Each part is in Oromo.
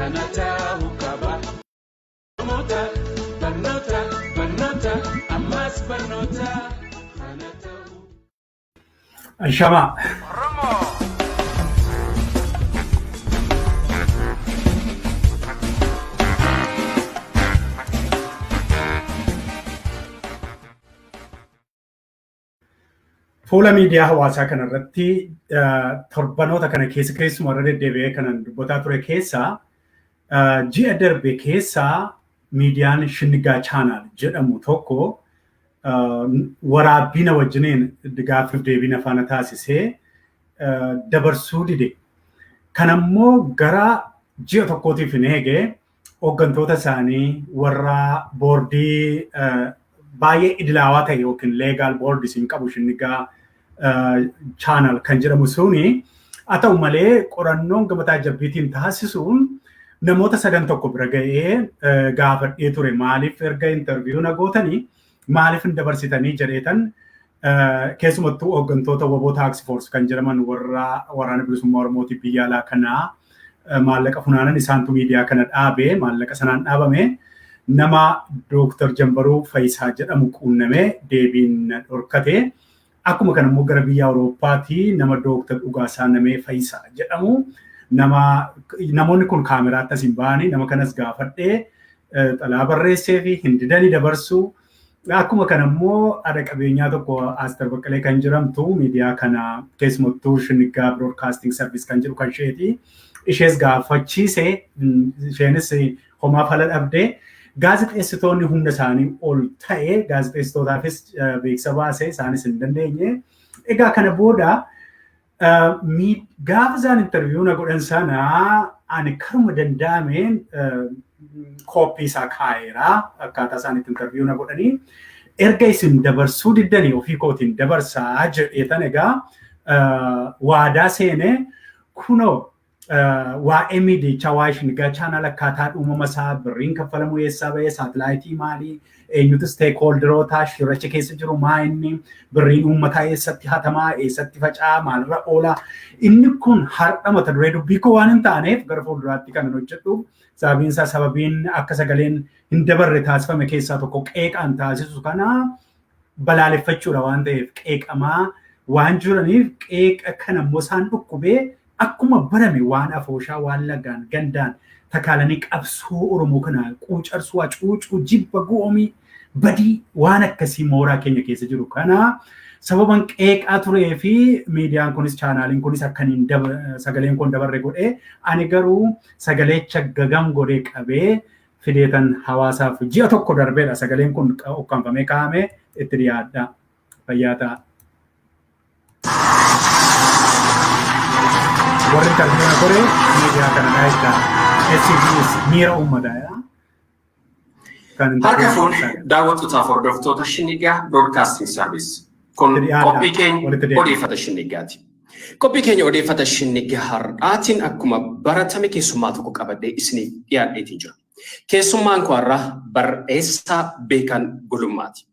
Kana ta'uu qaba. Barnoota, barnoota, barnoota, ammas barnoota. Kana ta'uu. Ashamaa. Fuula miidiyaa hawaasaa kanarratti torbanoota kana keessa keessumaa irra deddeebi'ee kanan dubbataa ture keessaa, ji'a darbe keessaa miidiyaan Shinnigaa Chaanaal jedhamu tokko waraabbii na wajjiniin gaaffiif deebii na faana taasisee dabarsuu dide. Kanammoo gara ji'a tokkootiif hin eege, hooggantoota isaanii warra boordii baay'ee idilaawaa ta'e yookiin legal boordii hin qabu Shinnigaa Chaanaal kan jedhamu suni. Haa ta'u malee, qorannoon gama taajjabbiitiin taasisuun namoota sadan tokko bira ga'ee gaafadhee ture. Maaliif erga interview na gootanii maaliif hin dabarsitanii jedheetan, keessumattuu hooggantoota WBO Task Force kan jedhaman, warra Waraana Bilisummaa Oromootiif biyya alaa kanaa maallaqa funaanan. Isaantu miidiyaa kana dhaabee maallaqa sanaan dhaabame. Nama Dooktar Jambaruu Fayisaa jedhamu quunnamee deebiin na dhorkate. Akkuma kana immoo gara biyya Awurooppaatii nama Dooktar Dhugaasaa Namee Fayisaa jedhamu, nama namoonni kun kaameraatti as hin ba'anii, nama kanas gaafadhee xalaa barreessee fi hin didanii dabarsuu. Akkuma kana immoo haadha qabeenyaa tokko, Aster Baqqalee kan jedhamtu, miidiyaa kana keessumattuu Shinnigaa Broadcasting Service kan jedhu kan isheeti. Ishees gaafachiise, isheenis homaa fala dhabdee. Gaazexeessitoonni humna isaanii ol ta'e, gaazexeessitootaafis beeksisa baasee isaanis hin dandeenye. Egaa kana booda gaafa isaan interview na godhan sana ani karuma danda'ameen kooppii isaa kaa'eera, akkaataa isaan itti interview na godhanii. Erga isin dabarsuu diddanii ofii kootiin dabarsaa jedheetan egaa waadaa seenee, kunoo waa'ee miidiyichaa, waa'ee Shinnigaa Chaanaal, akkaataa uumama isaa, birriin kaffalamu eessaa bahee, saatilaayitii maalii, eenyutu stakeholderoota shiracha keessa jiru, maa inni birriin uummataa eessatti hatamaa, eessatti faca'aa, maalirra oolaa, inni kun har'a mata duree dubbii koo waan hin taaneef gara fuulduraatti kan hojjedhu. Sababiin isaa, sababiin akka sagaleen hin dabarre taasifame keessaa tokko qeeqaan taasisu kana balaaleffachuudha waan ta'eef, qeeqamaa waan jiraniif, qeeqa kana immoo isaan dhukkubee akkuma barame waan afooshaa, waan lagaan gandaan takaalanii qabsoo Oromoo kana quucarsuu, hacuucuu, jibba, goomii, badii waan akkasii mooraa keenya keessa jiru kana sababan qeeqaa turee fi miidiyaan kunis, chaanaaliin kunis akkaniin sagaleen kun dabarre godhee, ani garuu sagalecha gagam godhee qabee fideetan hawaasaaf ji'a tokko darbeedha sagaleen kun ukkaanfamee kaa'ame. Itti dhiyaadha. Fayyaa ta'a. Warri interview na godhe miidiyaa kanadha jechaadha. SCBS miira uummataa. Kan Harka fuune, daawwattootaaf hordoftoota Shinnigaa Broadcasting Service. Kun qophii keenya odeeffata Shinnigaati. Qophii keenya odeeffata Shinnigaa har'aatiin akkuma baratame keessummaa tokko qabadhee isiniif dhiyaadheetiin jira. Keessummaan koo har'aa barreessaa Beekan Gulummaati.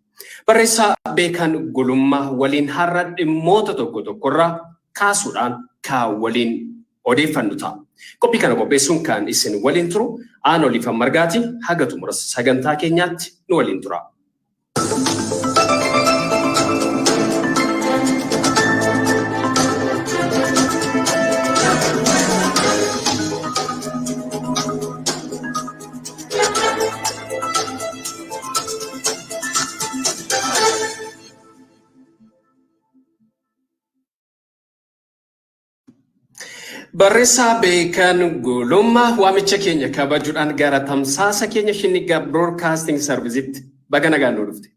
Barreessaa Beekan Gulummaa waliin har'a dhimmoota tokko tokkorraa kaasuudhaan kan waliin odeeffannu ta'a. Qophii kana qopheessuun kan isin waliin turu aan Oliifan Margaati. Haga xumura sagantaa keenyaatti nu waliin tura. Barreessaa Beekan Gulummaa, waamicha keenya kabajuudhaan gara tamsaasa keenya Shinnigaa Broadcasting Service'itti baga nagaan nu dhufte.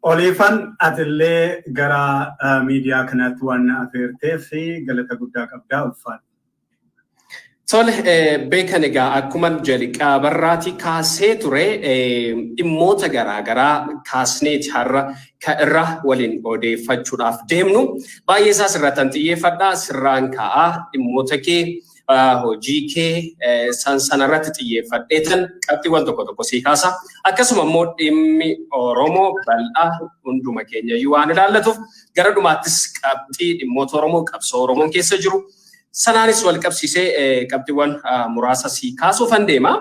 Oliifan, atillee gara miidiyaa kanaatti waan na afeerteef galata guddaa qabdaa, ulfaadha. Tole Beekan, egaa akkuma jalqabarraatii kaasee ture dhimmoota garaagaraa kaasneeti har'a irra waliin odeeffachuudhaaf deemnu. Baay'ee isaa sirrattan xiyyeeffadhaa, sirraan ka'aa, dhimmoota kee, hojii kee san sanarratti xiyyeeffadheetan qabxiiwwan tokko tokko sii kaasa. Akkasuma immoo dhimmi Oromoo bal'aa hunduma keenya iyyuu waan ilaallatuuf gara dhumaattis qabxii dhimmoota Oromoo, qabsoo Oromoon keessa jiru, Sanaanis wal qabsiisee qabxiiwwan muraasa si kaasuufan deema.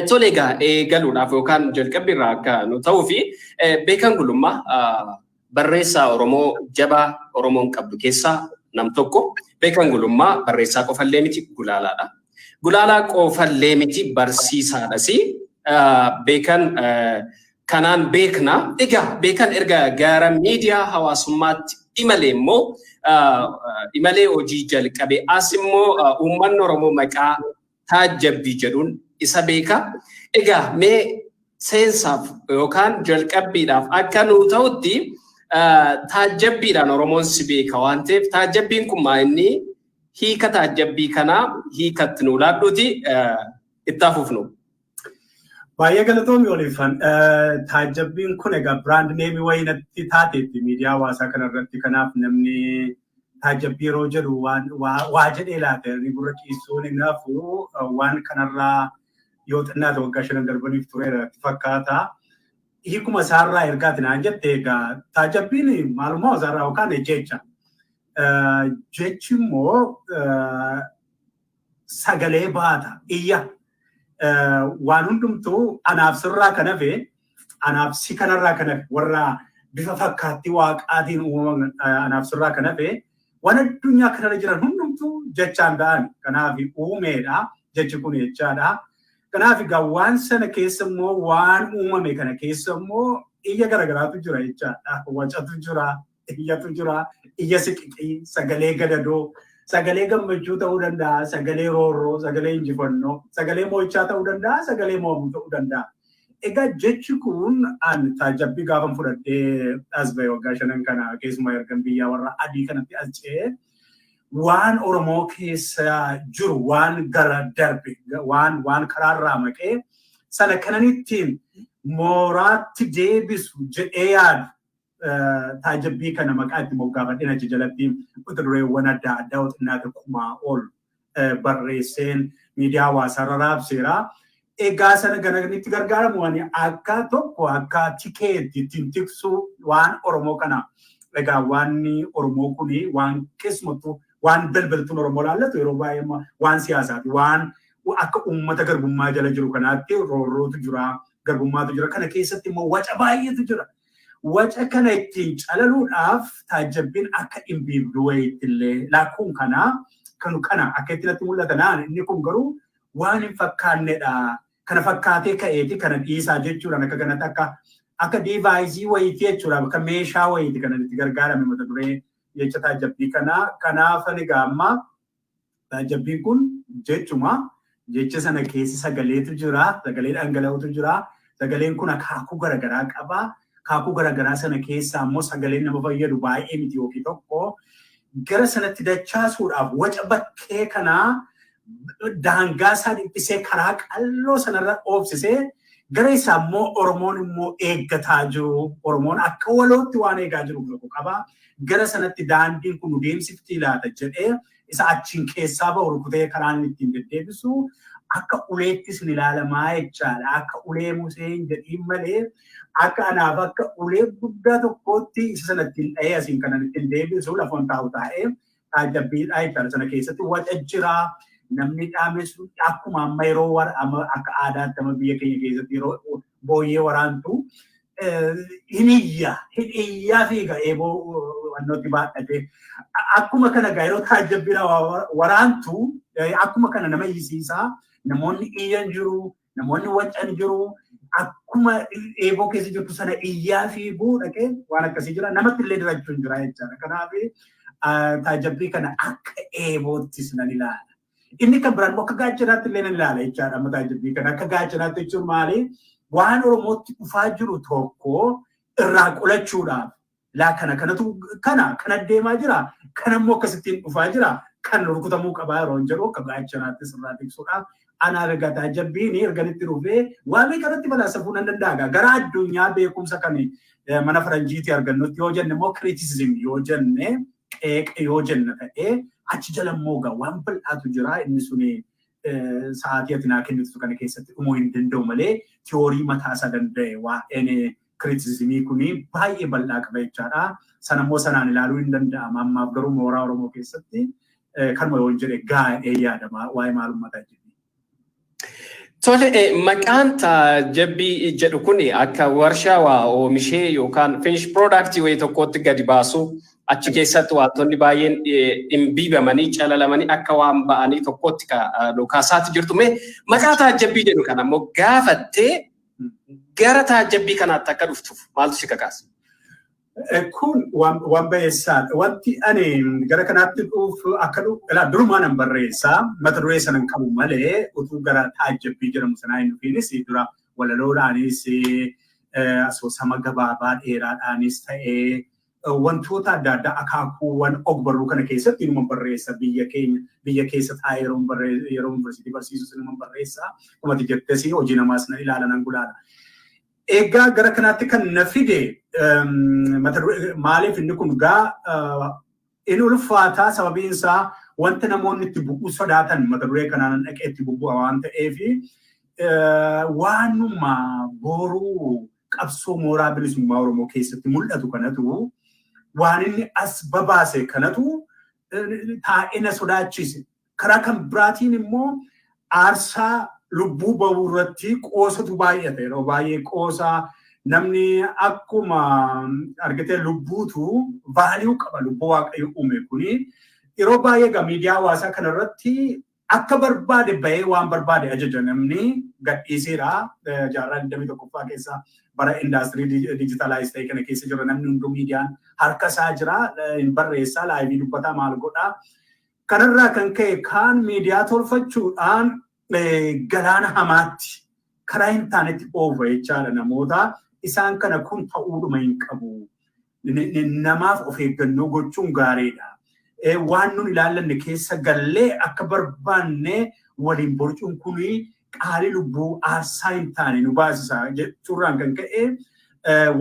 Tole, egaa eegaluudhaaf yookaan jalqabbi irraa akka nu ta'uu fi Beekan Gulummaa barreessaa Oromoo jabaa Oromoon qabdu keessaa nam tokko. Beekan Gulummaa barreessaa qofallee miti, gulaalaadha. Gulaalaa qofallee miti, barsiisaadhas. Beekan kanaan beekna. Egaa Beekan erga gara miidiyaa hawaasummaatti imalee immoo, imalee hojii jalqabe as immoo, uummanni Oromoo maqaa Taajjabbii jedhuun isa beeka. Egaa mee seensaaf yookaan jalqabbiidhaaf akka nuu ta'utti, taajjabbiidhaan Oromoon si beeka waan ta'eef, taajjabbiin kun maa inni, hiika taajjabbii kanaa hiikatti nuu laadhuuti itti hafuufnu. Baay'ee galatoomi, Oliifan. Taajjabbiin kun egaa brand name wayii natti taateetti miidiyaa hawaasaa kanarratti. Kanaaf namni taajjabbii yeroo jedhu waan waa jedhee laata inni gurra ciisuun hin hafu. Waan kanarraa yoo xinnaate waggaa 5 darbaniif tureera natti fakkaata. Hiikuma isaarraa ergaati naan jette, egaa taajjabbiin maalummaa isaarraa yookaan jecha. Jechi immoo sagalee baata, iyya. Waan hundumtuu anaaf sirraa kan hafe, anaaf si kanarraa kan hafe, warra bifa fakkaattii waaqaatiin uumaman anaaf sirraa kan hafe, waan addunyaa kanarra jiran hundumtuu jechaan ta'an. Kanaaf uumeedha jechi kun jechaadha. Kanaaf egaa waan sana keessa immoo, waan uumame kana keessa immoo iyya garagaraatu jira jechaadha. Wacatu jira, iyyatu jira, iyya siqiqii, sagalee gadadoo, sagalee gammachuu ta'uu danda'a, sagalee roorroo, sagalee injifannoo, sagalee mo'ichaa ta'uu danda'a, sagalee mo'amuu ta'uu danda'a. Egaa jechi kun an taajabbii gaafan fudhadhee as ba'e waggaa 5 kana, keessumaa ergan biyyaa warra adii kanatti as ce'ee, waan Oromoo keessa jiru, waan gara darbe, waan karaarraa maqee sana kanan ittiin mooraatti deebisu jedhee yaadu taajabbii kana maqaa itti moggaafadheen achi jalatti mata dureewwan adda addaa xinnaate 1000 ol barreesseen miidiyaa hawaasaarra raabseera. Egaa sana gara itti gargaaramu ani akka tokko akka tikeetti ittiin tiksuu waan Oromoo kana. Egaa waan Oromoo kuni waan keessumattuu waan balbaltuun Oromoo laallatu yeroo baay'ee waan siyaasaati. Waan akka uummata garbummaa jala jiru kanaatti roorrootu jira, garbummaatu jira. Kana keessatti immoo waca baay'eetu jira. Waca kana ittiin calaluudhaaf taajjabbiin akka dhimbiibduu wayiitti illee lakkuun kana kan kana akka itti natti mul'ata naan, inni kun garuu waan hin fakkaannedha. Kana fakkaatee ka'eeti kana dhiisaa jechuudhaan akka kanatti akka device wayiiti jechuudha. Akka meeshaa wayiiti kanan itti gargaarame mata duree jecha taajjabbii kanaa. Kanaaf ani amma taajjabbiin kun jechuma, jecha sana keessa sagaleetu jira, sagalee dhangala'ootu jira. Sagaleen kun akaakuu garaagaraa qaba. Akaakuu garaagaraa sana keessa ammoo sagaleen nama fayyadu baay'ee miti yookiin tokko. Gara sanatti dachaasuudhaaf waca bakkee kanaa daangaa isaa dhiphisee karaa qalloo sanarra oofsisee gara isaa immoo Oromoon immoo eeggataa jiru. Oromoon akka walootti waan eegaa jiru tokko qaba. Gara sanatti daandiin kun nu deemsifti laata jedhee isa achiin keessaa bahu rukutee karaan ittiin deddeebisu akka uleettis ni ilaalamaa jechaadha. Akka ulee Musee hin jedhiin malee, akka anaaf akka ulee guddaa tokkootti isa sana ittiin dhahee asiin kanan ittiin deebisu lafoon taa'u taa'ee taajjabbiidha jechaadha. Sana keessatti waca jira. Namni dhaame sun akkuma amma yeroo akka aadaatti amma biyya keenya keessatti yeroo booyyee waraantu hin iyya, hin iyyaa fiiga eeboo wannootti baadhatee. Akkuma kana egaa yeroo taajjabbiidha waraantu akkuma kana nama iyyisiisaa, namoonni iyyan jiru, namoonni wacan jiru, akkuma eeboo keessa jirtu sana iyyaa fiiguu dhaqee waan akkasii jira, namatti illee dirachuun jira jechaadha. Kanaaf taajjabbii kana akka eeboottis nan ilaala. Inni kan biraan akka gaachanaatti illee nan ilaala jechaadha. Amma taajjabbii kana akka gaachanaatti jechuun maali? Waan Oromootti dhufaa jiru tokko irraa qolachuudhaaf, laa kana kanatu kana kana deemaa jira, kana immoo akkasittiin dhufaa jira, kan rukutamuu qabaa yeroo jedhu akka gaachanaattis irraa tiksuudhaaf. Anaaf egaa taajjabbiin erganitti dhufee waan meeqarratti balaasafuu nan danda'a. Gara addunyaa beekumsa kan mana faranjiitii argannutti yoo jenne immoo, criticism yoo jenne, qeeqa yoo jenne ta'ee, achi jala immoo egaa waan bal'aatu jira. Inni suni sa'aatii ati naa kennitu kana keessatti dhumuu hin danda'u malee, tiyoorii mataa isaa danda'e waa'een criticismii kuni baay'ee bal'aa qaba jechaadha. Sana immoo sanaan ilaaluu hin danda'ama. Ammaaf garuu mooraa Oromoo keessatti Kanuma yoo jedhe gaa'ee yaadama waa'ee maalummaa taajjabbii. Tole, maqaan taajjabbii jedhu kun akka warshaa waa oomishee yookaan finish product wayii tokkotti gadi baasu, achi keessatti wantoonni baay'een dhimbiibamanii calalamanii akka waan ba'anii tokkotti kaasaatti jirtu. Mee maqaa taajjabbii jedhu kana immoo gaafattee gara taajjabbii kanaatti akka dhuftuuf maaltu si kakaase? Kun waan ba'eessaadha. Wanti ani gara kanaatti dhufu akka dhufu durumaa nan barreessaa, mata duree sana hin qabu malee, utuu gara taajjabbii jedhamu sanaa hin dhufiinis dura walaloodhaanis, asoosama gabaabaa dheeraadhaanis ta'ee, wantoota adda addaa akaakuuwwan ogbarruu kana keessatti inuma barreessa. Biyya keenya biyya keessa taa'ee yeroo yuunivarsiitii barsiisus inuma barreessa. Akkuma jettes hojii namaas na ilaala, nan gulaala. Egaa gara kanaatti kan na fide mata duree maaliif inni kun gaa inni ulfaataa, sababiin isaa wanta namoonni itti bu'uu sodaatan mata duree kanaan dhaqee itti bu'aa waan ta'eef, waanuma boruu qabsoo mooraa bilisummaa Oromoo keessatti mul'atu kanatu, waan inni as babaase kanatu taa'ee na sodaachise. Karaa kan biraatiin immoo aarsaa lubbuu bahuu irratti qoosatu baay'ata. Yeroo baay'ee qoosaa namni akkuma argitee lubbuutu value qaba, lubbuu Waaqayyo uume kuni. Yeroo baay'ee egaa miidiyaa hawaasaa kanarratti akka barbaade bahee waan barbaade ajaja namni gadhiiseera. Jaarraa 21ffaa keessa, bara indaastirii digitalize ta'e kana keessa jira, namni hunduu miidiyaan harka isaa jira, hin barreessaa, live dubbataa, maal godhaa. Kanarraa kan ka'e kaan miidiyaa tolfachuudhaan galaana hamaatti karaa hin taanetti oofa jechaadha namoota. Isaan kana kun ta'uudhuma hin qabu. Namaaf of eeggannoo gochuun gaariidha. Waan nun ilaallanne keessa gallee akka barbaanne waliin borcuun kuni qaalii lubbuu aarsaa hin taane nu baasisa jechuurraan kan ka'e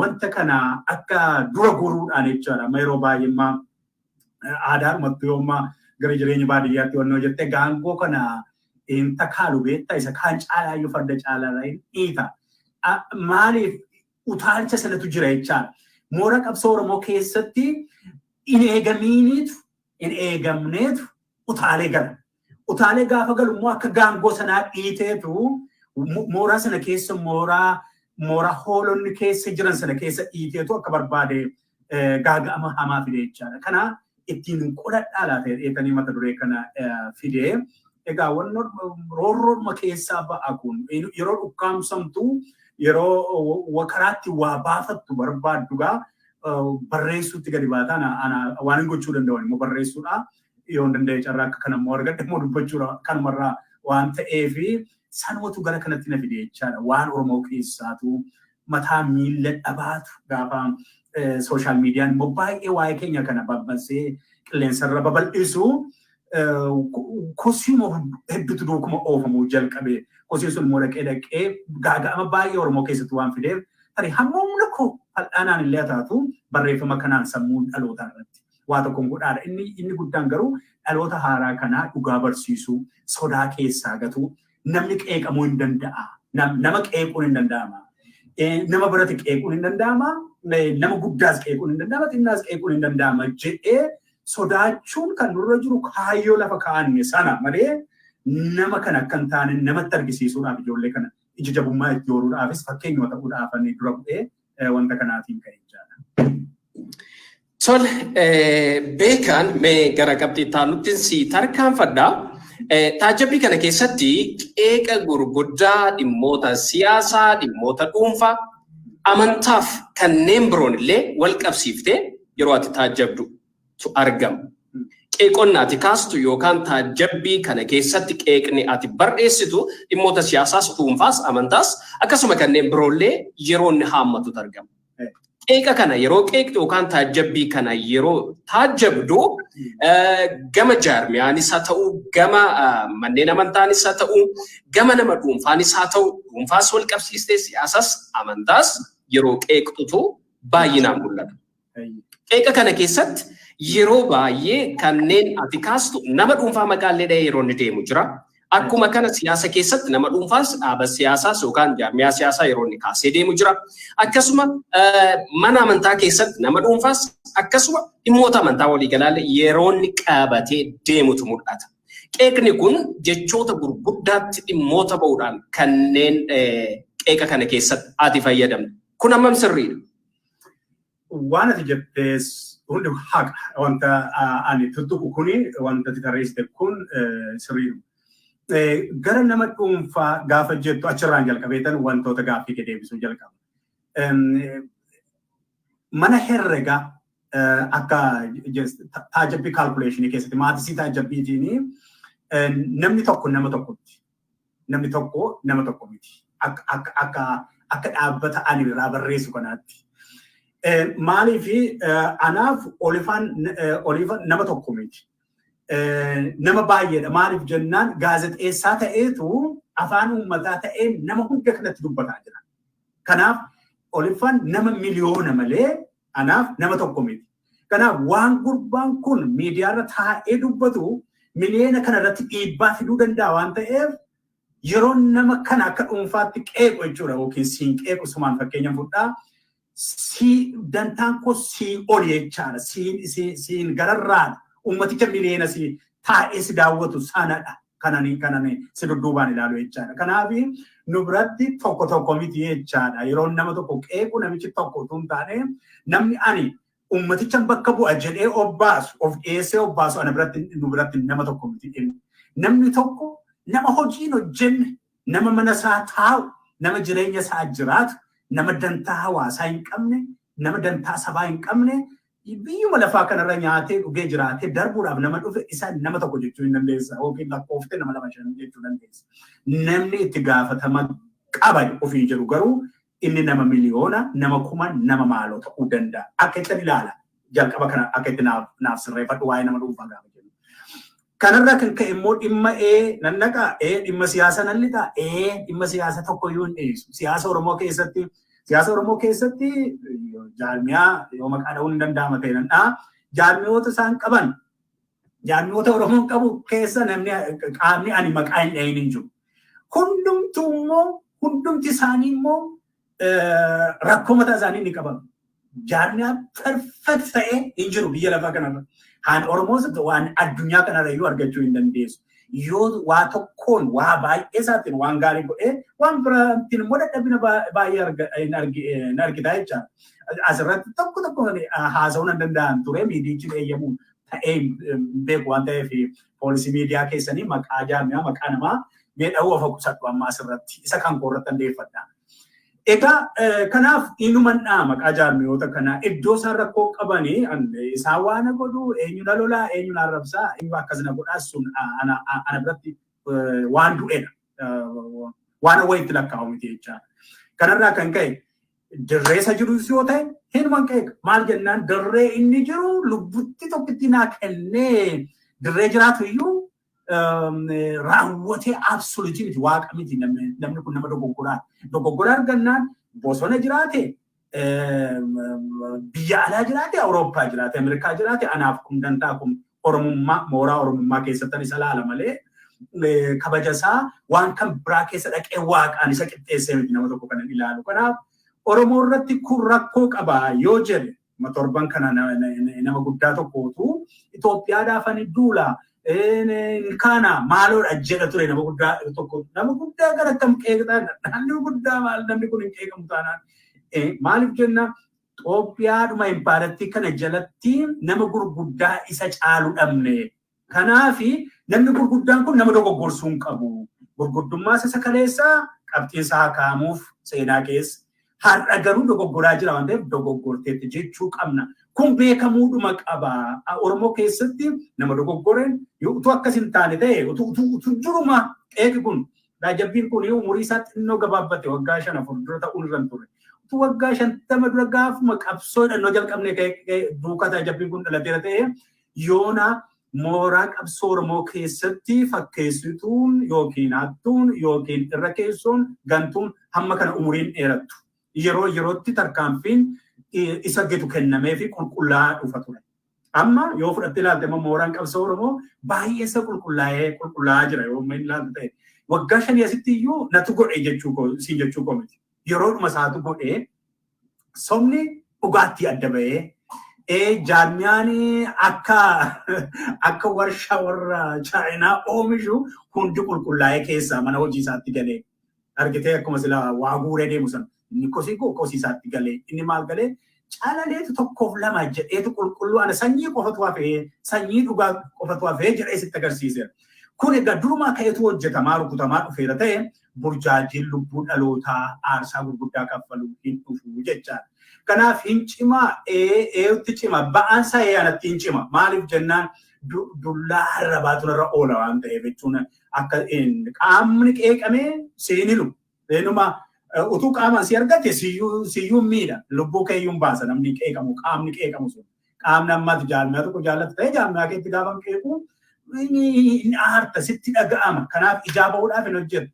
wanta kana akka dura goruudhaan jechaadha. Amma yeroo baay'ee aadaadhumatti yoomma gara jireenya baadiyyaatti wannoo jettee gaangoo kana hin takaalu beektaa, isa kaan caalaayyuu farda caalaa hin dhiita. Maaliif utaalcha sanatu jira jechaadha. Moora qabsoo Oromoo keessatti hin eegamiiniitu, hin eegamneetu utaalee gala. Utaalee gaafa galu immoo akka gaangoo sanaa dhiiteetu mooraa sana keessa, mooraa hoolonni keessa jiran sana keessa dhiiteetu akka barbaade gaaga'ama hamaa fide jechaadha. Kana ittiin qoladhaa laata jedheetanii mata duree kana fide. Egaa wanno roorroodhuma keessaa ba'a kun, yeroo dhukkaamsamtu, yeroo karaatti waa baafattu barbaaddu gaa barreessuutti gadi baataan waan hin gochuu danda'an immoo barreessuudha. Yoo hin danda'e carraa akka kana immoo argadhe immoo dubbachuudha kanumarraa waan ta'eefi sanumatu gara kanatti na fide jechaadha. Waan Oromoo keessaatu mataa miilla dhabaatu gaafa social mediaan immoo baay'ee waa'ee keenya kana babbansee qilleensarra babal'isu, kosiima hedduutu duukuma oofamuu jalqabe. Kosiin sun immoo dhaqee dhaqee gaaga'ama baay'ee Oromoo keessatti waan fideef, tarii hamma humna koo fal'aanaan illee taatu barreeffama kanaan sammuu dhalootaa irratti waa tokkoon godhaadha. Inni guddaan garuu dhaloota haaraa kanaa dhugaa barsiisuu, sodaa keessaa gatu, namni qeeqamuu hin danda'a. Nama qeequun hin danda'ama. Nama barate qeequun hin danda'ama. Nama guddaas qeequun hin danda'ama. Xinnaas qeequun hin danda'ama jedhee sodaachuun kan nurra jiru kaayyoo lafa kaa'anne sana malee, nama kana akka hin taane namatti argisiisuudhaaf, ijoollee kana ija jabummaa itti horuudhaafis fakkeenyuma ta'uudhaaf dura bu'ee wanta kanaatiin ka'e jechaadha. Tole, beekan mee gara qabxii taanutti si tarkaanfadha. Taajabbii kana keessatti qeeqa gurguddaa dhimmoota siyaasaa, dhimmoota dhuunfaa, amantaaf kanneen biroon illee wal qabsiiftee yeroo ati taajabdu argama. Qeeqonni ati kaastu yookaan taajabbii kana keessatti qeeqni ati barreessitu dhimmoota siyaasaas, dhuunfaas, amantaas akkasuma kanneen biroollee yeroo inni haammatutu argama. Qeeqa kana yeroo qeeqxu yookaan taajabbii kana yeroo taajabdu, gama jaarmiyaanis haa ta'u, gama manneen amantaanis haa ta'u, gama nama dhuunfaanis haa ta'u, dhuunfaas wal qabsiistee siyaasas amantaas yeroo qeeqxutu baay'inaan mul'ata. Qeeqa kana keessatti yeroo baay'ee kanneen ati kaastu nama dhuunfaa maqaallee dhahee yeroo inni deemu jira. Akkuma kana siyaasa keessatti nama dhuunfaas dhaaba siyaasaas yookaan jaarmiyaa siyaasaa yeroo inni kaasee deemu jira. Akkasuma mana amantaa keessatti nama dhuunfaas akkasuma dhimmoota amantaa waliigalaallee yeroo inni qabatee deemutu mul'ata. Qeeqni kun jechoota gurguddaatti dhimmoota ba'uudhaan kanneen qeeqa kana keessatti ati fayyadamtu. Kun hammam sirriidha? Waan ati jettees hundi haqa. Wanta ani tuttuqu kuni, wanta ati tarreessite kun sirriidha. Gara nama dhuunfaa gaafa jettu achirraan jalqabeetan wantoota gaaffii kee deebisuu jalqaba. Mana herregaa akka taajabbii calculationii keessatti mathsii taajabbiitiin namni tokko nama tokkotti. Namni tokko nama tokko miti. Akka dhaabbata ani irraa barreessu kanaatti. Maaliif anaaf Olifaan nama tokko miti. Nama baay'eedha. Maaliif jennaan gaazexeessaa ta'eetu afaan uummataa ta'ee nama hunda kanatti dubbataa jira. Kanaaf Olifaan nama miliyoona malee anaaf nama tokko miti. Kanaaf waan gurbaan kun miidiyaarra taa'ee dubbatu miliyoona kana irratti dhiibbaa fiduu danda'a waan ta'eef yeroo nama kana akka dhuunfaatti qeequ jechuudha yookiin siin qeequ sumaan fakkeenya fudhaa. Si dantaan koo sii ol jechaadha. Siin gararraadha. Uummaticha miliyoona si taa'ee si daawwatu sanadha. Kanani si dudduubaan ilaalu jechaadha. Kanaaf nu biratti tokko tokko miti jechaadha. Yeroo nama tokko qeequ namichi tokko utuu hin taane namni ani uummaticha bakka bu'a jedhee obbaasu of dhiyeessee obbaasu ana biratti nu biratti nama tokko miti. Namni tokko nama hojiin hojjenne, nama mana isaa taa'u, nama jireenya isaa jiraatu, nama dantaa hawaasaa hin qabne, nama dantaa sabaa hin qabne, biyyuma lafaa kanarra nyaatee dhugee jiraatee darbuudhaaf nama dhufe isa nama tokko jechuu hin dandeessa. Yookiin lakkooftee nama lama shan jechuu dandeessa. Namni itti gaafatama qaba ofii jedhu garuu inni nama miliyoona, nama kuma, nama maaloo ta'uu danda'a. Akka itti ilaala. Jalqaba kana akka itti naaf sirreeffadhu waa'ee nama dhuunfaa gaafa jennu. Kanarraa kan ka'e immoo dhimma nan dhaqa, dhimma siyaasa nan lixa, dhimma siyaasa tokko iyyuu hin dhiyeessu. Siyaasa Oromoo keessatti jaarmiyaa yoo maqaa dha'uun hin danda'ama ta'e nan dha'a. Jaarmiyoota isaan qaban, jaarmiyoota Oromoon qabu keessa namni qaamni ani maqaa hin dhahin hin jiru. Hundumtuu immoo, hundumti isaanii immoo rakkoo mataa isaanii ni qaban. Jaarmiyaa perfect ta'e hin jiru biyya lafaa kanarra. Haan Oromoos waan addunyaa kanarra iyyuu argachuu hin dandeessu. Yoo waa tokkoon waa baay'ee isaatiin waan gaarii godhee waan biraatiin immoo dadhabina baay'ee hin argita jechaadha. Asirratti tokko tokko haasa'uu nan danda'an ture, miidiyichi eeyyamu ta'ee hin beeku waan ta'eef poolisii miidiyaa keessanii maqaa jaarmiyaa maqaa namaa mee dha'uu of qusadhu amma asirratti isa kan koo irratti hundeeffadha. Egaa kanaaf inuman dhaa maqaa jaarmiyoota kanaa iddoo isaan rakkoo qabanii isaan waan godhu, eenyu na lolaa, eenyu na arrabsaa, eenyu akkas na godhaa, sun ana biratti waan du'edha. Waan wayitti lakkaa'u miti jechaadha. Kanarraa kan ka'e dirree isa jirus yoo ta'e hinuman qeeqa. Maal jennaan dirree inni jiru lubbutti tokkitti naa kennee dirree jiraatu iyyuu raawwatee absolute miti, waaqa miti, namni kun nama dogoggoraa. Dogoggora argannaan bosona jiraate, biyya alaa jiraate, Awurooppaa jiraate, Ameerikaa jiraate, anaaf kun dantaa kun Oromummaa mooraa Oromummaa keessattan isa laala malee kabaja isaa waan kan biraa keessa dhaqee waaqaan isa qixxeessee miti nama tokko kanan ilaalu. Kanaaf Oromoo irratti kun rakkoo qaba yoo jedhe, torban kana nama guddaa tokkootu Itoophiyaadhaaf ani duula kana maaloodha jedha ture, nama guddaa tokko. Nama guddaa gara akkam qeeqxaa? Namni guddaa maal, namni kun hin qeeqamu taanaan, maaliif jenna, Itoophiyaadhuma impaaratti kana jalatti nama gurguddaa isa caalu dhabne. Kanaafi namni gurguddaan kun nama dogoggorsuu hin qabu. Gurguddummaa isa kaleessaa qabxiin isaa kaa'amuuf seenaa keessa. Har'a garuu dogoggoraa jira waan ta'eef dogoggorteetti jechuu qabna. Kun beekamuudhuma qaba. Oromoo keessatti nama dogoggoreen utuu akkas hin taane ta'e, utuu duruma qeeqi kun taajabbiin kun umurii isaa xinnoo gabaabbate waggaa 5 4 dura ta'uun irra hin turre. Utuu waggaa 50 dura gaafuma qabsoo hidhannoo jalqabne duukaa taajabbiin kun dhalateera ta'e, yoona mooraa qabsoo Oromoo keessatti fakkeessituun yookiin hattuun yookiin irra keessoon gantuun hamma kana umuriin dheerattu. Yeroo yerootti tarkaanfiin isa gitu kennamee fi qulqullaa'aa dhufa ture. Amma yoo fudhattee ilaalte immoo mooraan qabsoo Oromoo baay'ee isa qulqullaa'ee qulqullaa'aa jira yoo inni ilaalte ta'e. Waggaa 5 asitti iyyuu natu godhe jechuu koo siin jechuu koo miti. Yeroodhuma isaatu godhe sobni dhugaatti adda ba'ee jaarmiyaan akka warshaa warra Chaayinaa oomishu hundi qulqullaa'ee keessaa mana hojii isaatti galee argitee akkuma sila waa guuree deemu sana inni kosii kosii isaatti galee inni maal galee calaleetu tokkoof lama jedheetu qulqulluu ana sanyii qofatu hafee sanyii dhugaa qofatu hafee jedhee sitti agarsiiseera. Kun egaa durumaa ka'eetu hojjetamaa rukutamaa dhufeera ta'e burjaajiin lubbuu dhalootaa aarsaa gurguddaa kaffaluu hin dhufu jechaadha. Kanaaf hin cimaa eeyyutti cima ba'aansaa ee anatti hin cima maaliif jennaan dullaa arrabaatu narra oola waan ta'eef jechuun akka qaamni qeeqamee seenilu eenyuma utuu qaamaan si argate siyyuu miidha lubbuu keeyyuun baasa namni qeeqamu qaamni qeeqamu sun qaamni ammaati jaarmiyaa tokko jaallatu ta'e jaarmiyaa keetti gaafa qeequ inni aarta sitti dhaga'ama kanaaf ijaa ba'uudhaaf hin hojjetu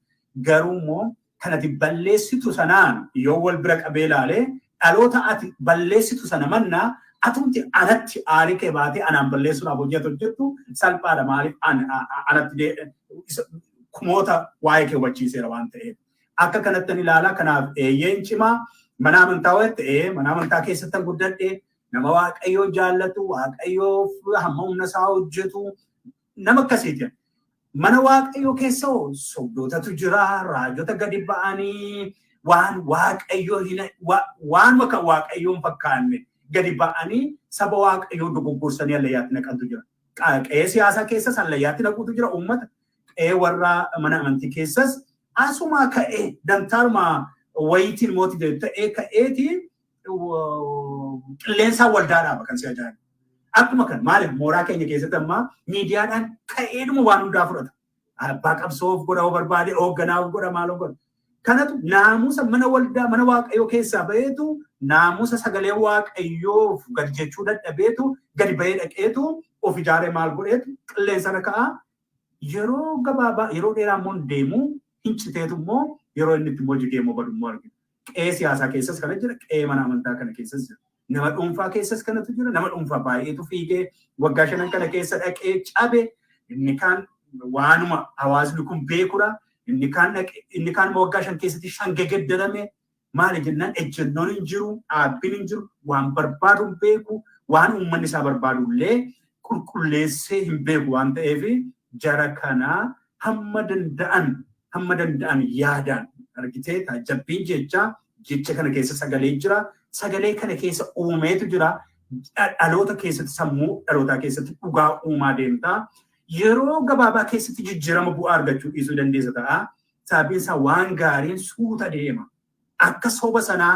garuu immoo kanati balleessitu sanaan yoo wal bira qabee ilaalee dhaloota ati balleessitu sana mannaa atumti anatti aarii kee baatee anaan balleessuudhaaf hojjetu hojjettu salphaadha maaliif anatti kumoota waa'ee kee hubachiiseera waan ta'eef. Akka kanatti ilaala kanaaf eeyyeen cimaa mana amantaa wayatti mana amantaa keessatti guddadhe nama Waaqayyoo jaallatu Waaqayyoof hamma humna isaa hojjetu nama akkasiiti. Mana Waaqayyoo keessa sobdootatu jira raajota gadi ba'anii waan Waaqayyoo waan bakka Waaqayyoon fakkaanne gadi ba'anii saba Waaqayyoo dogoggorsanii hallayyaatti naqantu jira. Qe'ee siyaasaa keessas hallayyaatti naquutu jira uummata. Qe'ee warra mana amantii keessas asuma ka'ee dantaaruma wayitiin mootii ta'ee ka'eeti qilleensaan waldaa dhaaba kan si ajaa'ibu. Akkuma kan maaliif mooraa keenya keessatti ammaa miidiyaadhaan ka'eedhuma waan hundaa fudhata. Abbaa qabsoof godha hoo barbaade hoogganaaf godha maaloo godha. Kanatu naamusa mana waldaa mana Waaqayyoo keessaa ba'eetu naamusa sagalee Waaqayyoof gadi jechuu dadhabeetu gadi ba'ee dhaqeetu of ijaaree maal godheetu qilleensa ka'aa yeroo gabaabaa yeroo dheeraa immoo deemu hin citeetu immoo yeroo inni itti immoo jigee immoo badu immoo argina. Qe'ee siyaasaa keessas kana jira, qe'ee mana amantaa kana keessas jira. Nama dhuunfaa keessas kanatu jira, nama dhuunfaa baay'eetu fiigee waggaa 5 kana keessa dhaqee cabe inni kaan waanuma hawaasni kun beekudha. Inni kaan waggaa 5 keessatti 5 geggeeddarame maali jennaan ejjennoon hin jiru, dhaabbiin hin jiru, waan barbaadu hin beeku, waan uummanni isaa barbaadu illee qulqulleessee hin beeku waan ta'eef jara kanaa hamma danda'an yaadaan argitee taajjabbiin jecha kana keessa sagalee jira, sagalee kana keessa uumeetu jira, dhaloota keessatti sammuu dhalootaa keessatti dhugaa uumaa deemtaa. Yeroo gabaabaa keessatti jijjiirama bu'aa argachuu dhiisuu dandeessa ta'a. Sababiin isaa waan gaariin suuta deema. Akka soba sanaa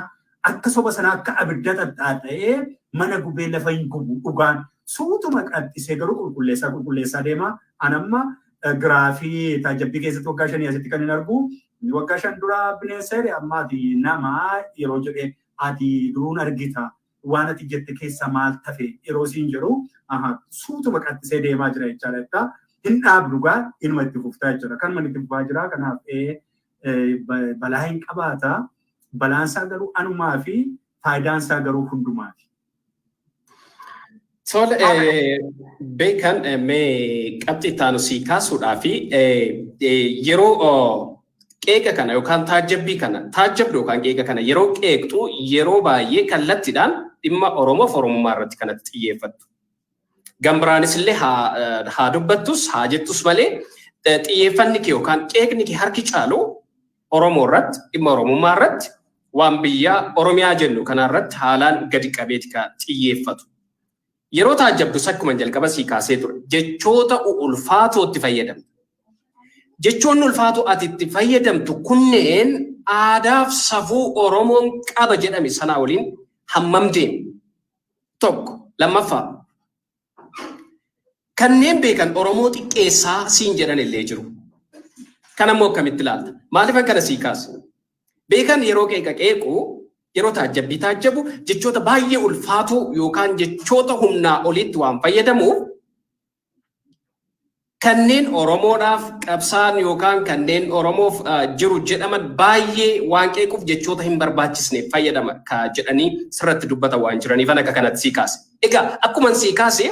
akka abidda xaxxaa'ee mana gubee lafa hin gubu dhugaan suutuma qaxxisee garuu qulqulleessaa deema. An amma giraafii taajjabbii keessatti waggaa 5 asitti kan hin argu. Waggaa 5 dura bineensa jedhe amma ati nama yeroo jedhee ati duruun argita. Waan ati jette keessa maal tafe yeroo siin jiru suutuma qaxxisee deemaa jira jechaadha. Hin dhaabdu gaa inuma itti fuftaa jechuudha. Kanuma itti fufaa jira. Kanaaf balaa hin qabaata. Balaan isaa garuu anumaa fi faayidaan isaa garuu hundumaati. Tole beekan mee qabxii itti sii kaasuudhaa fi yeroo qeeqa kana yookaan taajjabbii kana taajjabdu yookaan qeeqa kana yeroo qeeqxu yeroo baay'ee kallattiidhaan dhimma Oromoof Oromummaa irratti kanatti xiyyeeffattu. Gambiraanis illee haa dubbattus haa jettus malee xiyyeeffanni kee yookaan qeeqni kee harki caalu Oromoo irratti dhimma Oromummaa irratti waan biyya Oromiyaa jennu kanarratti haalaan gadi qabeeti kan xiyyeeffatu. Yeroo taajjabdus akkuma jalqaba sii kaasee ture jechoota ulfaatootti fayyadamta. Jechoonni ulfaatoo ati itti fayyadamtu kunneen aadaaf safuu Oromoon qaba jedhame sanaa waliin hammam deemu? Tokko lammaffaa kanneen beekan Oromoo xiqqeessaa siin jedhan illee jiru. Kan ammoo akkamitti ilaalta? Maaliifan kana sii kaasa? Beekan yeroo qeeqa qeequ yeroo taajjabbii taajjabu jechoota baay'ee ulfaatoo yookaan jechoota humnaa olitti waan fayyadamuuf Kanneen Oromoodhaaf qabsaan yookaan kanneen Oromoof jiru jedhaman baay'ee waan qeequuf jechoota hin barbaachisne fayyadama ka jedhanii sirratti dubbatan waan jiraniif akka kanatti sii kaase. Egaa akkuma sii kaase,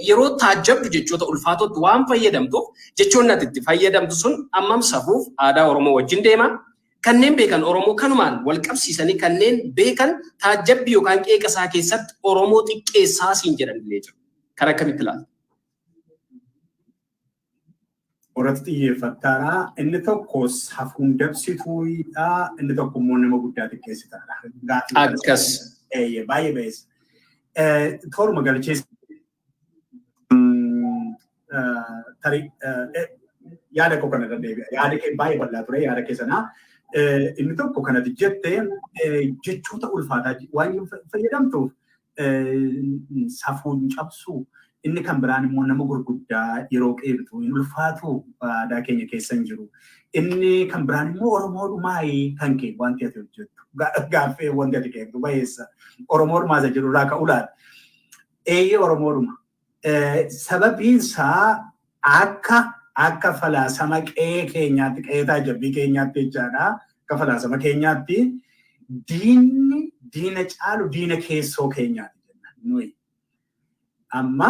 yeroo taajjabdu jechoota ulfaatootti waan fayyadamtuuf, jechoonni ati itti fayyadamtu sun ammam safuuf aadaa Oromoo wajjin deema? Kanneen beekan Oromoo kanumaan wal qabsiisanii, kanneen beekan taajjabbii yookaan qeeqa isaa keessatti Oromoo xiqqeessaa siin jedhan illee jiru. Kan akkamitti ilaalta? Irratti xiyyeeffattaadha. Inni tokko safuun dabsituudha. Inni tokko immoo nama guddaa xiqqeessitaadha. Akkas. Baay'ee bayeessa. Tooruma galcheessa. Tarii yaada koo kana irra deebi'a. Yaada kee baay'ee bal'aa ture, yaada kee sanaa. Inni tokko kanatti jette, jechoota ulfaataa waan fayyadamtuuf safuun cabsu. Inni kan biraan immoo nama gurguddaa yeroo qeebtu hin ulfaatu, aadaa keenya keessa hin jiru. Inni kan biraan immoo Oromoodhumaayii kan kee wanti ati hojjettu. Gaaffee wanti ati qeebtu bayeessa. Oromoodhumaa isa jedhu irraa ka'uu laata? Eeyyee, Oromoodhuma. Sababiin isaa akka falaasama qe'ee keenyaatti, qe'ee taajabbii keenyaatti jechaadha. Akka falaasama keenyaatti diinni diina caalu diina keessoo keenyaati jenna nuyi. Amma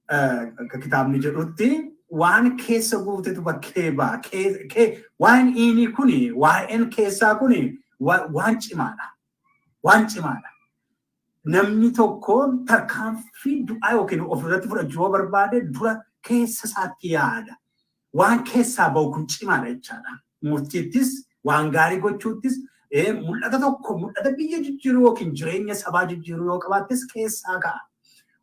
akka kitaabni jedhutti waan keessa guutetu bakkee ba'a. Waan inni kuni, waa'een keessaa kuni waan cimaadha. Waan cimaadha. Namni tokko tarkaanfii du'aa yookiin ofirratti fudhachuu yoo barbaade dura keessa isaatti yaada. Waan keessaa bahu kun cimaadha jechaadha. Murtiittis, waan gaarii gochuuttis, mul'ata tokko, mul'ata biyya jijjiiruu yookiin jireenya sabaa jijjiiruu yoo qabaattis keessaa ka'a.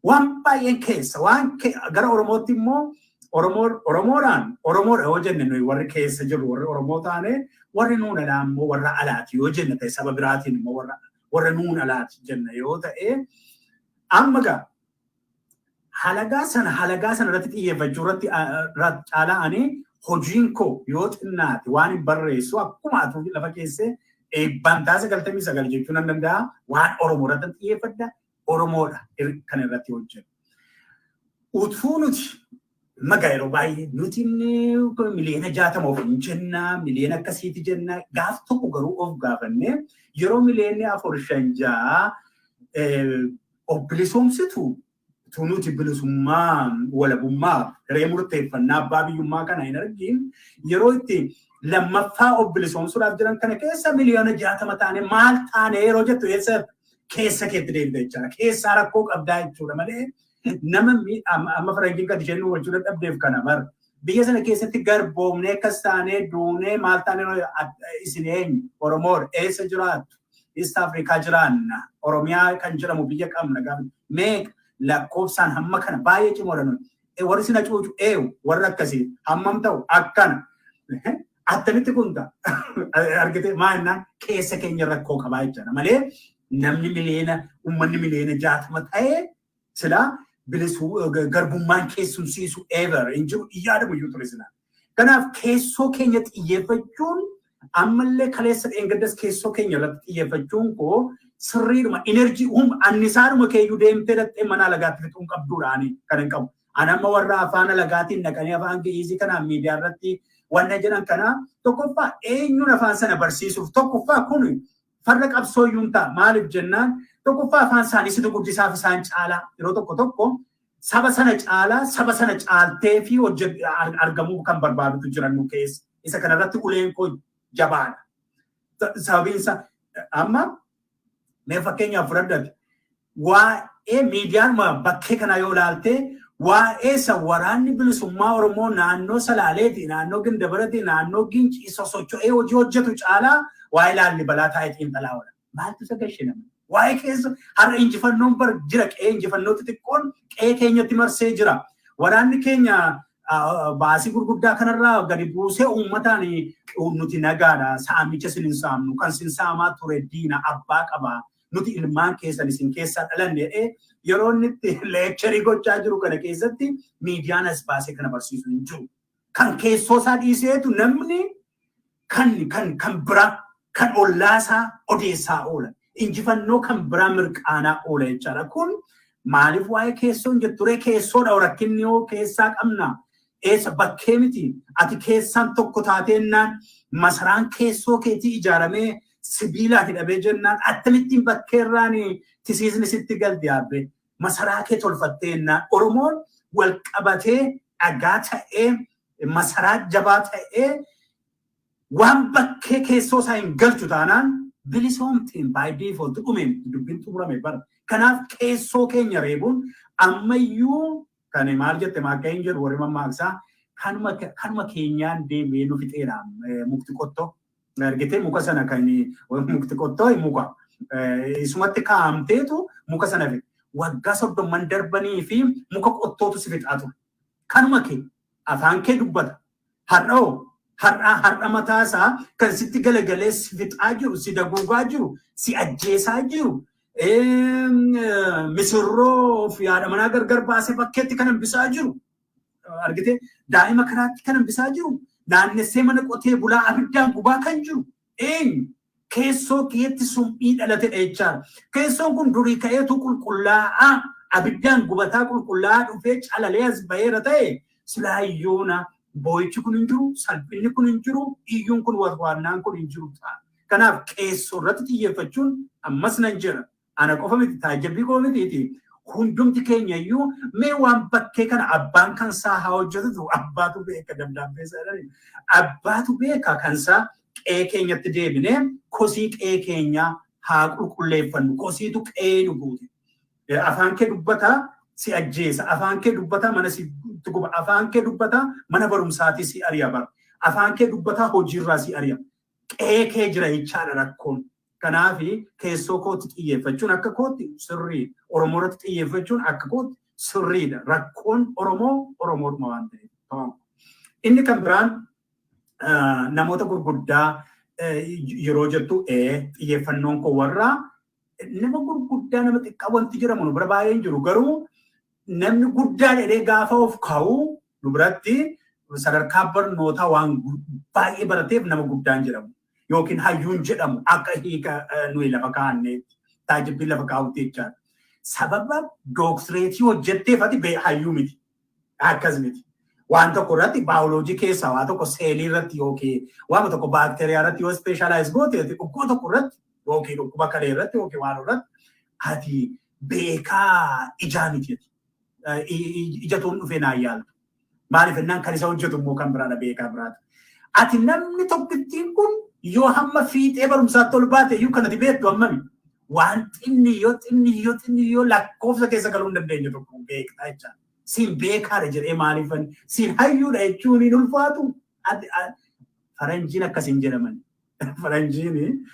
Waan baay'een keessa waan gara Oromootti immoo Oromoodhaan Oromoodha yoo jenne, nuyi warri keessa jirru warri Oromoo taane, warri nuun alaa immoo warra alaati yoo jenne ta'e, saba biraatiin immoo warra nuun alaati jenna yoo ta'e, amma gaa halagaa sana irratti xiyyeeffachuu irratti caalaa ani hojiin koo yoo xinnaate waan hin barreessu akkuma atu lafa keessee eebbantaa 99 jechuu nan danda'a, waan Oromoo irratti xiyyeeffadha, Oromoodha kan irratti hojjetu. Utuu nuti maga yeroo baay'ee nuti miliyoona 60 of hin jenna, miliyoona akkasiiti jenna, gaaf tokko garuu of gaafannee yeroo miliyoonni 4, 5, 6 of bilisoomsitu, utuu nuti bilisummaa, walabummaa, hiree murteeffannaa abbaa biyyummaa kana hin argin, yeroo itti lammaffaa of bilisoomsuudhaaf jiran kana keessa miliyoona 60 taane maal taane yeroo jettu, eessa keessa keetti deebite jechaadha. Keessaa rakkoo qabdaa jechuudha malee nama amma faranjiin kan isheen nu gochuu dadhabdeef kana bar. Biyya sana keessatti garboomnee akkas taanee duunee maal taanee, isin eenyu? Oromoodha. Eessa jiraattu? East Afrikaa jiraanna. Oromiyaa kan jedhamu biyya qabna. Meeqa lakkoofsaan? Hamma kana, baay'ee cimoodha nuyi. Warri sina cuucu eewu warra akkasii hammam ta'u akkana. Attamitti kun ta'a? Argite, maa jennaan keessa keenya rakkoo qabaa jechaadha malee namni miliyoona, uummanni miliyoona 60 ta'ee silaa bilisuu garbummaan keessumsiisu ever hin jiru, hin yaadamu iyyuu ture silaa. Kanaaf keessoo keenya xiyyeeffachuun ammallee kaleessa dheengaddas keessoo keenya irratti xiyyeeffachuun koo sirriidhuma. Energy annisaadhuma keeyyuu deemtee dhattee mana alagaatti fixuun qabduudha ani kan hin qabu. Ani amma warra afaan alagaatiin naqanii afaan Gi'iizii kanaan miidiyaa irratti wanna jedhan kana, tokkoffaa eenyuun afaan sana barsiisuuf? Tokkoffaa kun farra qabsoo iyyuu hin ta'a. Maaliif jennaan, tokkoffaa afaan isaanii situ guddisaaf, isaan caalaa yeroo tokko tokko saba sana caalaa, saba sana caaltee fi argamuu kan barbaadutu jiran nu keessa. Isa kanarratti uleen koo jabaadha. Sababiin isaa amma mee fakkeenyaaf fudhadhate, waa'ee miidiyaan bakkee kanaa yoo ilaalte, waa'ee isa waraanni bilisummaa Oromoo naannoo Salaaleeti, naannoo Gindabaraati, naannoo Gincii sosocho'ee hojii hojjetu caalaa waa'ee Laallibalaa taa'ee xiinxalaa oola. Maaltu isa gashe namni? Waa'ee keessa har'a injifannoon bar jira, qe'ee injifannoo xixiqqoon qe'ee keenyatti marsee jira. Waraanni keenya baasii gurguddaa kanarraa gadi buusee uummataan nuti nagaadha, saamicha isin hin saamnu, kan isin saamaa ture diina abbaa qaba. Nuti ilmaan keessan isin keessaa dhalanne jedhee yeroo inni itti lecture gochaa jiru kana keessatti miidiyaan as baasee kana barsiisu hin jiru. Kan keessoo isaa dhiiseetu namni kan biraa, kan ollaasaa odeessaa oola. Injifannoo kan biraa mirqaanaa oola jechaadha. Kun Maaliif waa'ee keessoo hin jettu ree? Keessoodha rakkinni yoo keessaa qabna. Eessa bakkee miti. Ati keessaan tokko taateennaan masaraan keessoo keetii ijaaramee sibiilaan hidhamee jennaan akkamittiin bakkeerraan tisiisni sitti galti yaabbee masaraa kee tolfatteennaan Oromoon wal qabatee dhagaa ta'ee masaraa jabaa ta'ee waan bakkee keessoo isaa hin galchu taanaan bilisoomtiin by default dhumeen dubbiin xumurame bara. Kanaaf keessoo keenya reebuun ammayyuu kan maal jette maakka hin jedhu warri mammaaksaa kanuma keenyaan deemee nu fixeera mukti qottoo. Argitee muka sana kan mukti qottoo muka. Isumatti kaa'amteetu muka sana fixe. Waggaa 30 darbanii fi muka qottootu si fixaa ture. Kanuma kee afaan kee dubbata. Har'oo har'a mataa isaa kan sitti galagalee si fixaa jiru, si daguugaa jiru, si ajjeesaa jiru. Misirroo fi haadha manaa gargar baasee bakkeetti kan hambisaa jiru. Argitee daa'ima karaatti kan hambisaa jiru. Naannessee mana qotee bulaa abiddaan gubaa kan jiru. Eenyu? Keessoo keetti summii dhalatedha jechaadha. Keessoon kun durii ka'eetu qulqullaa'aa abiddaan gubataa qulqullaa'aa dhufee calalee as baheera ta'e silaayyoona boo'ichi kun hin jiru, salphinni kun hin jiru, iyyuun kun warwaannaan kun hin jiru ta'a. Kanaaf keessoo irratti xiyyeeffachuun ammas nan jira. Ana qofa miti taajjabbii qofa mitiiti. Hundumti keenya iyyuu mee waan bakkee kana abbaan kan isaa haa hojjetutu abbaatu beeka dabdaabbee isaa jedhani. Abbaatu beeka kan isaa qe'ee keenyatti deebinee kosii qe'ee keenyaa haa qulqulleeffannu. Kosiitu qe'ee nu guute. Afaan kee dubbataa si ajjeesa. Afaan kee dubbataa mana si guba. Afaan kee dubbataa mana barumsaatii si ari'a bara. Afaan kee dubbataa hojiirraa si ari'a. Qe'ee kee jira jechaadha rakkoon. Kanaaf keessoo kootti xiyyeeffachuun akka kootti sirrii. Oromoo irratti xiyyeeffachuun akka kootti sirriidha. Rakkoon Oromoo Oromoodhuma waan ta'eef. Inni kan biraan namoota gurguddaa yeroo jettu xiyyeeffannoon koo warra nama gurguddaa nama xiqqaa wanti jedhamu nu bira baay'een jiru garuu namni guddaa jedhee gaafa of kaa'u nu biratti sadarkaa barnootaa waan baay'ee barateef nama guddaan jedhamu yookiin hayyuun jedhamu akka hiika nuyi lafa kaa'anneetti taajibbii lafa kaa'utti jechaadha. Sababa dooktireetii hojjetteef ati hayyuu miti. Akkas miti. Waan tokko irratti baayoloojii keessaa waa tokko seelii irratti yookiin waan tokko baakteeriyaa irratti yoo specialize goote dhukkuba tokko irratti yookiin dhukkuba kalee irratti yookiin waan irratti ati beekaa ijaa miti. Ijatuun dhufee naan yaaltu. Maaliif jennaan kan isa hojjetu immoo kan biraadha beekaa biraati. Ati namni tokkittiin kun yoo hamma fiixee barumsaatti ol baate iyyuu kan ati beektu hammami. Waan xinniyyoo xinniyyoo xinniyyoo lakkoofsa keessa galuu hin dandeenye tokko beektaa jechaadha. Siin beekaadha jedhee maaliifan siin hayyuudha jechuun hin ulfaatu. Faranjiin akkas hin jedhaman. Faranjiin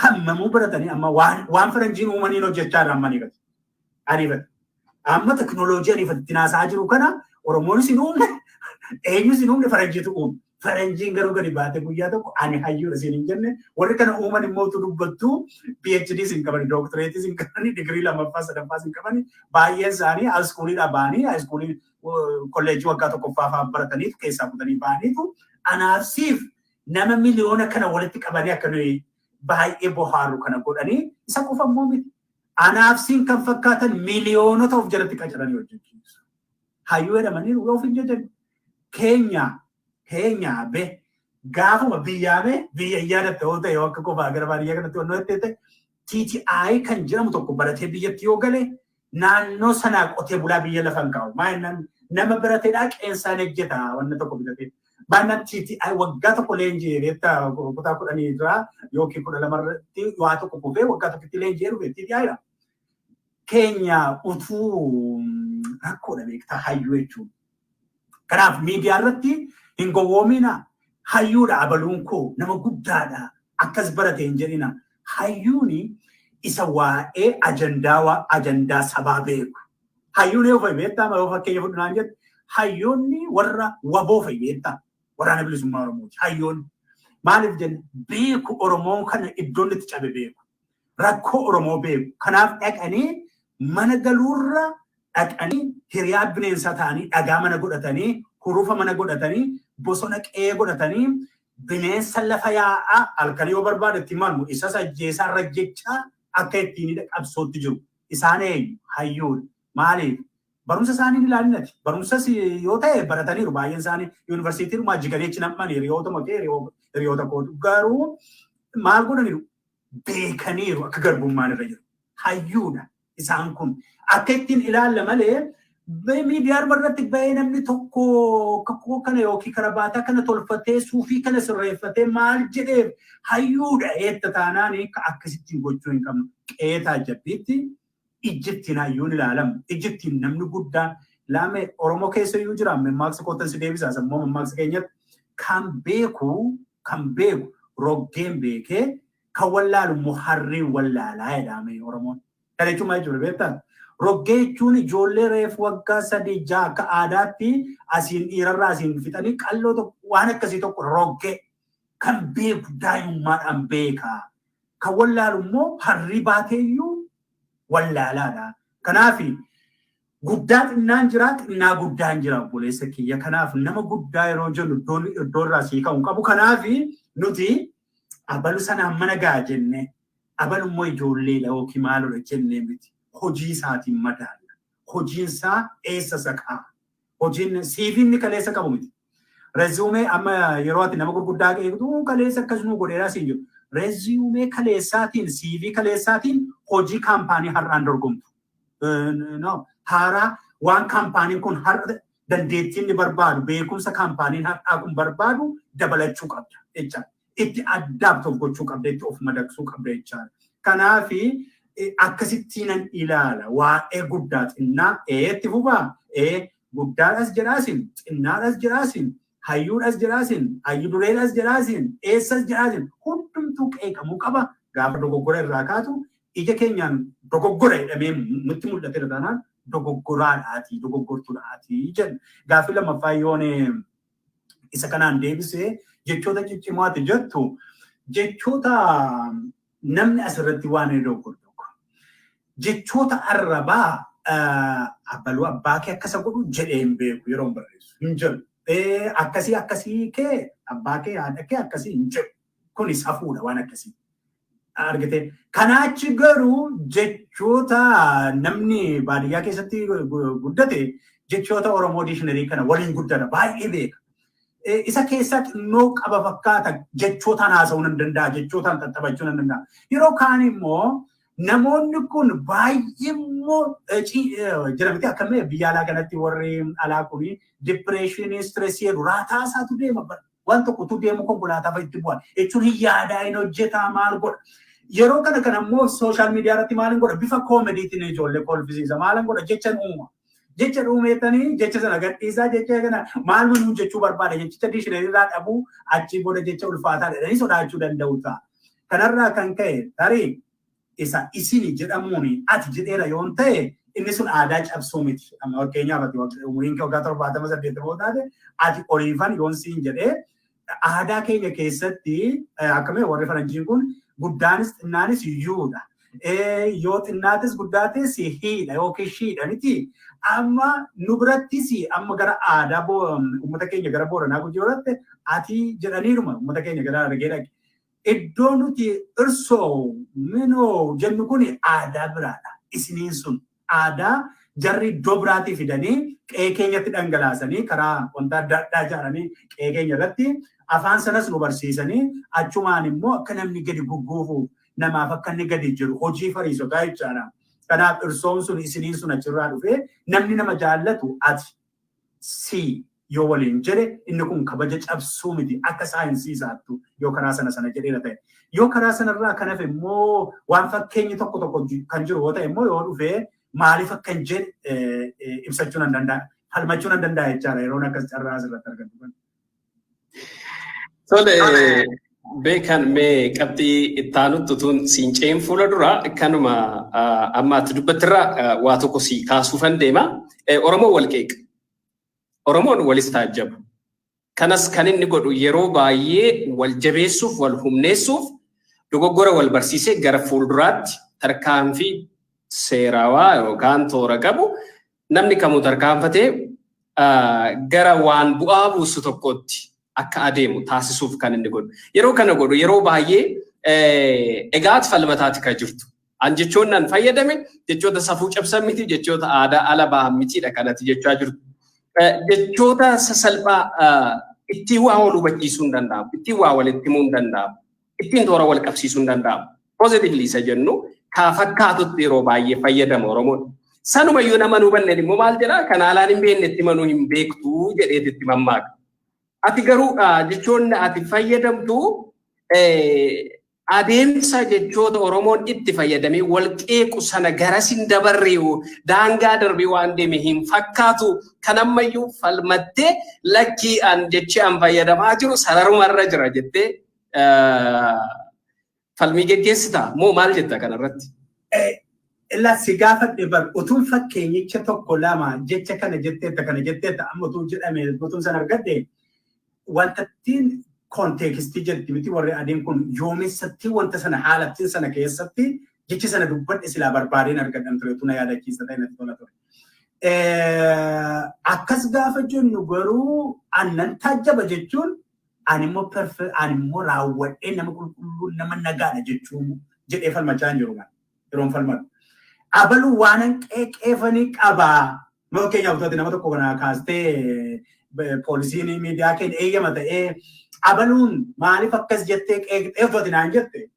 kan mamuu baratanii amma waan faranjiin uumaniin hojjechaa jiran amma ariifate. Ariifate. Amma teknooloojii ariifate naasaa jiru kana Oromoonis hin uumne eenyus hin uumne faranjiitu uume. Faranjiin garuu gadi baate guyyaa tokko ani hayyuudha siin hin jenne warri kana uuman immoo utuu dubbattuu PhD hin qabani, dooktireetii hin qabani, digirii lammaffaa sadaffaa hin qabani. Baay'een isaanii haayiskuuliidhaa ba'anii haayiskuulii kolleejjii waggaa tokkoffaa fa'aa barataniitu keessaa kutanii ba'aniitu anaaf siif nama miliyoona kana walitti qabanii akka nuyi baay'ee bohaaru kana godhanii isa qofa immoo miti. Anaaf siin kan fakkaatan miliyoonota of jalatti qacaranii hojjechiisu. Hayyuu jedhamanii of hin jajan. Keenya be gaafuma biyyaa be biyya yaadatte yoo ta'e akka qofaa gara baadiyyaa kanatti wannoo ta'e TTI kan jedhamu tokko baratee biyyatti yoo gale naannoo sanaa qotee bulaa biyya lafa hin kaa'u. Maal nama barateedhaa qeensaan ejjeta wanna tokko bitatee. Baannaan TTI waggaa tokko leenji'ee beektaa kutaa 10 irraa yookiin 12 irratti waa tokko kufee waggaa tokkotti leenji'ee dhufe TTI dha. Keenya utuu rakkoodha beektaa hayyuu jechuun. Kanaaf miidiyaa irratti hin gowwoomina. Hayyuudha abaluun koo nama guddaadha akkas barate hin jedhina. Hayyuuni isa waa'ee ajandaa sabaa beeku. Hayyuun yoo fa'i beektaa yoo fakkeenya fudhu naan jettu hayyoonni warra waboo fa'i beektaa waraana bilisummaa Oromooti. Hayyoonni maaliif jenna beeku Oromoon kana iddoon itti cabe beeku. Rakkoo Oromoo beeku. Kanaaf dhaqanii mana galuurra dhaqanii hiriyaa bineensaa ta'anii dhagaa mana godhatanii hurufa mana godhatanii bosona qe'ee godhatanii bineensa lafa yaa'aa halkan yoo barbaade itti marmu isas ajjeesaa irra jechaa akka ittiin qabsootti jiru. Isaan eenyu? Hayyuudha. Maaliif? Barumsa isaanii ilaalinati. Barumsas yoo ta'e barataniiru baay'een isaanii yuunivarsiitiirumaa jiganii achi nam'anii hiriyootuma kee hiriyoota kootu. Garuu maal godhaniiru? Beekaniiru akka garbummaan irra jiru. Hayyuudha isaan kun. Akka ittiin ilaalla malee miidiyaa irratti bahee namni tokko kakuu kana yookiin karabaataa kana tolfatee suufii kana sirreeffatee maal jedheef hayyuudha eetta taanaan akkasittiin gochuu hin qabnu. Qeetaa jabbiitti ijjittiin hayyuun ilaalamu. Ijjittiin namni guddaan laame Oromoo keessa iyyuu jira. Mammaaksa kottan si deebisaa sammuu mammaaksa keenyatti kan beeku roggeen beekee kan wallaalu immoo harreen wallaalaa jedhame Oromoon. Kana jechuun maal jechuudha beektaa? Roggee jechuun ijoollee reefu waggaa 3-6 akka aadaatti asiin dhiirarraa asiin fixanii qalloo tokko waan akkasii tokko roggee kan beeku daa'imummaadhaan beeka. Kan wallaalu immoo harrii baateeyyuu wallaalaadha. Kanaaf guddaa xinnaan jira, xinnaa guddaan jira obboleessa kiyya. Kanaaf nama guddaa yeroo jennu iddoo irraa sii ka'uu qabu. Kanaaf nuti abalu sanaan mana ga'a jennee abalu immoo ijoolleedha yookiin maalodha jennee miti. Hojii isaatiin madaalla. Hojiin isaa eessa isa ka'a? Hojiin siifiin kaleessa qabu miti. Rezuumee amma yeroo ati nama gurguddaa eegdu kaleessa akkas nu godheeraa siin jiru. Rezuumee kaleessaatiin siivii kaleessaatiin hojii kaampaanii har'aan dorgomtu. Haaraa waan kaampaaniin kun har'a dandeettiin inni barbaadu beekumsa kaampaaniin har'aa kun barbaadu dabalachuu qabda jechaadha. Itti addaabtu of gochuu qabda, itti of madaqsuu qabda jechaadha. Kanaafi akkasittiin ilaala waa'ee guddaa xinnaa eetti fufaa guddaadhas jedhaasin xinnaadhas jedhaasin hayyuudhas jedhaasin hayyu dureedhas jedhaasin eessas jedhaasin hundumtuu qeeqamuu qaba. Gaafa dogoggora irraa kaatu ija keenyaan dogoggora jedhamee nutti mul'ate taanaan dogoggoraadhaatii dogoggortuudhaatii jenna. Gaaffii lammaffaa yoon isa kanaan deebisee jechoota ciccimaati jettu jechoota namni asirratti waan inni dogoggoru tokko. Jechoota arrabaa abaluu abbaa kee akkasa godhu jedhee hin beeku yeroo barreessu hin jedhu. Akkasii akkasii kee abbaa kee haadha kee akkasii hin jedhu. Kuni safuudha waan akkasii. Argite. Kanaachi garuu jechoota namni baadiyyaa keessatti guddate jechoota Oromoo diishinarii kana waliin guddata baay'ee beeka. Isa keessaa xinnoo qaba fakkaata jechootaan haasa'uu nan danda'a, jechootaan tattaphachuu nan danda'a. Yeroo kaan immoo namoonni kun baay'ee immoo jira miti akkamii biyya alaa kanatti warri alaa kun dipireeshinii, stireesii jedhu raataa isaatu deema. Waan tokkotu deemu konkolaataa fa'a itti bu'a. Jechuun hin yaadaa, hin hojjetaa, maal godha. Yeroo kana kana immoo sooshaal miidiyaa irratti maal godha? Bifa koomediitiin ijoollee kolfisiisa. Maal godha? Jecha uuma. Jecha uumeetanii jecha sana gadhiisaa jecha kana maal nuun jechuu barbaada jechicha diishinarii irraa dhabuu achii booda jecha ulfaataa jedhanii sodaachuu danda'u ta'a. Kanarraa kan ka'e tarii isa isini jedhamuun ati jedheera yoon ta'e inni sun aadaa cabsuu miti. Amma fakkeenyaaf ati umuriin kee waggaa 70-80 taate ati oliifan yoon siin jedhee aadaa keenya keessatti akkamii warri faranjiin kun guddaanis xinnaanis iyyuudha. Yoo xinnaatis guddaatis hiidha yookiin shiidha miti. Amma nu birattis amma gara aadaa uummata keenya gara Booranaa Gujii horatte ati jedhaniiruma uummata keenya gara Harargee dhaqe. Iddoo nuti irsoo minoo jennu kun aadaa biraadha. Isiniin sun aadaa jarri iddoo biraatii fidanii qe'ee keenyatti dhangalaasanii karaa wanta adda addaa ijaaranii qe'ee keenya irratti afaan sanas nu barsiisanii achumaan immoo akka namni gadi gugguufu namaaf akka inni gadi jiru hojii fariisotaa jechaadha. Kanaaf irsoon sun isiniin sun achirraa dhufee namni nama jaallatu ati si yoo waliin jedhe inni kun kabaja cabsuu miti akka saayinsii isaattu yoo karaa sana sana jedheera ta'e. Yoo karaa sanarraa kan hafe immoo waan fakkeenyi tokko tokko kan jiru yoo ta'e immoo yoo dhufee maaliif akka hin jedhe ibsachuu nan danda'a. Falmachuu nan danda'a jechaadha yeroon akkas carraa asirratti argatu. Tole beekan mee qabxii itti aanutti utuun siin ce'in fuula dura kanuma amma ati dubbattirraa waa tokko si kaasuufan deema. Oromoon wal qeeqa. Oromoon walis taajjaba. Kanas kan inni godhu yeroo baay'ee wal jabeessuuf, wal humneessuuf, dogoggora wal barsiisee gara fuulduraatti tarkaanfii seerawaa yookaan toora qabu namni kamuu tarkaanfatee gara waan bu'aa buusu tokkotti akka adeemu taasisuuf kan inni godhu. Yeroo kana godhu yeroo baay'ee egaa ati falmataati kan jirtu. An jechoonni an fayyadame jechoota safuu cabsan miti, jechoota aadaa ala bahan mitiidha kanatti jechaa jirtu. Jechoota sasalphaa ittiin waa wal hubachiisuu hin danda'amu, ittiin waa walitti himuu hin danda'amu, ittiin toora wal qabsiisuu hin danda'amu. Positively isa jennu kaa fakkaatutti yeroo baay'ee fayyadama Oromoon. Sanumayyuu nama nu hubanneen immoo maal jedhaa, kan haalaan hin beekne itti manuu hin beektu jedheet itti mammaaka. Ati garuu jechoonni ati fayyadamtu adeemsa jechoota Oromoon itti fayyadamee wal qeequ sana garas hin dabarree, daangaa darbee waan deeme hin fakkaatu. Kan ammayyuu falmattee lakkii, an jechi an fayyadamaa jiru sararumarra jira jettee falmii geggeessita moo maal jetta kanarratti? Ila si gaafadhe bar, utuun fakkeenyicha tokko lama jecha kana jetteetta, kana jetteetta amma utuu jedhame, utuun san argadhe, wanta ittiin context jetti miti warri adiin kun, yoomessatti wanta sana haalattiin sana keessatti jechi sana dubbadhe silaa barbaadeen argadhan ture, tuna yaadachiisa ta'e natti tola ture. Akkas gaafa jennu garuu annan taajjaba jechuun ani immoo raawwadhee nama qulqulluu, nama nagaadha jechuun jedhee falmachaa hin jiru yeroon falmadu. Abaluu waan qeeqeefanii qabaa. Fakkeenyaaf utuu nama tokko kana kaastee, poolisiin miidiyaa keenya eeyyama ta'ee, abaluun maaliif akkas jettee qeeqxee uffati naan jette,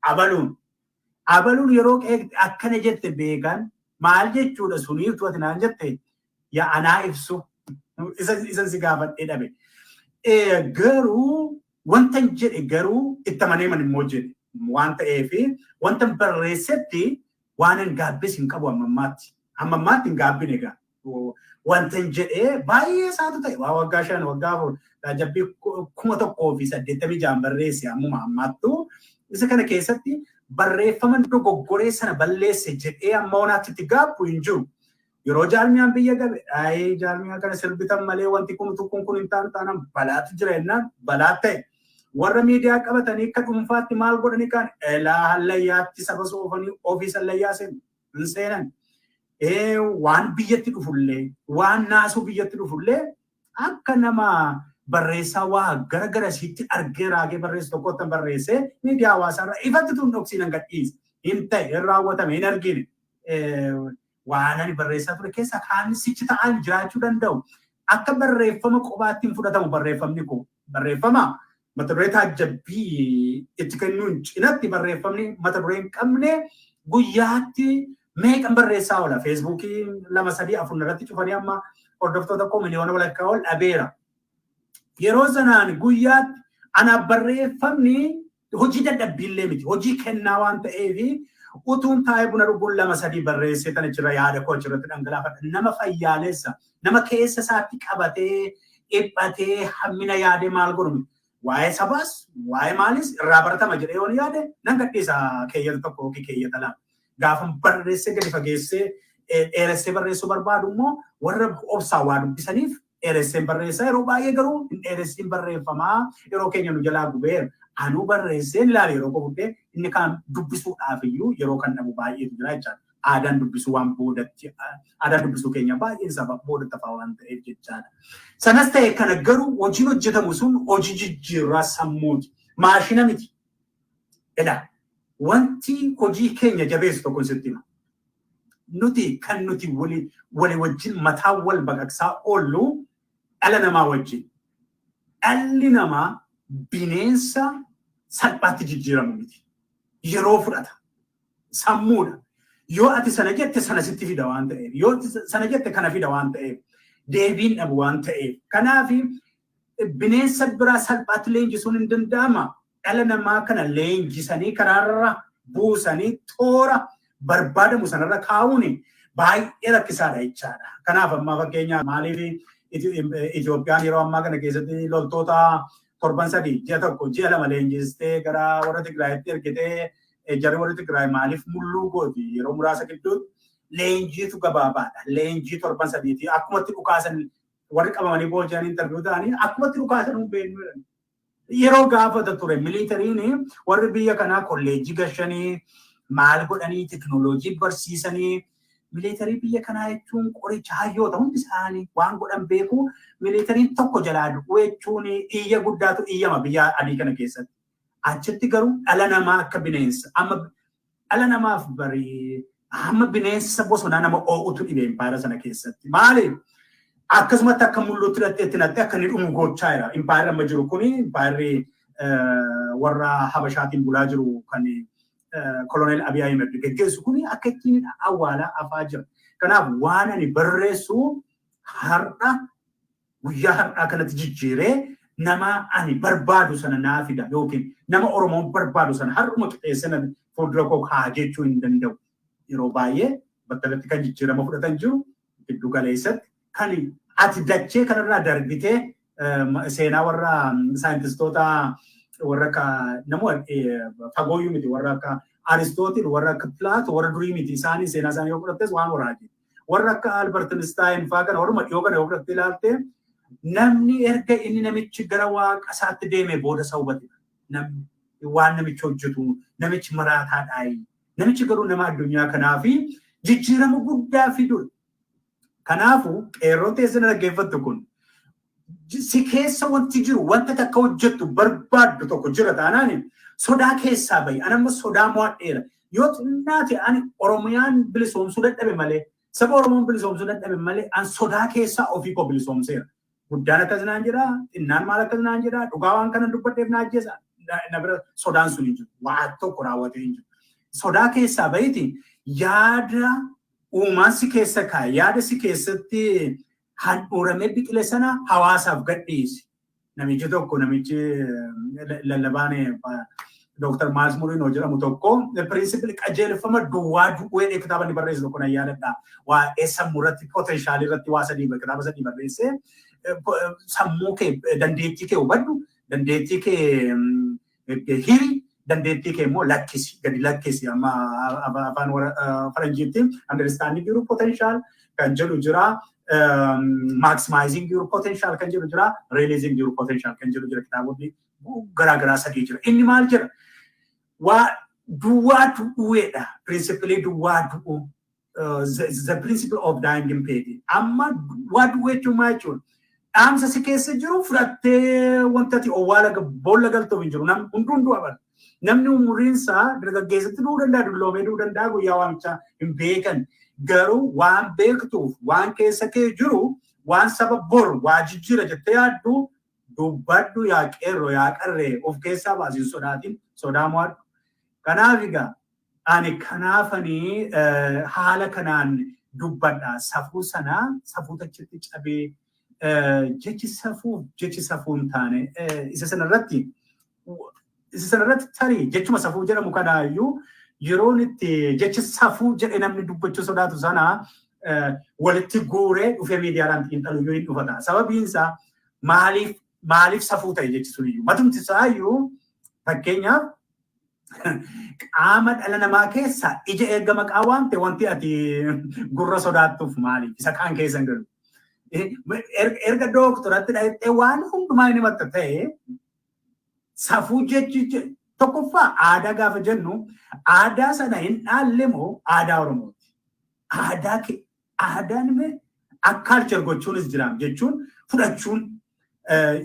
abaluun yeroo qeeqxe akkana jette beekan maal jechuudha sunii utuu ati naan jette, yaa anaa ibsu isa si gaafadhee dhabe. Garuu wanta jedhe garuu itti amanee man immoo jedhe waan ta'eef, wanta barreessetti waan hin gaabbis hin qabu amma ammaatti. Amma ammaatti hin gaabbine egaa. Wanta hin jedhee baay'ee isaatu ta'e waa waggaa 5, waggaa 4, taajabbii 1086 barreesse. Ammuma ammaattu isa kana keessatti barreeffama dogoggoree sana balleesse jedhee amma onaatti itti gaabbu hin jiru. Yeroo jaarmiyaan biyya gabe, ayee, jaarmiyaa kana sirbitan malee wanti kun tokkoon kun hin taanu taanaan balaatu jira jennaan balaa ta'e. Warra miidiyaa qabatanii akka dhuunfaatti maal godhanii kan elaa hallayyaatti saba soofanii ofiis hallayyaa seenu hin seenan. Waan biyyatti dhufullee, waan naasuu biyyatti dhufullee, akka nama barreessaa waa gara garasiitti argee raagee barreessu tokkotti barreessee miidiyaa hawaasaarra ifatti tun dhoksiin gadhiise. Hin ta'e, hin raawwatame, hin argine. Waan ani barreessaa ture keessa kaan sichi ta'an jiraachuu danda'u. Akka barreeffama qobaatti hin fudhatamu barreeffamni koo. Barreeffama mata duree taajjabbii itti kennuun cinatti barreeffamni mata duree hin qabne guyyaatti meeqan barreessaa oola. Feesbuukii lama, sadii, afur irratti cufanii amma hordoftoota koo 1.5 miliyoona ol dhabeera. Yeroo sanaan guyyaatti anaaf barreeffamni hojii dadhabbiillee miti. Hojii kennaa waan ta'eef utuun taa'ee buna dhuguun lama sadii barreessee tan achirra yaada koo achirratti dhangalaafadha. Nama fayyaaleessa, nama keessa isaatti qabatee dhiphatee hammina yaadee maal godhu miti. Waa'ee sabaas waa'ee maalis irraa baratama jedhee yoon yaade nan gadhiisa keeyyata tokko yookiin keeyyata lama. Gaafa barreessee gadi fageessee dheeressee barreessuu barbaadu immoo warra obsaan waa dubbisaniif dheeresseen barreessaa. Yeroo baay'ee garuu hin dheeressiin barreeffamaa, yeroo keenya nu jalaa gubeera. Anuu barreesseen ilaale yeroo guddee inni kaan dubbisuudhaaf iyyuu yeroo kan dhabu baay'eetu jira jechaadha. Aadaan dubbisuu waan boodatti, aadaan dubbisuu keenya baay'een saba boodatti hafaa waan ta'eef jechaadha. Sanas ta'e kana garuu hojiin hojjetamu sun hojii jijjiirraa sammuuti. Maashina miti. Edaa wanti hojii keenya jabeessu tokko sitti hima. Nuti kan nuti walii wajjin mataa wal baqaqsaa oollu dhala namaa wajjin. Dhalli namaa bineensa salphaatti jijjiiramu miti. Yeroo fudhata. Sammuudha. Yoo ati sana jette sana sitti fida waan ta'eef, yoo sana jette kana fida waan ta'eef, deebiin dhabu waan ta'eef. Kanaaf bineensa biraa salphaatti leenjisuun hin danda'ama. Dhala namaa kana leenjisanii karaarra buusanii toora barbaadamu sanarra kaa'uun baay'ee rakkisaadha jechaadha. Kanaaf amma fakkeenyaaf maaliif Itoophiyaan yeroo ammaa kana keessatti loltoota torban 3, ji'a 1, ji'a 2 leenjistee gara warra Tigraayitti ergitee, jarri warri Tigraay maaliif mulluu gooti yeroo muraasa gidduutti? Leenjiitu gabaabaadha. Leenjii torban 3ti. Akkumatti dhukaasan warri qabamanii booji'an interview ta'anii akkumatti dhukaasan hin beeknu. Yeroo gaafata ture militaryn warri biyya kanaa kolleejjii gashanii maal godhanii teknooloojii barsiisanii, military biyya kanaa jechuun qoricha hayyoota hundi isaanii waan godhan beeku. Militaryn tokko jalaa du'u jechuun iyya guddaatu iyyama biyya adii kana keessatti. Achitti garuu dhala namaa akka bineensa amma Dhala namaaf barii hamma bineensa bosonaa nama oo'utu dhibe impaayera sana keessatti. Maaliif? Akkasumatti akka mul'utti hidhattee itti naqxee akka inni dhumu gochaa jira. Impaayerri amma jiru kuni impaayerri warra Habashaatiin bulaa jiru kan Koloneel Abiy Ahmed geggeessu kuni akka ittiin awwaalaa afaa jira. Kanaaf waan ani barreessu har'a, guyyaa har'aa kanatti jijjiiree, nama ani barbaadu sana naa fida yookiin nama Oromoon barbaadu sana har'uma qixeessina fuuldura koo kaa jechuu hin danda'u. Yeroo baay'ee battalatti kan jijjiirama fudhatan jiru, giddu galeessatti kan ati dachee kanarraa darbitee seenaa warra saayintistoota, warra akka nama fagooyyuu miti, warra akka Aristootil, warra akka Pilaato, warra durii miti, isaanii seenaa isaanii yoo fudhattes waan waraati. Warra akka Albert Einstein faa kana, warruma dhiyoo kana yoo fudhatte ilaalte, namni erga inni namichi gara waaqa isaatti deeme booda isa hubate. Namni waan namichi hojjetu, namichi maraataadhaayi. Namichi garuu nama addunyaa kanaa fi jijjiirama guddaa fidudha. Kanaafuu qeerroo teessina dhaggeeffattu kun, si keessa wanti jiru, wanta takka hojjettu barbaaddu tokko jira taanaan, sodaa keessaa bahi. Ani amma sodaa mo'adheera. Yoo xinnaate ani Oromiyaan bilisoomsuu dadhabe malee, saba Oromoon bilisoomsuu dadhabe malee, an sodaa keessaa ofii koo bilisoomseera. Guddaan akkas naan jedha, xinnaan maal akkas naan jedha, dhugaa waan kana dubbadheef na ajjeesa. Na bira sodaan sun hin jiru. Waa tokko raawwatee hin jiru. Sodaa keessaa bahiti yaada uumaan si keessa kaa'e, yaada si keessatti handhuuramee biqile sana hawaasaaf gadhiisi. Namichi tokko, namichi lallabaan Dr. Myles Munroe jedhamu tokko, principle, qajeelfama duwwaa du'uu jedhee kitaaba inni barreesse tokko nan yaadadha. Waa'ee sammuu irratti, potential irratti waa sadii, kitaaba sadii barreesse. Sammuu kee, dandeettii kee hubadhu, dandeettii kee hiri, dandeettii kee immoo lakkisi, gadi lakkisi. Amma afaan faranjiitti understanding your potential kan jedhu jira. Maximizing your potential kan jedhu jira. Releasing your potential kan jedhu jira. Kitaabonni garaagaraa sadii jira. Inni maal jedha? Waa duwwaa du'uudha. Principle duwwaa du'uu. The principle of dying empty. Amma duwwaa du'uu jechuun maal jechuudha? Dhaamsa si keessa jiru fudhattee wanta ati owwaala boolla galtuuf hin jiru. Namni hunduu du'a bara. Namni umuriin isaa dargaggeessatti du'uu danda'a, dulloomee du'uu danda'a, guyyaa waamichaa hin beekan. Garuu waan beektuuf, waan keessa kee jiru, waan saba bor waa jijjiira jettee yaaddu dubbadhu, yaa qeerroo, yaa qarree, of keessaa baasiin sodaatiin, sodaa mo'adhu. Kanaaf egaa ani kanaafanii haala kanaan dubbadha. Safuu sanaa, safuu achitti cabee, jechi safuu, jechi safuu hin taane, isa sanarratti tarii jechuma safuu jedhamu kanaayyuu, yeroon itti jecha safuu jedhe namni dubbachuu sodaatu sana walitti guuree dhufee miidiyaadhaan xiinxaluyyuu hin dhufata. Sababiin isaa maaliif safuu ta'e jechi suniyyuu? Matumti isaayyuu, fakkeenyaaf, qaama dhala namaa keessa ija erga maqaa waamte, wanti ati gurra sodaattuuf maaliif? Isa kaan keessa hin galu. Erga dooktoratti dhaqxee waan hundumaa inni himatta ta'e, safuu jechi tokkoffaa aadaa gaafa jennu, aadaa sana hin dhaalle moo aadaa Oromooti? Aadaa aadaan mee akka culture gochuunis jiraam jechuun fudhachuun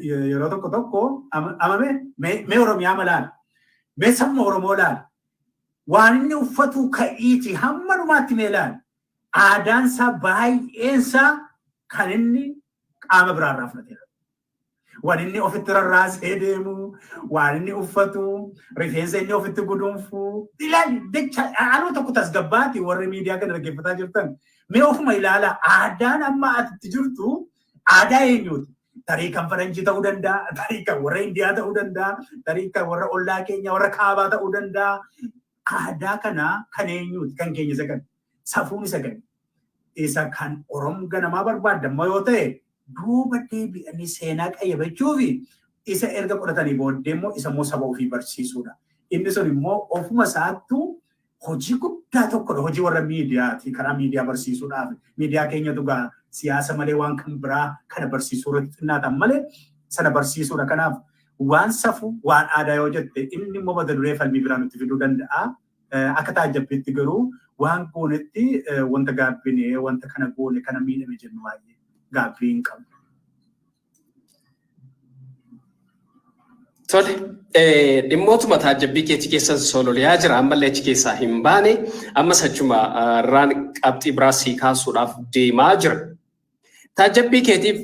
yeroo tokko tokko amame mee Oromiyaa malaal, mee sabma Oromoo laal, waan inni uffatu ka'iiti hamma dhumaatti mee laal, aadaan isaa baay'een isaa kan inni qaama biraarraa fudhateera. Waan inni ofitti rarraasee deemu, waan inni uffatu, rifeensa inni ofitti guduunfu. Ilaali, jecha haaluma tokko tasgabbaati warri miidiyaa kana dhaggeeffataa jirtan. Mee ofuma ilaala, aadaan amma ati jirtu aadaa eenyuuti? Tarii kan faranjii ta'uu danda'a, tarii kan warra Indiyaa ta'uu danda'a, tarii kan warra ollaa keenya, warra kaabaa ta'uu danda'a. Aadaa kana kan eenyuuti? Kan keenya isa kan. Safuun isa kan. Isa kan Oromoo ganamaa barbaadammoo yoo ta'e, duuba deebi'anii seenaa qayyabachuu fi isa erga qoratanii booddee immoo isa immoo saba ofii barsiisuudha. Inni sun immoo ofuma isaattuu hojii guddaa tokkodha. Hojii warra miidiyaati. Karaa miidiyaa barsiisuudhaaf. Miidiyaa keenyatu gaa siyaasa malee waan kan biraa kana barsiisuu irratti xinnaatan malee sana barsiisuudha. Kanaaf waan safuu, waan aadaa yoo jette, inni immoo mata duree falmii biraa nutti fiduu danda'a. Akka taajjabbiitti garuu waan goonetti wanta gaabbinee, wanta kana goone kana miidhame jennu baay'ee gaabbii hin qabnu. Tole, dhimmootuma taajjabbii keetii keessan sololiyaa jira, ammallee achi keessaa hin baane, ammas achuma irraan qabxii biraa sii kaasuudhaaf deemaa jira. Taajjabbii keetiif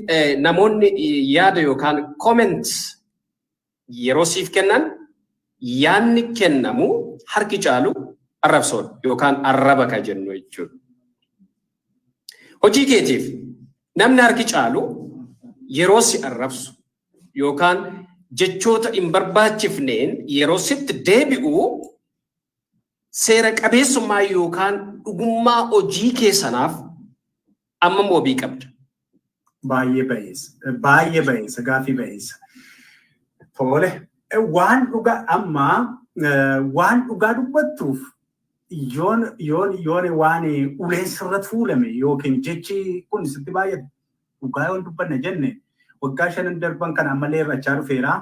namoonni yaada yookaan comment yeroo siif kennan, yaadni kennamu harki caalu arrabsoodha yookaan arraba ka jennu jechuudha. Hojii keetiif namni harki caalu yeroo si arrabsu yookaan jechoota hin barbaachifneen yeroo sitti deebi'u, seera qabeessummaa yookaan dhugummaa hojii kee sanaaf amma wabii qabda? Baay'ee bayeessa. Baay'ee bayeessa. Gaaffii bayeessa. Tole. Waan dhugaa amma waan dhugaa dubbattuuf yoon yoon yoon waan uleen sirra tuulame yookiin jechi kun sitti baay'ate, dhugaa yoon dubbanna jenne, waggaa 5n darban kana ammallee irrachaa dhufeera.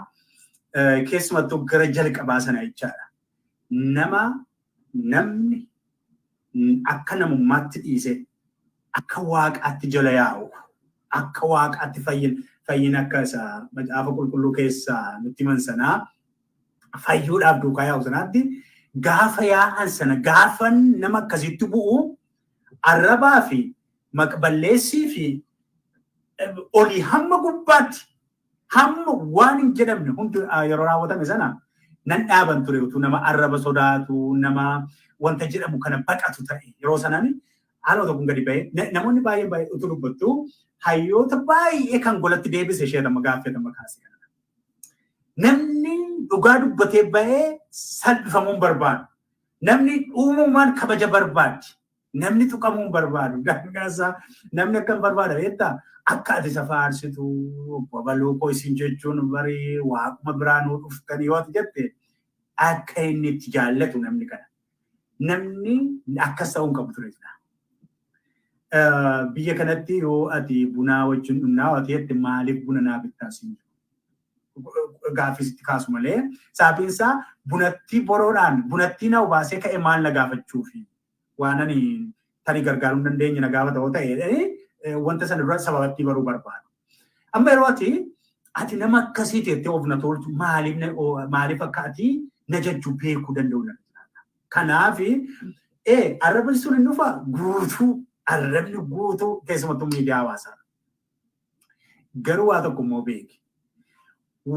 Keessumattuu gara jalqabaa sana jechaadha. Namni akka namummaatti dhiise akka waaqaatti jala yaa'u, akka waaqaatti fayyina akka isa Macaafa Qulqulluu keessaa nutti himan sanaa fayyuudhaaf duukaa yaa'u sanaatti gaafa yaa'an sana, gaafa nama akkasitti bu'u, arrabaa fi maqballeessii fi olii hamma gubbaatti hamma waan hin jedhamne hundi yeroo raawwatame sana nan dhaaban ture. Utuu nama arraba sodaatu, nama wanta jedhamu kana baqatu ta'e, yeroo sanaan haala tokkoon gadi bahee namoonni baay'een baay'ee utuu dubbattu, hayyoota baay'ee kan golatti deebise ishee amma gaaffii amma kaase kana. Namni dhugaa dubbatee bahee salphifamuu hin barbaadu. Namni uumamaan kabaja barbaadi. Namni tuqamuu hin barbaadu. Daangaasaa namni akkam barbaada beektaa? Akka ati isa faarsitu, babaluu koo isin jechuun barii waaquma biraa nuu dhuftanii yoo ati jette, akka inni itti jaallatu namni kana. Namni akkas ta'uu hin qabu ture. Biyya kanatti yoo ati bunaa wajjin dhugnaa ati jette, maaliif buna naa bittaa siin jedhu. Gaaffii sitti kaasu malee, sababiin isaa bunatti boroodhaan bunatti na obaasee ka'e maal na gaafachuufi, waan ani tarii gargaaruu hin dandeenye na gaafata yoo ta'e, wanta sana dura sababatti baruu barbaadu. Amma yeroo ati nama akkasii teettee of na tolchu, maaliif akka ati na jajju beekuu danda'u na jiraata. Kanaaf arrabni sun hin dhufa guutuu, arrabni guutuu keessumattuu miidiyaa hawaasaa. Garuu waa tokko immoo beeki.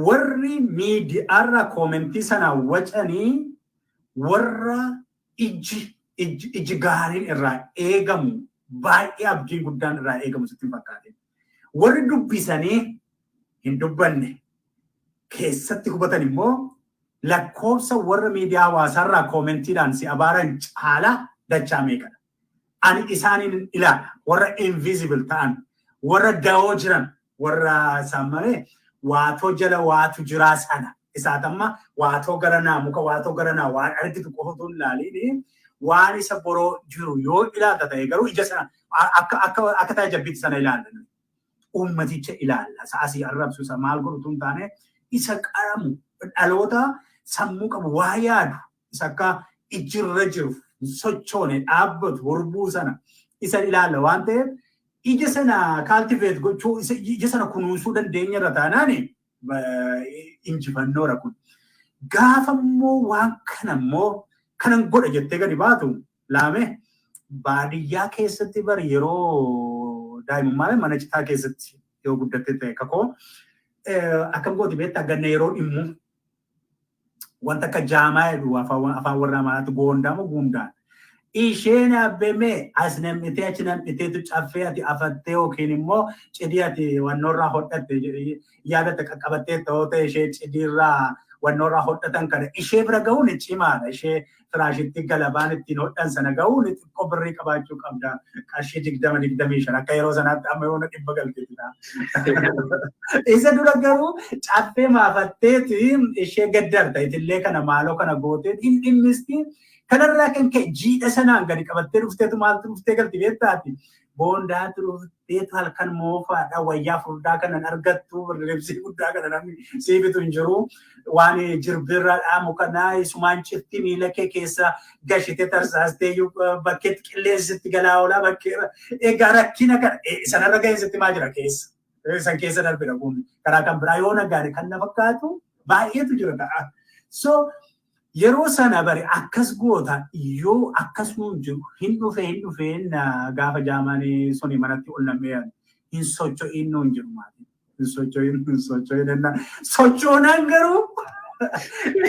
Warri miidiyaarra comment sana wacanii, warra iji gaariin irraa eegamu, baay'ee abdiin guddaan irraa eegamu sitti hin fakkaatin. Warri dubbisanii hin dubbanne keessatti hubatan immoo lakkoofsa warra miidiyaa hawaasaarraa commentiidhaan si abaaran caalaa dachaa meeqadha. Ani isaaniin ilaala. Warra invisible ta'an, warra da'oo jiran, warra isaan malee waatoo jala waatu jiraa sana. Isaat amma waatoo garanaa muka waatoo garanaa waan argitu qofa otoo hin ilaaliin, waan isa boroo jiru yoo ilaalta ta'e garuu ija sana akka taajabbiitti sana ilaalla. Uummaticha ilaalla. Isa asii arrabsu, isa maal godhu otoo hin taane, isa qaramu, dhaloota sammuu qabu, waa yaadu, isa akka ijjirra jiru sochoone dhaabbatu hurbuu sana isa ilaalla waan ta'eef, ija sana cultivate gochuu, ija sana kunuunsuu dandeenya irra taanaan injifannoodha kun. Gaafa immoo waan kana immoo kanan godha jettee gadi baatu, laame baadiyyaa keessatti bari yeroo daa'imummaa mana citaa keessatti yoo guddatte ta'e, kakoo akkam gooti beektaa? Ganna yeroo dhimmu wanta akka jaamaa jedhu, afaan warra Amaaraatti goondaa moo guundaan. Isheen abbemee as nam'itee achi nam'iteetu caffee ati afattee yookiin immoo cidii ati wannoorraa hodhatte yaadatte qaqqabattee ta'oo ta'e, ishee cidiirraa wannoorraa hodhatan kana ishee bira ga'uun cimaadha. Ishee firaashitti galabaan ittiin hodhan sana ga'uun xiqqoo birrii qabaachuu qabda. Qarshii 20, 25 akka yeroo sanaatti, amma yoona 100 galteetidha. Isa dura garuu caffee maafatteeti ishee gaddarta. Itillee kana maaloo kana gootee hin dhimmisti. Kanarraa kan ka'e jiidha sanaan gadi qabattee dhufteetu maaltu dhuftee galti beektaati? Boondaatu dhufteetu halkan moofaadha, wayyaa furdaa kanan argattu, libsii guddaa kana namni siibitu hin jiru. Waan jirbirra dhaamu kana isumaan cirti miila kee keessa gashitee tarsaastee bakkeetti qilleensitti galaa oolaa bakkeerra. Egaa rakkina kana sanarra ga'eessitti maa jira keessa? San keessa darbira kun karaa kan biraa yoo nagaane kan na fakkaatu. Baay'eetu jira ta'a. So yeroo sana bare akkas goota yoo akkas nuun jiru hin dhufeen gaafa jaamanii suni manatti ol nam'ee hin socho'in nuun jiru maatii. Hin socho'in hin socho'in ennaa. Sochoonaan garuu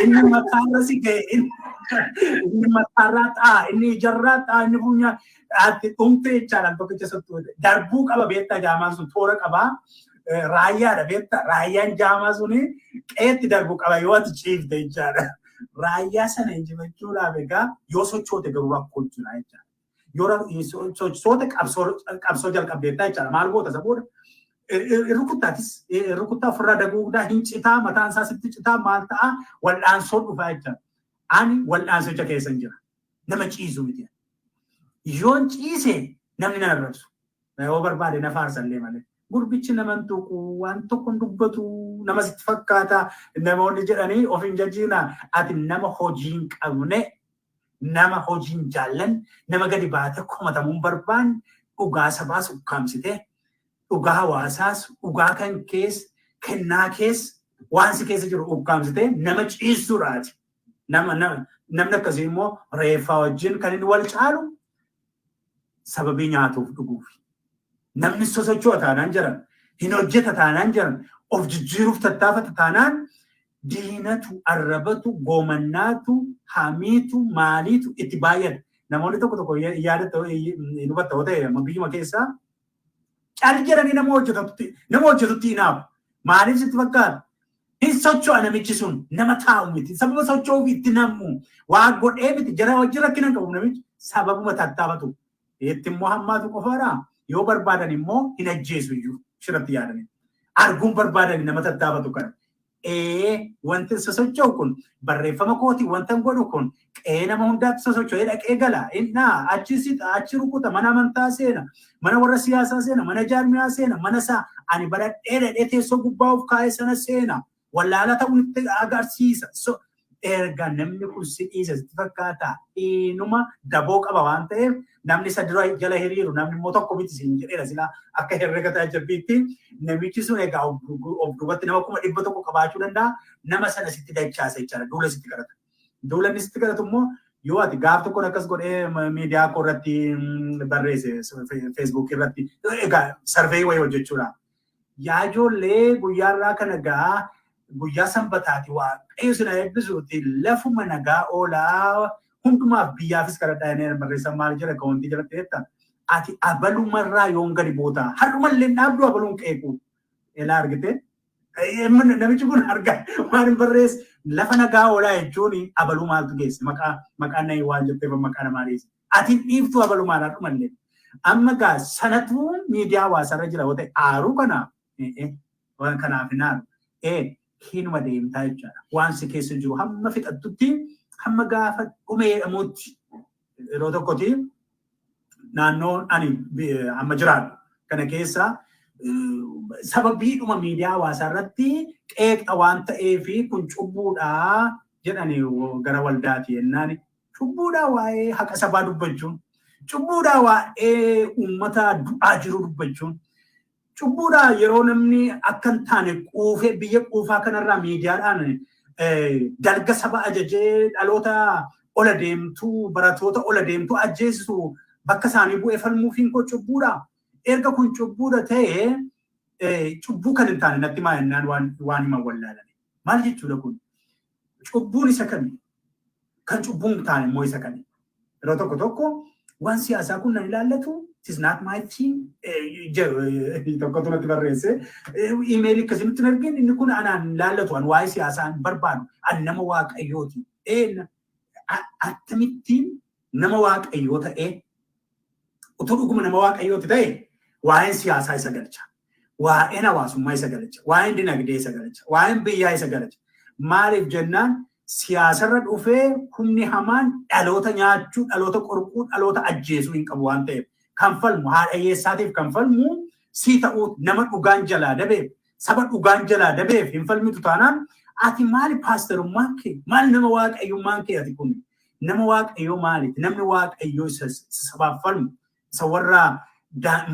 inni mataarra si ga'e, inni mataarraa xaa, inni ijarraa xaa, inni funyaan ati dhumte jechaadha tokkicha sottu darbuu qaba beektaa. Jaamaan sun toora qabaa. Raayyaadha beektaa, raayyaan jaamaa suni qeetti darbuu qaba yoo ati ciifte jechaadha. Raayyaa sana injifachuudhaaf egaa yoo sochoote garuu rakkoo jira jechaadha. Yoo sochoote qabsoo jalqabdeettaa jechaadha. Maal goota isa booda? Rukuttaatis rukuttaa ofirraa daguugdaa hin citaa, mataan isaa sitti citaa, maal ta'a, wal'aansoo dhufaa jechaadha. Ani wal'aansicha keessa hin jira. Nama ciisu miti. Yoon ciise namni na arrabsu. Yoo barbaade na faarsallee malee. Gurbichi nama hin tuqu, waan tokko hin dubbatu, nama sitti fakkaata namoonni jedhanii of hin jajjiina. Ati nama hojii hin qabne, nama hojii hin jaallanne, nama gadi baatee komatamuu hin barbaanne, dhugaa sabaas ukkaamsite, dhugaa hawaasaas, dhugaa kan kees, kennaa kees, waan si keessa jiru ukkaamsite nama ciisuudhaati. Nama namni akkasii immoo reeffaa wajjin kan inni wal caalu sababii nyaatuuf dhuguuf. Namni sosocho'a taanaan jiran, hin hojjeta taanaan jiran, of jijjiiruuf tattaafata taanaan diinatu, arrabatu, goomannaatu, hamiitu, maaliitu itti baay'ata. Namoonni tokko tokko yaadatta hin hubatta yoo ta'e biyyuma keessaa cal jedhanii nama hojjetutti hinaafu. Maaliif sitti fakkaata? Hin socho'a namichi sun, nama taa'u miti. Sababa socho'uuf itti nammu. Waa godhee miti, jara wajjin rakkina hin qabu namichi. Sababuma tattaafatu. Itti immoo hammaatu qofaadha. Yoo barbaadan immoo hin ajjeesu iyyuu shiratti yaadanii. Arguun barbaadan nama tattaafatu kana. Ee, wanti sosocho'u kun barreeffama kooti, wanta godhu kun qe'ee nama hundaatti sosocho'ee dhaqee gala. Innaa achi sixa, achi rukuta, mana amantaa seena, mana warra siyaasaa seena, mana jaarmiyaa seena, mana isaa ani baradhee dhadhee teessoo gubbaa of kaa'ee sana seena. Wallaala ta'uun itti agarsiisa. So erga namni kun si dhiise sitti fakkaata. Inuma daboo qaba waan ta'eef namni isa dura jala hiriiru namni immoo tokko miti siin jedheera silaa akka herrega taajabbiitti namichi sun egaa of duubatti nama 100,000 qabaachuu danda'a. Nama sana sitti dachaasa jechaadha. Duula sitti kadhata. Duula inni sitti kadhatu immoo yoo ati gaaf tokkoon akkas godhee miidiyaa koo irratti barreesse, Feesbuuk irratti egaa survey wayii hojjechuudha. Yaa ijoollee, guyyaarraa kana gaa guyyaa sanbataati, Waaqayyo sina eebbisuuti, lafuma nagaa oolaa, hundumaaf biyyaafis kadhadhaa inni barreessan maal jedha comment jalatti jettaa? Ati abalumarraa yoon gadi boota, har'umallee dhaabdu abaluun qeequ. Elaa argite? Namichi kun argaa waan hin barreesse, lafa nagaa oolaa jechuun abaluu maaltu geesse, maqaa maqaan nayi waan jetteef maqaa namaa dhiise. Ati dhiiftuu abalumaan har'umallee. Amma gaa sanatu miidiyaa hawaasarra jira yoo ta'e aaruu kanaaf waan kanaaf hin aaru. Hinuma deemtaa jechaadha. Waan si keessa jiru hamma fixattutti, hamma gaafa dhumee jedhamutti. Yeroo tokkoti naannoo ani amma jiraadhu kana keessa sababiidhuma miidiyaa hawaasaa irratti qeeqa waan ta'eefi kun cubbuudhaa jedhani gara waldaati jennaan, cubbuudhaa waa'ee haqa sabaa dubbachuun, cubbuudhaa waa'ee uummata du'aa jiru dubbachuun, cubbuudhaa yeroo namni akka hin taane quufee biyya quufaa kanarraa miidiyaadhaan dalga saba ajajee dhaloota ola deemtuu, baratoota ola deemtuu ajjeesisu bakka isaanii bu'ee falmuufiin koo cubbuudha. Erga kun cubbuudha ta'ee cubbuu kan hin taane natti maa jennaan waan himan wallaalame. Maal jechuudha kun? Cubbuun isa kami? Kan cubbuun hin taane immoo isa kami? Yeroo tokko tokko waan siyaasaa kun nan ilaallatu, it is not my thing tokkotu natti barreesse. Imeelii akkasii nutti hin argin, inni kun anaan ilaallatu, an waa'ee siyaasaa hin barbaadu, an nama Waaqayyooti. Akkamittiin nama Waaqayyoo ta'ee, utuu dhuguma nama Waaqayyooti ta'e waa'een siyaasaa isa galcha. Waa'een hawaasummaa isa galcha. Waa'een dinagdee isa galcha. Waa'een biyyaa isa galcha. Maaliif jennaan siyaasarra dhufee humni hamaan dhaloota nyaachuu, dhaloota qorquu, dhaloota ajjeesuu hin qabu waan ta'eef. Kan falmu haadha hiyyeessaatiif kan falmu si ta'uu, nama dhugaan jalaa dabeef, saba dhugaan jalaa dabeef hin falmitu taanaan ati maali paasterummaan kee? Maali nama Waaqayyummaan kee? Ati kun nama Waaqayyoo maaliiti? Namni Waaqayyoo isa sabaaf falmu, isa warra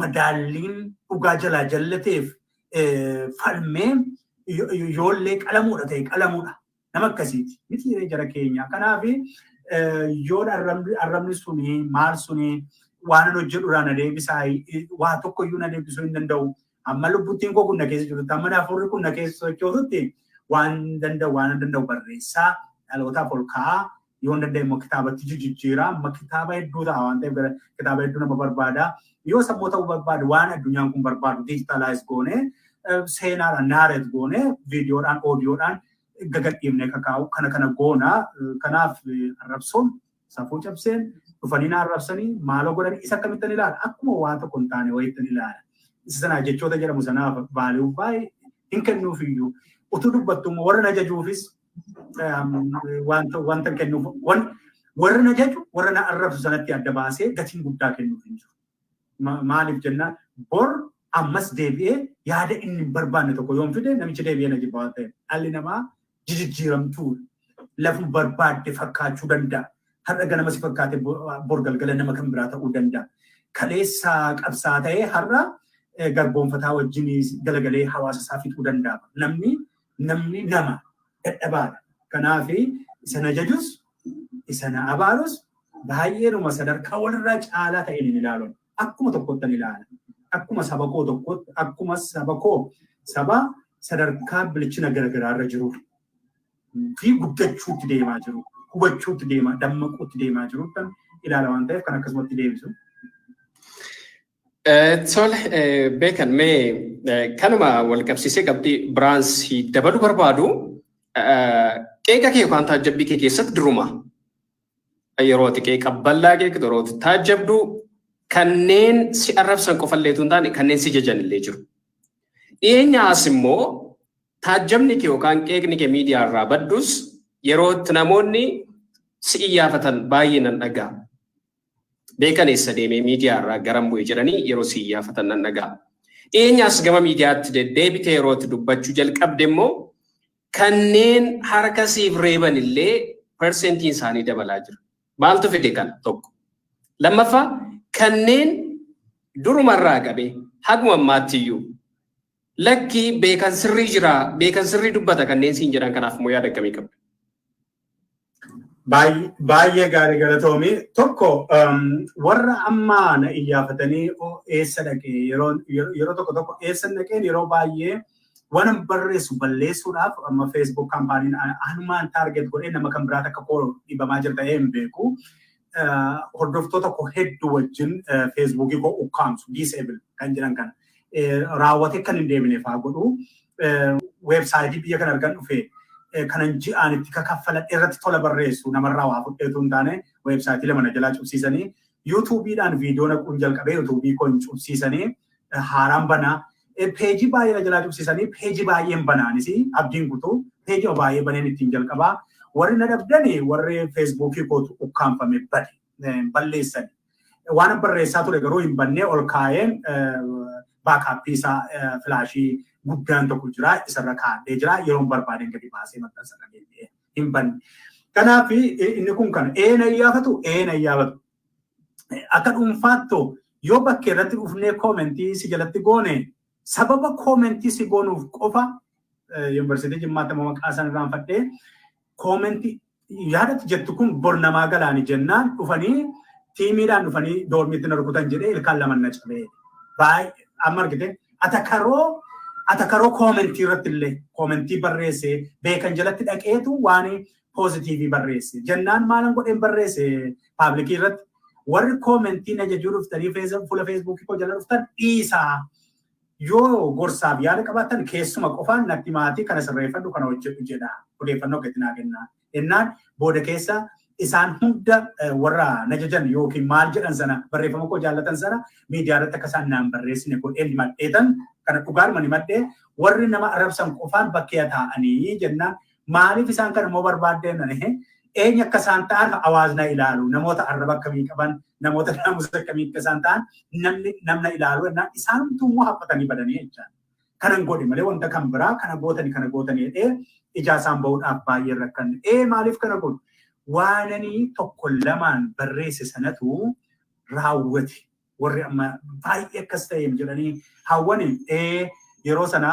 madaalliin dhugaa jalaa jallateef falmee Yoollee qalamuudha ta'e qalamuudha. Nama akkasiiti. Miti jara keenya. Kanaaf yoo arrabni suni maal suni waan hojjedhuudhaan na deebisaa, waa tokkoyyuu na deebisuu hin danda'u. Amma lubbuttiin koo kun na keessa jirutti, amma hafuurri kun na keessa sochootutti waan danda'u barreessaa, dhalootaaf ol kaa'aa, yoo hin danda'e immoo kitaabatti jijjiiraa. Amma kitaaba hedduu ta'a waan ta'eef kitaaba hedduu nama barbaada. Yoo sammuu ta'uu barbaadu, waan addunyaan kun barbaadu digitalize goonee, seenaadhaan narrate goonee, viidiyoodhaan, oodiyoodhaan gagadhiifnee kakaa'u kana goona. Kanaaf arrabsoon safuu cabseen dhufanii na arrabsanii maaloo godhanii isa akkamittan ilaala? Akkuma waan tokko hin taane wayittan ilaala. Isa sanaa jechoota jedhamu sanaaf value baay'ee hin kennuuf iyyuu. Utuu dubbattu immoo warra na jajuufis wanta kennuuf, warra na jaju, warra na arrabsu sanatti adda baasee gatiin guddaa kennuuf hin jiru. Maaliif jennaan, bor ammas deebi'ee yaada inni hin barbaanne tokko yoon fide namichi deebi'ee na jibba waan ta'eef, dhalli namaa jijjiiramtuudha. Lafuma barbaadde fakkaachuu danda'a. Har'a ganama si fakkaate bor galgala nama kan biraa ta'uu danda'a. Kaleessa qabsaa ta'ee har'a garboonfataa wajjin galagalee hawaasa isaa fixuu danda'a. Namni nama dadhabaadha. Kanaaf isa na jajus isa na abaarus baay'eedhuma sadarkaa walirraa caalaa ta'een hin ilaalu. Akkuma tokkotti ilaala. Akkuma saba koo tokkotti, akkuma saba koo, saba sadarkaa bilchina garaagaraa irra jiru fi guddachuutti deemaa jiru, hubachuutti deemaa, dammaquutti deemaa jiru kan ilaala waan ta'eef kan akkasumatti deebisu. Tole, beekan, mee kanuma wal qabsiisee qabxii biraansii dabaluu barbaadu, qeeqa kee yookaan taajjabbii kee keessatti duruma yeroo ati qeeqa bal'aa qeeqtu, yeroo ati taajjabdu, kanneen si arrabsan qofallee hin taane kanneen si jajan illee jiru. Dhiyeenya as immoo taajjabni kee yookaan qeeqni kee miidiyaa irraa baddus yeroo itti namoonni si iyyaafatan baay'ee nan dhaga'a. Beekan eessa deemee, miidiyaa irraa garam bu'e jedhanii yeroo si iyyaafatan nan dhaga'a. Dhiyeenyaas gama miidiyaatti deddeebitee yeroo itti dubbachuu jalqabde immoo kanneen harka siif reeban illee persentiin isaanii dabalaa jira. Maaltu fide kana tokko? Lammaffaa, kanneen durumarraa qabee haguma ammaatti iyyuu lakkii, beekan sirrii jira, beekan sirrii dubbata kanneen siin jedhan kanaaf immoo yaada akkamii qabda? Baay'ee gaarii, galatoomi. Tokko, warra amma na iyyaafatanii eessa dhaqee, yeroo tokko tokko eessa dhaqeen, yeroo baay'ee waan barreessu balleessuudhaaf amma Facebook kaampaaniin anumaan target godhee nama kan biraatti akka koo dhiibamaa jira ta'ee hin beeku. Hordoftoota koo hedduu wajjin Facebookii koo ukkaamsu, disable kan jedhan kana. Raawwatee kan hin deebine fa'aa godhu. Weebsaayitii biyya kana argan dhufe kanan ji'aan itti kakaffaladhe irratti tola barreessu, namarraa waa fudheetu hin taane, weebsaayitii lama na jalaa cubsiisanii, yuutuubiidhaan viidiyoo naquun jalqabee yuutuubii koo hin cubsiisanii haaraan banaa. Peejii baay'ee na jalaa cubsiisanii peejii baay'een banaanis abdiin kutuu peejii baay'ee baneen ittiin jalqabaa. Warri na dhabdani warri feesbuukii kootu ukkaanfame bade balleessani. Waan barreessaa ture garuu hin bannee, ol kaa'een backup isaa filaashii guddaan tokko jira, isarra kaa'adhee jira, yeroon barbaadeen gadi baasee maxxansa dhageessee hin banne. Kanaaf inni kun kana eena iyyaafatu eena iyyaafatu. Akka dhuunfaattu yoo bakkee irratti dhufnee koomentii si jalatti goone, sababa koomentii si goonuuf qofa, yuunivarsiitii Jimmaatti amma maqaa isaan irraanfadhee, koomentii yaadatti jettu kun bor namaa galaani jennaan dhufanii tiimiidhaan dhufanii doormiitti na rukutan jedhee ilkaan lama na cabee. Baay'ee amma argite, atakaroo koomentii irratti illee koomentii barreesse, beekan jalatti dhaqeetu waan positive barreesse. Jennaan maalan godheen barreesse public irratti? Warri koomentii na jajuu dhuftanii fuula feesbuukii koo jala dhuftan dhiisaa. Yoo gorsaaf yaada qabaattan keessuma qofaan natti maatii kana sirreeffadhu, kana hojjedhu jedha. Odeeffannoo gadi naa kennaa. Innaan booda keessa isaan hunda warra na jajan yookiin maal jedhan sana, barreeffama koo jaallatan sana miidiyaa irratti akka isaan naan barreessine godheen himadheetan kana dhugaadhuma himadhee, warri nama arrabsan qofaan bakkee taa'anii jennaan, maaliif isaan kana immoo barbaaddeen? Eenyu akka isaan ta'an hawaasna ilaalu, namoota arraba akkamii qaban, namoota naamusa akkamii akka isaan ta'an namni namna ilaalu jennaan isaan hunduu immoo haphatanii badanii jechaadha. Kanan godhe malee wanta kan biraa kana gootanii kana gootanii jedhee ijaa isaan bahuudhaaf baay'ee rakkanne. Ee, maaliif kana godhu? Waananii tokko lamaan barreesse sanatu raawwate. Warri amma baay'ee akkas ta'eef jedhanii hawwani, ee, yeroo sana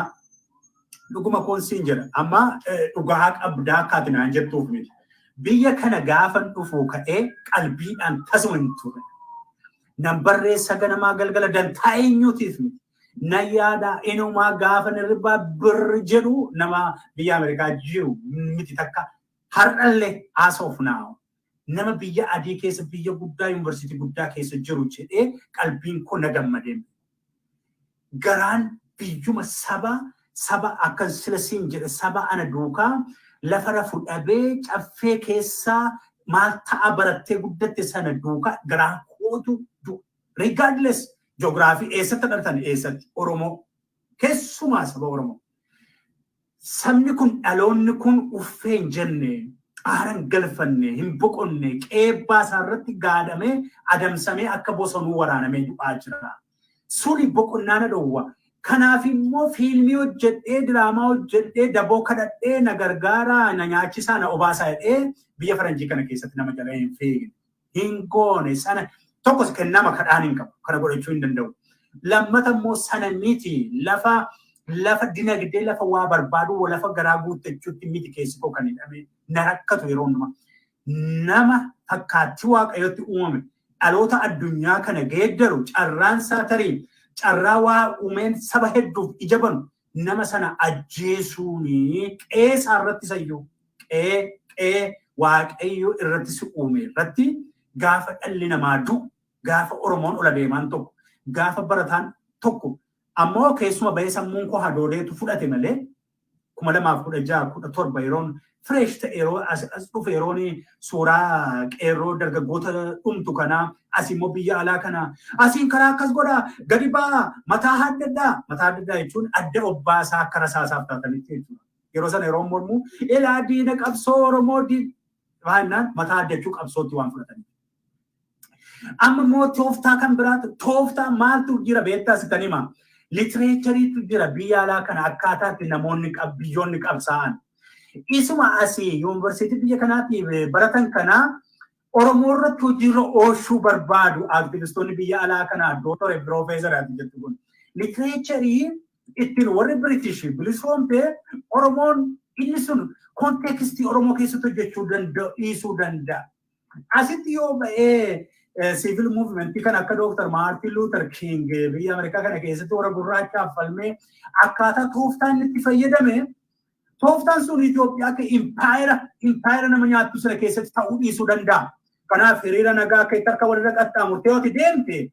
Dhuguma koon siin jedha. Amma dhugaa qabdaa akka ati naan jettuuf miti. Biyya kana gaafan dhufuu ka'ee qalbiidhaan tasuma hin turre. Nan barreessa ganamaa galgala dantaa eenyuutiif miti. Nan yaada inumaa gaafa hirribaa birri jedhu nama biyya Ameerikaa jiru miti takka har'allee as of now. Nama biyya adii keessa, biyya guddaa, yuunivarsiitii guddaa keessa jiru jedhee qalbiin koo na gammadee. Garaan biyyuma saba akka sila siin jedhe, saba ana duukaa lafa rafu dhabee caffee keessaa maal ta'a barattee guddatte sana duukaa garaan kootu du'a. Regardless geography, eessatti dhalatan, eessatti, Oromoo, keessumaa saba Oromoo. Sabni kun, dhaloonni kun uffee hin jenne, aara hin galfanne, hin boqonne, qeebbaa isaa irratti gaadhamee adamsamee akka bosonuu waraanamee du'aa jira. Suni boqonnaa na dhowwa. Kanaaf immoo fiilmii hojjedhee, diraamaa hojjedhee, daboo kadhadhee, na gargaaraa, na nyaachisaa, na obaasaa jedhee biyya faranjii kana keessatti nama jala hin fiigne. Hin goone sana. Tokkos kennama kadhaan hin qabu. Kana godhachuu hin danda'u. Lammata immoo sana miti, lafa dinagdee, lafa waa barbaadu, lafa garaa guuttachuutti miti keessi koo kan hidhame na rakkatu yeroo hundumaa. Nama fakkaattii Waaqayyotti uumame, dhaloota addunyaa kana geeddaru, carraan isaa tarii carraa waa uumeen saba hedduuf ija banu, nama sana ajjeesuuni qeesaa irratti sayyuu qe'ee Waaqayyo irratti si uume irratti gaafa dhalli namaa du'u, gaafa Oromoon ola deemaan tokko, gaafa barataan tokko, ammoo keessuma bahee sammuun koo hadoodeetu fudhate malee, 2016, 17 yeroon fresh ta'e, yeroo as dhufe, yeroon suuraa qeerroo dargaggoota dhumtu kanaa, as immoo biyya alaa kana asiin karaa akkas godhaa gadi ba'aa, mataa haddaddaa, mataa haddaddaa jechuun adda obbaasaa akka rasaasaaf taatanitti jechuudha. Yeroo sana yeroo mormuu ilaa diina qabsoo Oromoo baay'inaan mataa haddachuu qabsootti waan fudhataniif. Amma immoo tooftaa kan biraatu, tooftaa maaltu jira beektaa sitan hima. Literatureiitu jira biyya alaa kana, akkaataa itti namoonni biyyoonni qabsaa'an. Isuma asii yuunivarsiitii biyya kanaatti baratan kanaa Oromoo irratti hojiirra oolchuu barbaadu aktivistoonni biyya alaa kanaa, doktore, piroofeesaraati jettu kun. Literatureii ittiin warri British bilisoomte Oromoon inni sun contextii Oromoo keessatti hojjechuu danda'u dhiisuu danda'a. Asitti yoo ba'ee civil movementii kan akka Dr. Martin Luther King biyya Ameerikaa kana keessatti warra gurraachaaf falmee, akkaataa tooftaan inni itti fayyadame, tooftaan sun Itoophiyaa akka impaayera nama nyaattu sana keessatti ta'uu dhiisuu danda'a. Kanaaf hiriira nagaa akka itti harka walirra qaxxaamurtee yoo deemte,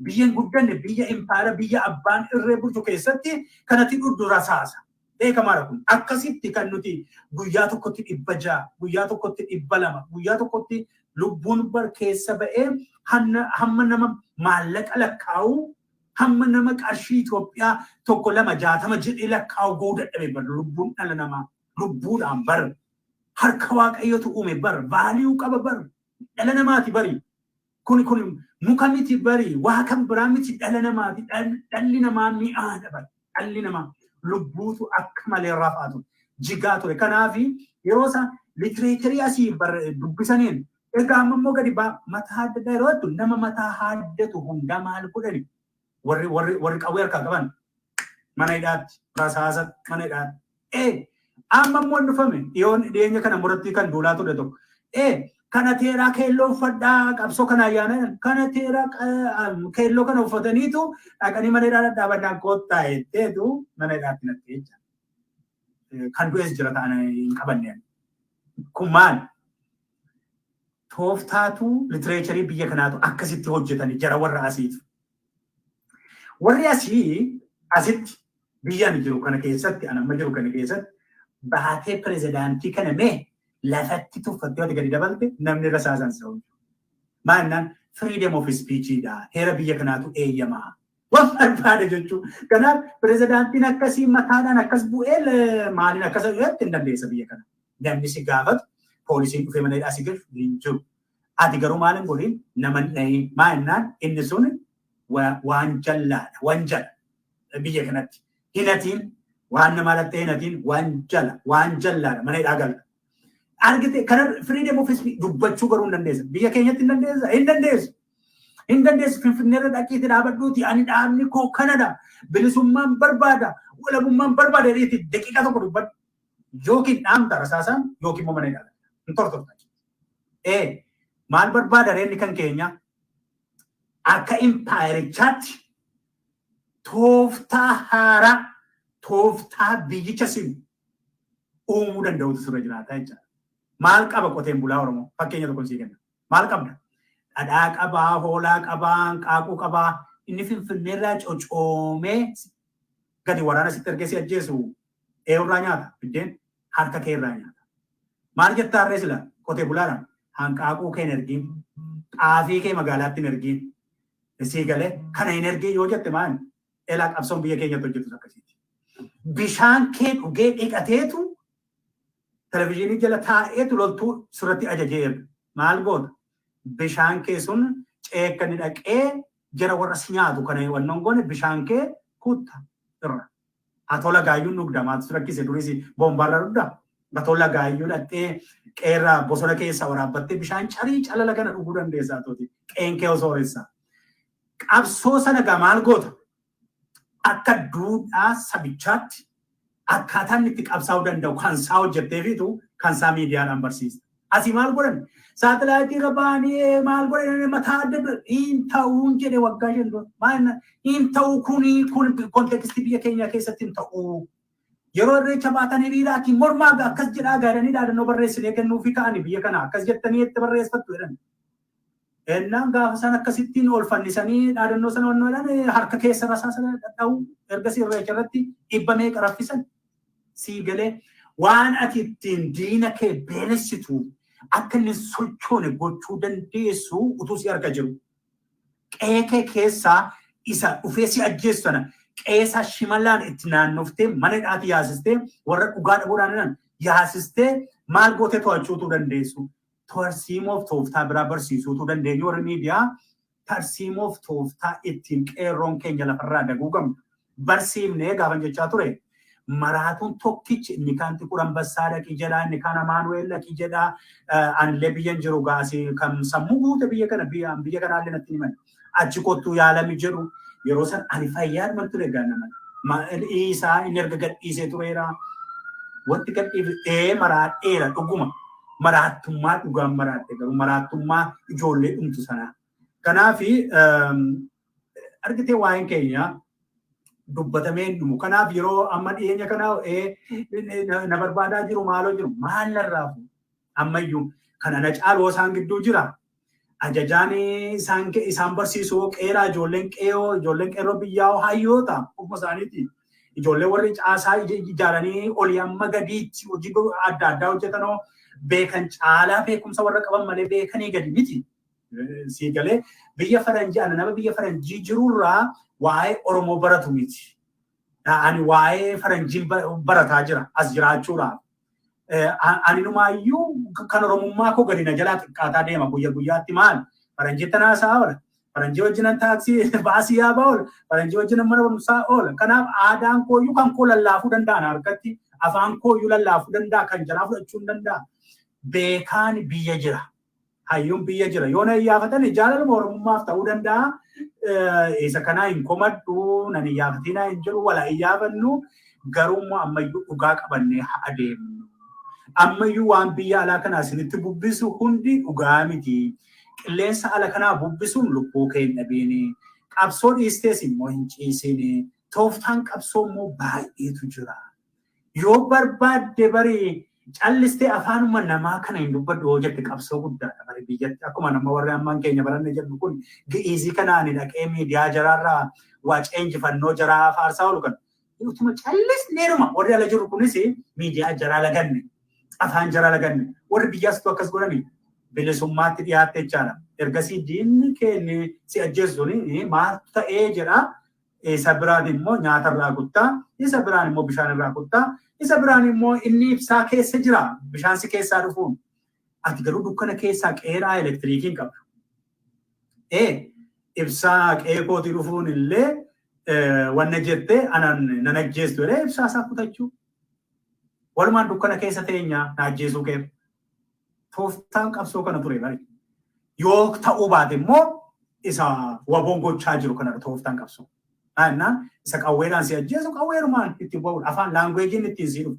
biyya hin guddanne, biyya impaayera, biyya abbaan irree bulchu keessatti kanatti dhudhu rasaasa. Beekamaadha kun. Akkasitti kan nuti guyyaa tokkotti 600, guyyaa tokkotti 200, guyyaa tokkotti lubbuun bar keessa ba'ee hamma nama maallaqa lakkaa'u, hamma nama qarshii Itoophiyaa tokko, lama, 60 jedhee lakkaa'u ga'uu dadhabe bar. Lubbuun dhala namaa lubbuudhaan bar harka Waaqayyotu uume bar, value qaba bar, dhala namaati bari. Kun muka miti bari, waa kan biraa miti, dhala namaati. Dhalli namaa mi'aadha bar. Dhalli namaa lubbuutu akka malee rafaa ture, jigaa ture. Kanaaf yeroo isaan literatureii asii dubbisaniin, egaa amma immoo gadi baa mataa adda addaa yeroo jettu, nama mataa haddatu hundaa maal godhani? Warri qawwee harkaa qaban mana hidhaatti, rasaasatti, mana hidhaatti. Amma immoo dhufame dhiyoon dhiyeenya kana muratti kan duulaa ture tokko. Kana teeraa keelloo uffadhaa, qabsoo kana ayyaana kana teeraa keelloo kana uffataniitu dhaqanii mana hidhaa dhadhaabannaan koottaa jetteetu mana hidhaatti natte jecha. Kan du'es jira ta'an hin qabanne. Kun maal? Tooftaatu literatureii biyya kanaatu akkasitti hojjetanii jara warra asiitu. Warri asii asitti biyya ani jiru kana keessatti, ani amma jiru kana keessatti baatee pirezidaantii kana mee lafatti tuffattee wati gadi dabalte namni rasaasan isa hojjetu. Maal freedom of speechidha. Heera biyya kanaatu eeyyamaa. Waan barbaade jechuudha. Kanaaf pirezidaantiin akkasii mataadhaan akkas bu'ee maaliin akkas hin dandeessa biyya kana. Namni si gaafatu, poolisiin dhufee mana hidhaa si galchu hin jiru. Ati garuu maal hin godhin, nama hin dhahin. Maa jennaan inni sun waan jallaadha. Waan jala biyya kanatti. Hinatiin waan nama alatti hinatiin waan jala, waan jallaadha, mana hidhaa galta. Argite, kana freedom of speech dubbachuu garuu hin dandeessa. Biyya keenyatti hin dandeessa? Hin dandeessu. Hin dandeessu. Finfinneerra dhaqiitii dhaabadhuuti, ani dhaabni koo kanadha. Bilisummaan barbaada. Walabummaan barbaada jedheeti daqiiqaa tokko dubbadhu. Yookiin dhaamta rasaasaan yookiin immoo mana hidhaa. Hin tortorta. Maal barbaada reenni kan keenya? Akka impaayerichaatti tooftaa haaraa, tooftaa biyyicha simu uumuu danda'utu sirra jiraata jechaadha. Maal qaba qoteen bulaa Oromoo? Fakkeenya tokko sii kenna. Maal qabda? Dhadhaa qabaa, hoolaa qabaa, hanqaaquu qabaa. Inni Finfinneerraa cocoomee gadi waraana sitti ergee si ajjeesu eenyurraa nyaata? Biddeen harka kee irraa nyaata. Maal jettaa harree sila qotee bulaadhaan? Hanqaaquu kee hin ergiin, xaafii kee magaalaatti hin ergiin. Sii galee kana hin ergiin yoo jette maal? Elaa qabsoon biyya keenyatti hojjetus akkasiiti. Bishaan kee dhugee dhiqateetu televizyiinii jala taa'eetu loltuu sirratti ajajee erga. Maal goota? Bishaan kee sun ceekani dhaqee jara warra si nyaatu kana wannoon goone bishaan kee kutta irra. Atoo lagaayyuun dhugda, maaltu si rakkise? Duris boombaarra dhugda. Atoo lagaayyuu dhaqxee qeerraa bosona keessa waraabbattee bishaan carii calala kana dhuguu dandeessa atooti. Qeen kee osoo horessa. Qabsoo sana gaa maal goota? Akka duudhaa sabichaatti akkaataan inni itti qabsaa'uu danda'u kan isaa hojjetteefiitu kan isaa miidiyaadhaan barsiisa. Asii maal godhan? Saatalaayitii irra ba'anii maal godhan? Mataa adda adda hin ta'uun jedhe waggaa 5 dura. Maal hin ta'u? Kuni kun context biyya keenyaa keessatti hin ta'u. Yeroo irreecha baatan hiriiraatiin mormaa akkas jedhaa gaadanii dhaadannoo barreessinee kennuufii ka'anii biyya kana akkas jettanii itti barreeffattu jedhan. Ennaan gaafa isaan akkasittiin ol fannisanii dhaadannoo sana wannoo jedhan harka keessa rasaa sana dhadha'u, ergasii irreecha irratti dhibba meeqa raffisan. Sii galee, waan ati ittiin diina kee beelessitu akka inni sochoone gochuu dandeessu utuu si harka jiru. Qe'ee kee keessaa isa dhufee si ajjeessu sana qe'eesaa shimalaan itti naannoftee mana hidhaatti yaasistee, warra dhugaa dhabuudhaan yaasistee, maal gootee to'achuutu dandeessu. Tarsiimoof tooftaa biraa barsiisuutu dandeenyu, warri miidiyaa tarsiimoof tooftaa ittiin qeerroon keenya lafarraa daguugamu barsiifnee gaafan jechaa ture. Maraatuun tokkichi inni kaan Xiqur Ambassaa dhaqi jedhaa, inni kaan Amaanu'eel dhaqi jedhaa, anillee biyyan jiru gaasii kan sammuu guute biyya kana biyya kanaallee natti himan. Achi kottuu yaalami jedhu. Yeroo san ani fayyaadhuma ture gaa nama. Isaa inni erga gadhiisee tureera. Wanti gadhiifne maraadheera dhuguma. Maraattummaa dhugaan maraadhe, garuu maraattummaa ijoollee dhumtu sanaa. Kanaafi argitee waa'een keenya dubbatamee hin dhumu. Kanaaf yeroo amma dhiyeenya kana na barbaadaa jiru, maaloo jiru, maal narraafu ammayyuu kana na caaloo isaan gidduu jira. Ajajaan isaan barsiisuu qeeraa, ijoolleen qeeroo, ijoolleen qeerroo biyyaa hayyoota ofuma isaaniiti. Ijoollee warri caasaa ijaaranii olii amma gadiitti hojii adda addaa hojjetanoo beekan caalaa beekumsa warra qaban malee beekanii gadi miti. Sii galee, biyya faranjii ana nama biyya faranjii jirurraa waa'ee Oromoo baratu miti. Ani waa'ee faranjiin barataa jira as jiraachuudhaaf. Ani numaayyuu kan Oromummaa koo gadi na jalaa xiqqaataa deema guyya guyyaatti. Maal faranjii tanaasaa oola. Faranjii wajjinan taaksii baasii yaabaa oola. Faranjii wajjinan mana barumsaa oola. Kanaaf aadaan kooyyuu kan koo lallaafuu danda'an harkatti, afaan kooyyuu lallaafuu danda'a, kan jalaa fudhachuu hin danda'a. Beekaan biyya jira. Hayyuun biyya jira. Yoo na iyyaafatan jaalaluma Oromummaaf ta'uu danda'a. Isa kanaa hin komadhu, nan iyyaafatinaa hin jedhu, wala iyyaafannu, garuu immoo ammayyuu dhugaa qabannee haa adeemnu. Ammayyuu waan biyya alaa kanaa isinitti bubbisu hundi dhugaa miti. Qilleensa ala kanaa bubbisuun lubbuu kee hin dhabiini. Qabsoo dhiistees immoo hin ciisini. Tooftaan qabsoo immoo baay'eetu jira. Yoo barbaadde bari callistee afaanuma namaa kana hin dubbadhu yoo jette qabsoo guddaadha bari biyyatti. Akkuma nama warri ammaan keenya baranne jedhu kun gi'iizii kanaan dhaqee miidiyaa jaraarraa waa ceenjifannoo jaraa faarsaa oolu kan. Utuma callisneeruma warri ala jiru kunis miidiyaa jaraa laganne, afaan jaraa laganne, warri biyyaas akkas godhani bilisummaatti dhiyaatte jechaadha. Ergasii diinni keenya si ajjeesu suni maaltu ta'ee jedha. Isa biraan immoo nyaatarraa kuttaa, isa biraan immoo bishaan irraa kuttaa, isa biraan immoo inni ibsaa keessa jira, bishaan si keessaa dhufuun. Ati garuu dukkana keessaa qeeraa elektiriikii hin qabdu. Ibsaa qe'ee kootii dhufuun illee wanna jettee anan nan ajjeestu jedhee ibsaa isaa kutachuu. Walumaan dukkana keessa teenyaa na ajjeesuu kee. Tooftaan qabsoo kana ture bari. Yoo ta'uu baate immoo isa waboon gochaa jiru kanadha tooftaan qabsoo. Innaan isa qawweedhaan si ajjeesu qawweerumaan itti ba'uudha. Afaan languageiin ittiin si dhufu.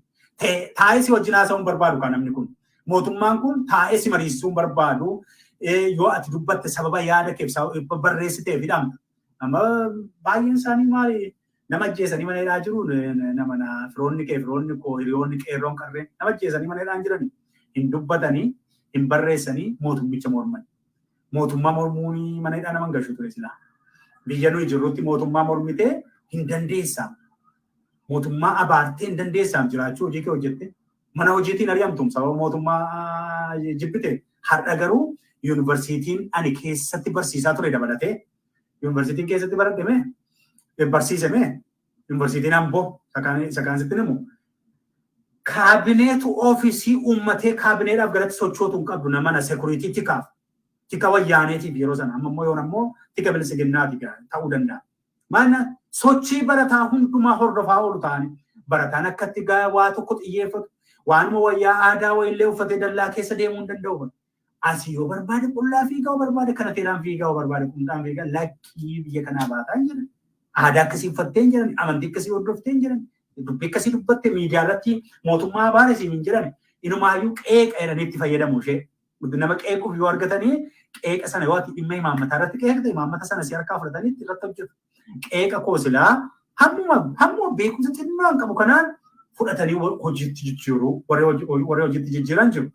Taa'ee si wajjin haasa'uu hin barbaadu kan namni kun. Mootummaan kun taa'ee si mariisisuu hin barbaadu. Yoo ati dubbatte, sababa yaada kee barreessiteef hidhamta. Amma baay'een isaanii maali, nama ajjeesanii mana hidhaa jiru. Nama firoonni kee, firoonni koo, hiriyoonni, qeerroon, qarreen nama ajjeesanii mana hidhaa jiran. Hin dubbatanii, hin barreessanii, mootummicha morman. Mootummaa mormuun mana hidhaa nama hin gashu ture silaa. Biyya nuyi jirrutti mootummaa mormitee hin dandeessaa. Mootummaa abaartee hin dandeessaam jiraachuu, hojii kee hojjette. Mana hojiitiin ari'amtum sababa mootummaa jibbite. Har'a garuu yuunivarsiitiin ani keessatti barsiisaa ture dabalatee, yuunivarsiitiin keessatti baradhe mee, barsiise mee, yuunivarsiitiin Amboo isa kaan sitti himu, kaabineetu oofisii uummatee kaabineedhaaf galatti sochootu hin qabdu. Nama na security tikaaf, tika wayyaaneetiif yeroo sana, amma immoo yoon ammoo tika bilisiginnaati ta'uu danda'a. Maana sochii barataa hundumaa hordofaa oolu ta'anii, barataan akkatti waa tokko xiyyeeffatu, waanuma wayyaa aadaa wayillee uffatee dallaa keessa deemuu hin danda'u. Asii yoo barbaade qullaa fiigaa, yoo barbaade kana teeraan fiigaa, yoo barbaade qumxaan fiigaa, lakkii, biyya kanaa baataa hin jiran. Aadaa akkasii uffattee hin jiran, amantii akkasii hordoftee hin jiran, dubbii akkasii dubbatte, miidiyaa irratti mootummaa abaare siin hin jiran. Inumaayyuu qeeqa jedhanii itti fayyadamu ishee. Nama qeequuf yoo argatanii, qeeqa sana yoo ati dhimma imaammataa irratti qeeqte, imaammata sana si harkaa fudhatanii irratti hojjetu. Qeeqa koo silaa hammuma beekumsa xinnoo hin qabu kanaan fudhatanii hojiitti jijjiiru, warri hojiitti jijjiiran jiru.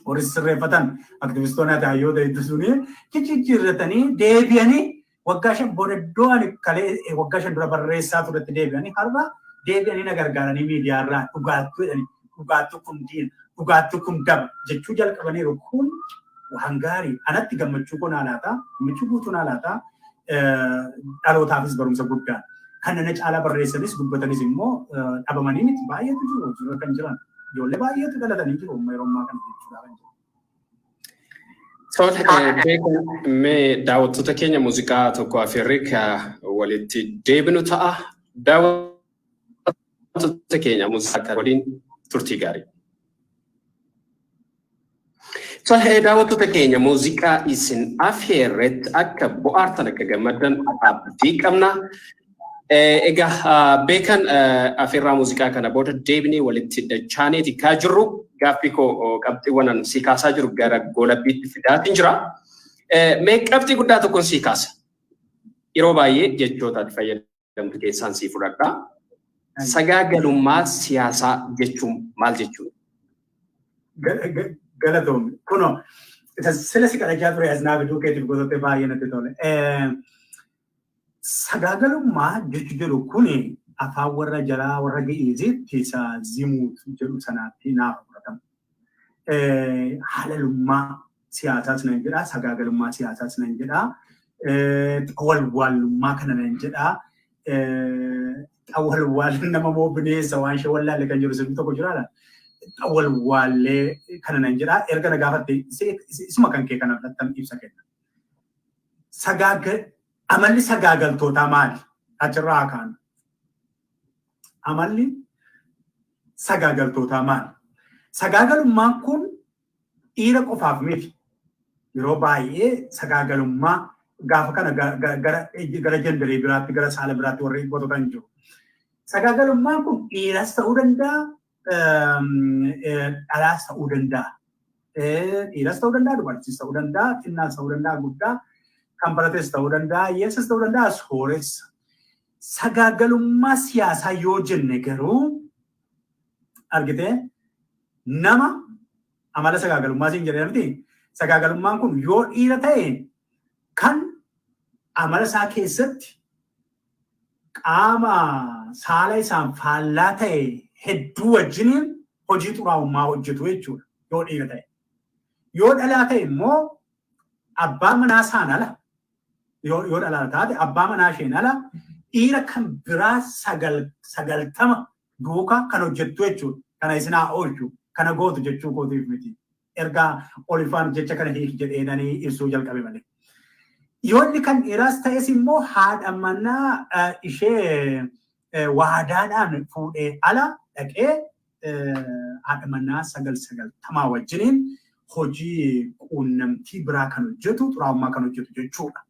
Warri sirreeffatan, aktivistoonni ati hayyoota hedduu suni jijjiirratanii deebi'anii waggaa 5 booda iddoo ani kalee waggaa 5 dura barreessaa turetti deebi'anii, har'a deebi'anii na gargaaranii miidiyaa irraa dhugaattuu jedhanii, dhugaattuu kun diina, dhugaattuu kun daba jechuu jalqabaniiru. Kun waan gaarii, anatti gammachuu koo naa laata, gammachuu guutuu naa laata, dhalootaafis barumsa guddaa. Kan nana caalaa barreessanis dubbatanis immoo dhabamanii miti, baay'eetu jiru, jiru kan jiran, ijoollee baay'eetu dhalatanii jiru amma yeroo ammaa kana jechuudha kan jiru. Tole, mee daawwattoota keenya muuziqaa tokko afeerree walitti deebinu ta'a. Daawwattoota keenya, muuziqaa waliin turtii gaarii. Tole, daawwattoota keenya, muuziqaa isin afeerretti akka bohaartan, akka gammaddan abdii qabna. Egaa beekan, afeerraa muuziqaa kana booda deebinee walitti dachaaneeti kaa jirru, gaaffii koo qabxiiwwan ani sii kaasaa jiru gara goolabbiitti fidaatiin jira. Mee qabxii guddaa tokkoon sii kaasa. Yeroo baay'ee jechoota ati fayyadamtu keessaan sii fudhadha. Sagaagalummaa siyaasaa jechuun maal jechuudha? Galatoomi. Kunoo sila si kadhachaa ture, as naa fiduu keetiif gosoota baay'ee natti tole. Sagaagalummaa jechu jedhu kuni afaan warra jalaa, warra Gi'iiziitti isa zimuut jedhu sanaatti naaf fudhatama. Halalummaa siyaasaas nan jedhaa, sagaagalummaa siyaasaas nan jedhaa, xawalwaallummaa kana nan jedhaa. Xawalwaal nama moo bineensa waan ishee wallaalle kan jiru sirbi tokko jiraadha. Xawalwaallee kana nan jedhaa. Erga na gaafatte isuma kan kee kana fudhattan ibsa kenna. Amalli sagaagaltootaa maali? Achirraa haa kaanu. Amalli sagaagaltootaa maali? Sagaagalummaan kun dhiira qofaaf miti. Yeroo baay'ee sagaagalummaa gaafa kana gara genderii biraatti, gara saala biraatti warri gototan jiru. Sagaagalummaan kun dhiiras ta'uu danda'a, dhalaas ta'uu danda'a. Dhiiras ta'uu danda'a, dubartiis ta'uu danda'a, xinnaas ta'uu danda'a, guddaa, kan barates ta'uu danda'a, hiyyeessas ta'uu danda'a, sooressa. Sagaagalummaa siyaasaa yoo jenne garuu, argitee, nama amala sagaagalummaa siin jedhee miti. Sagaagalummaan kun yoo dhiira ta'e, kan amala isaa keessatti qaama saala isaan faallaa ta'e hedduu wajjiniin hojii xuraa'ummaa hojjetu jechuudha yoo dhiira ta'e. Yoo dhalaa ta'e immoo abbaa manaa isaan ala, yoo dhalaa taate abbaa manaa isheen ala dhiira kan biraa 90 duukaa kan hojjettu jechuudha. Kana isin haa oolchu, kana gootu jechuu kootiif miti. Ergaa olifaan jecha kana hiiki jedheenanii ibsuu jalqabe malee. Yoo inni kan dhiiraas ta'es immoo haadha manaa ishee waadaadhaan fuudhee ala dhaqee haadha manaa 90 wajjiniin hojii quunnamtii biraa kan hojjetu, xuraa'ummaa kan hojjetu jechuudha.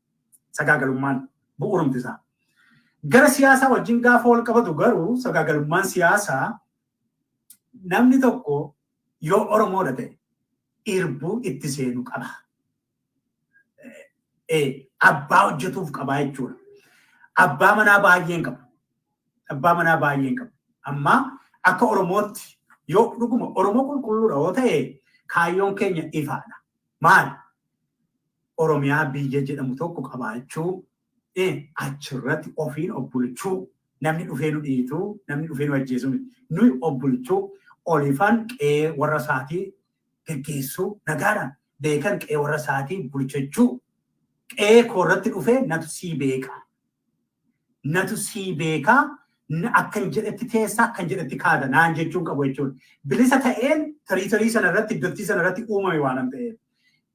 Sagaagalummaan bu'uurumti isaa. Gara siyaasaa wajjin gaafa wal qabatu garuu sagaagalummaan siyaasaa namni tokko yoo Oromoodha ta'e irbuu itti seenu qaba. Abbaa hojjetuuf qaba jechuudha. Abbaa manaa baay'een qabu. Abbaa manaa baay'een qabu. Amma akka Oromootti yoo dhuguma Oromoo qulqulluudha yoo ta'e kaayyoon keenya ifaadha. Maal? Oromiyaa biyya jedhamu tokko qabaachuu, achirratti ofiin of bulchuu, namni dhufee nu dhiituu, namni dhufee nu ajjeesuu miti. Nuyi of bulchuu, olifaan qe'ee warra isaatii geggeessuu, nagaadhaan beekan qe'ee warra isaatii bulchachuu, qe'ee koorratti dhufee natu sii beeka. Natu sii beekaa, akkan jedhetti teessaa, akkan jedhetti kaata naan jechuun qabu jechuudha. Bilisa ta'een tarii sana irratti iddootti sana irratti uumame waan ta'eef.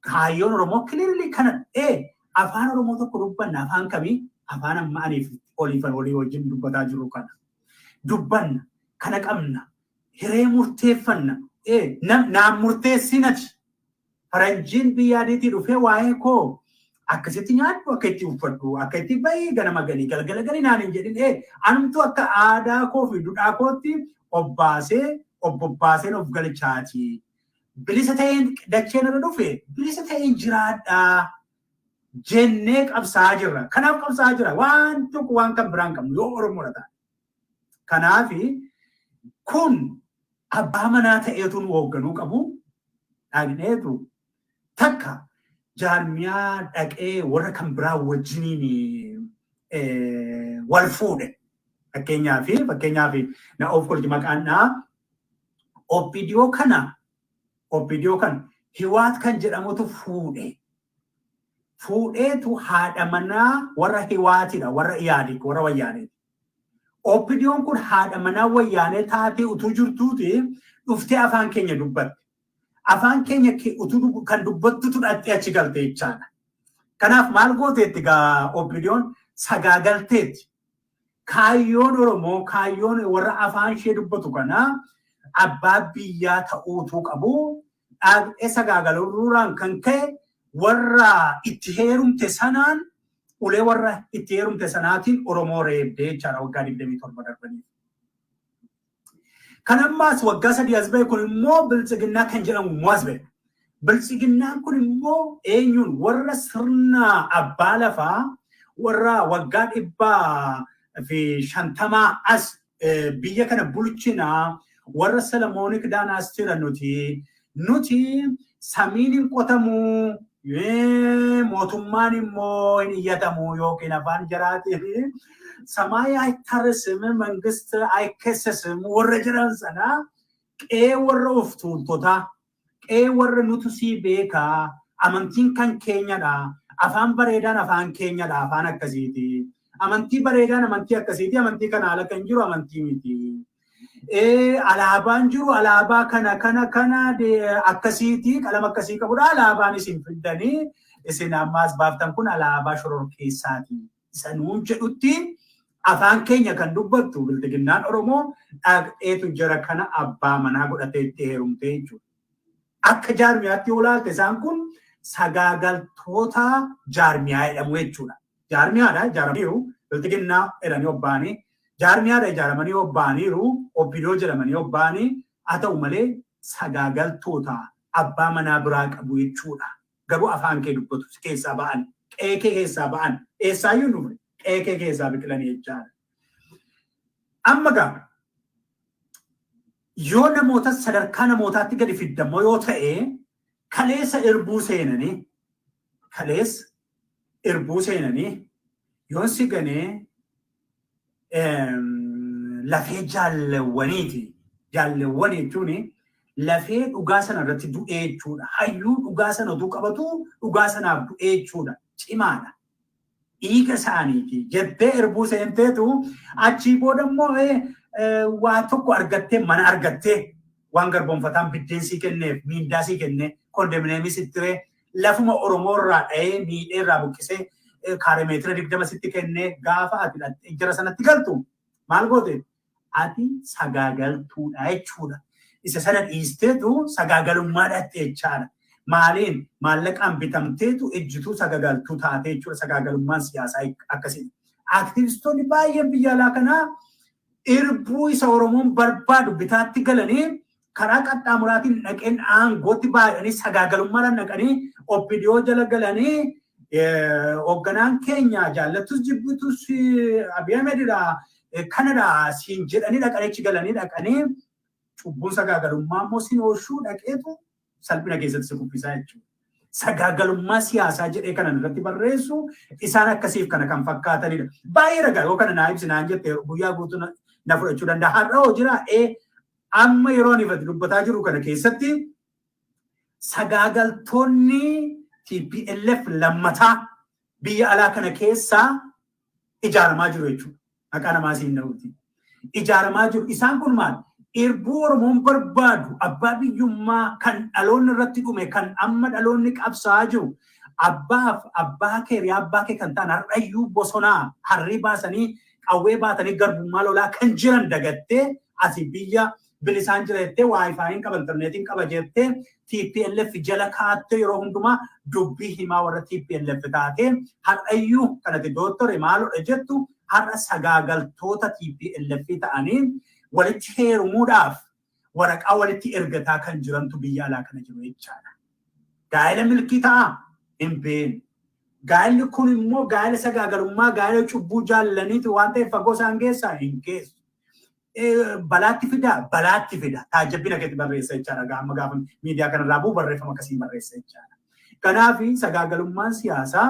Kaayyoon Oromoo clearly kana afaan Oromoo tokko dubbanna. Afaan kamii? Afaan amma aniif oliifan olii wajjin dubbataa jiru kana. Dubbanna, kana qabna, hiree murteeffanna, naan murteessinati. Faranjiin biyya adiitii dhufee waa'ee koo akkasitti nyaadhu, akka itti uffadhu, akka itti bahii, ganama galii, galgala galii naan hin jedhin. Anumtu akka aadaa koo fi duudhaa kootti obbaasee obbobbaaseen of galchaati. Bilisa ta'een dacheen irra dhufe, bilisa ta'een jiraadhaa jennee qabsaa'aa jirra. Kanaaf qabsaa'aa jira. Waan tokko waan kan biraan qabnu yoo Oromoodha ta'an. Kanaaf kun abbaa manaa ta'eetu nu hoogganuu qabu. Dhaqneetu takka jaarmiyaa dhaqee warra kan biraa wajjiniin wal fuudhe. Fakkeenyaaf na of kolchi maqaan dhaa OPDO kana Hiwaat kan jedhamutu fuudhe. Fuudheetu haadha manaa warra Hiwaatidha, warra Iyaadik, warra Wayyaaneeti. OPDOn kun haadha manaa Wayyaanee taatee utuu jirtuuti dhuftee afaan keenya dubbatte. Afaan keenya utuu kan dubbattutu dhattee achi galte jechaadha. Kanaaf maal gooteetti gaa OPDOn? Sagaagalteetti. Kaayyoon Oromoo, kaayyoon warra afaan ishee dubbatu kanaa abbaa biyyaa ta'uutu qabu. Dhaqxee sagaagaluurraan kan ka'e warra itti heerumte sanaan, ulee warra itti heerumte sanaatiin Oromoo reebdee jechaadha waggaa 27 darbaniif. Kan ammaas waggaa 3 as ba'e kun immoo Biltsiginnaa kan jedhamu immoo as ba'e. Biltsiginnaan kun immoo eenyuun? Warra sirna abbaa lafaa, warra waggaa 150 as biyya kana bulchinaa, warra Solomonic dynasty dha, nuti samiin hin qotamuu, mootummaan immoo hin iyyatamu, yookiin afaan jaraatiin ሰማይ አይታረስም መንግስት አይከሰስም warra jedhan sana, qe'ee warra of tuultotaa, qe'ee warra nutu sii beekaa, amantiin kan keenyadha, afaan bareedaan afaan keenyadha, afaan akkasiiti, amantii bareedaan amantii akkasiiti, amantii kana ala kan jiru amantii miti. Alaabaan jiru alaabaa kana kana kana akkasiiti, qalama akkasii qabudha, alaabaan isin fiddanii isin ammaas baaftan kun alaabaa shororkeessaati. Isa nuun jedhutti afaan keenya kan dubbattu Biltiginnaan Oromoo dhaqxeetu jara kana abbaa manaa godhatee itti heerumtee jechuudha. Akka jaarmiyaatti yoo ilaalte isaan kun sagaagaltoota jaarmiyaa jedhamu jechuudha. Jaarmiyaadha, ijaaramaniiru, Biltiginnaa jedhanii obbaanii, jaarmiyaadha, ijaaramanii obbaaniiru, OPDO jedhamanii obbaanii, haa ta'u malee sagaagaltoota abbaa manaa biraa qabu jechuudha. Garuu afaan kee dubbatu, si keessaa ba'an, qe'ee kee keessaa ba'an, eessaayyuu hin dhufne, qe'ee kee keessaa biqilanii jechaadha. Amma gaa yoo namoota sadarkaa namootaatti gadi fidammoo yoo ta'e, kaleessa irbuu seenanii, kaleessa irbuu seenanii yoon si ganee lafee jaallewwaniiti. Jaallewwan jechuun lafee dhugaa sana irratti du'ee jechuudha. Hayyuu dhugaa sana utuu qabatu dhugaa sanaaf du'ee jechuudha. Cimaadha. Dhiiga isaaniiti jettee irbuu seenteetu achii booda immoo waa tokko argattee, mana argattee, waan garboonfataan biddeen sii kenneef, miindaa sii kennee, kondominiyeemii sitti ree, lafuma Oromoo irraa dha'ee miidhee irraa buqqisee kaaree meetira 20 sitti kennee, gaafa ati dhattee jara sanatti galtu maal goote? Ati sagaagaltuudha jechuudha. Isa sana dhiisteetu sagaagalummaa dhatte jechaadha. Maaliin? Maallaqaan bitamteetu ejjituu sagaagaltuu taate jechuudha. Sagaagalummaan siyaasaa akkasii. Aktivistoonni baay'een biyya alaa kanaa irbuu isa Oromoon barbaadu bitaatti galanii karaa qaxxaamuraatiin dhaqeen aangootti baay'anii sagaagalummaadhaan dhaqanii OPDO jala galanii hoogganaan keenya jaallattus jibbitus Abiy Ahmedidha kanadha siin jedhanii dhaqanii achi galanii dhaqanii cubbuun sagaagalummaa immoo siin ooshuu dhaqeetu salphina keessatti si kuffisaa jechuudha. Sagaagalummaa siyaasaa jedhee kanan irratti barreessu isaan akkasiif kana kan fakkaatanidha. Baay'ee ragaa yoo kana naa ibsi naan jette guyyaa guutuu na fudhachuu danda'a. Har'a hoo jira amma yeroo ani dubbataa jiru kana keessatti sagaagaltoonni TPLF lammataa biyya alaa kana keessaa ijaaramaa jiru jechuudha. Maqaa namaa siin dha'uuti. Ijaaramaa jiru. Isaan kun maal? Irbuu Oromoon barbaadu abbaa biyyummaa kan dhaloonni irratti dhume kan amma dhaloonni qabsaa'aa jiru abbaaf abbaa kee riyaa abbaa kee kan ta'an har'ayyuu bosonaa harrii baasanii qawwee baatanii garbummaa lolaa kan jiran dagattee ati biyya bilisaan jira jettee waayifaayiin qaba intarneetiin qaba jettee TPLF jala kaattee yeroo hundumaa dubbii himaa warra TPLF taatee har'ayyuu kanatti doottore maalodha jettu har'a sagaagaltoota TPLF ta'anii walitti heerumuudhaaf waraqaa walitti ergataa kan jirantu biyya alaa kana jiru jechaadha. Gaa'ela milkii ta'a hin beeknu. Gaa'elli kun immoo gaa'ela sagaagalummaa gaa'ela cubbuu jaallaniiti waan ta'eef fagoo isaan geessaa hin geessu. Balaatti fida balaatti fida. Taajjabbina keetti barreessa jechaadha. Amma gaafa miidiyaa kanarraa bu'u barreeffama akkasiin barreessa jechaadha. Kanaaf sagaagalummaan siyaasaa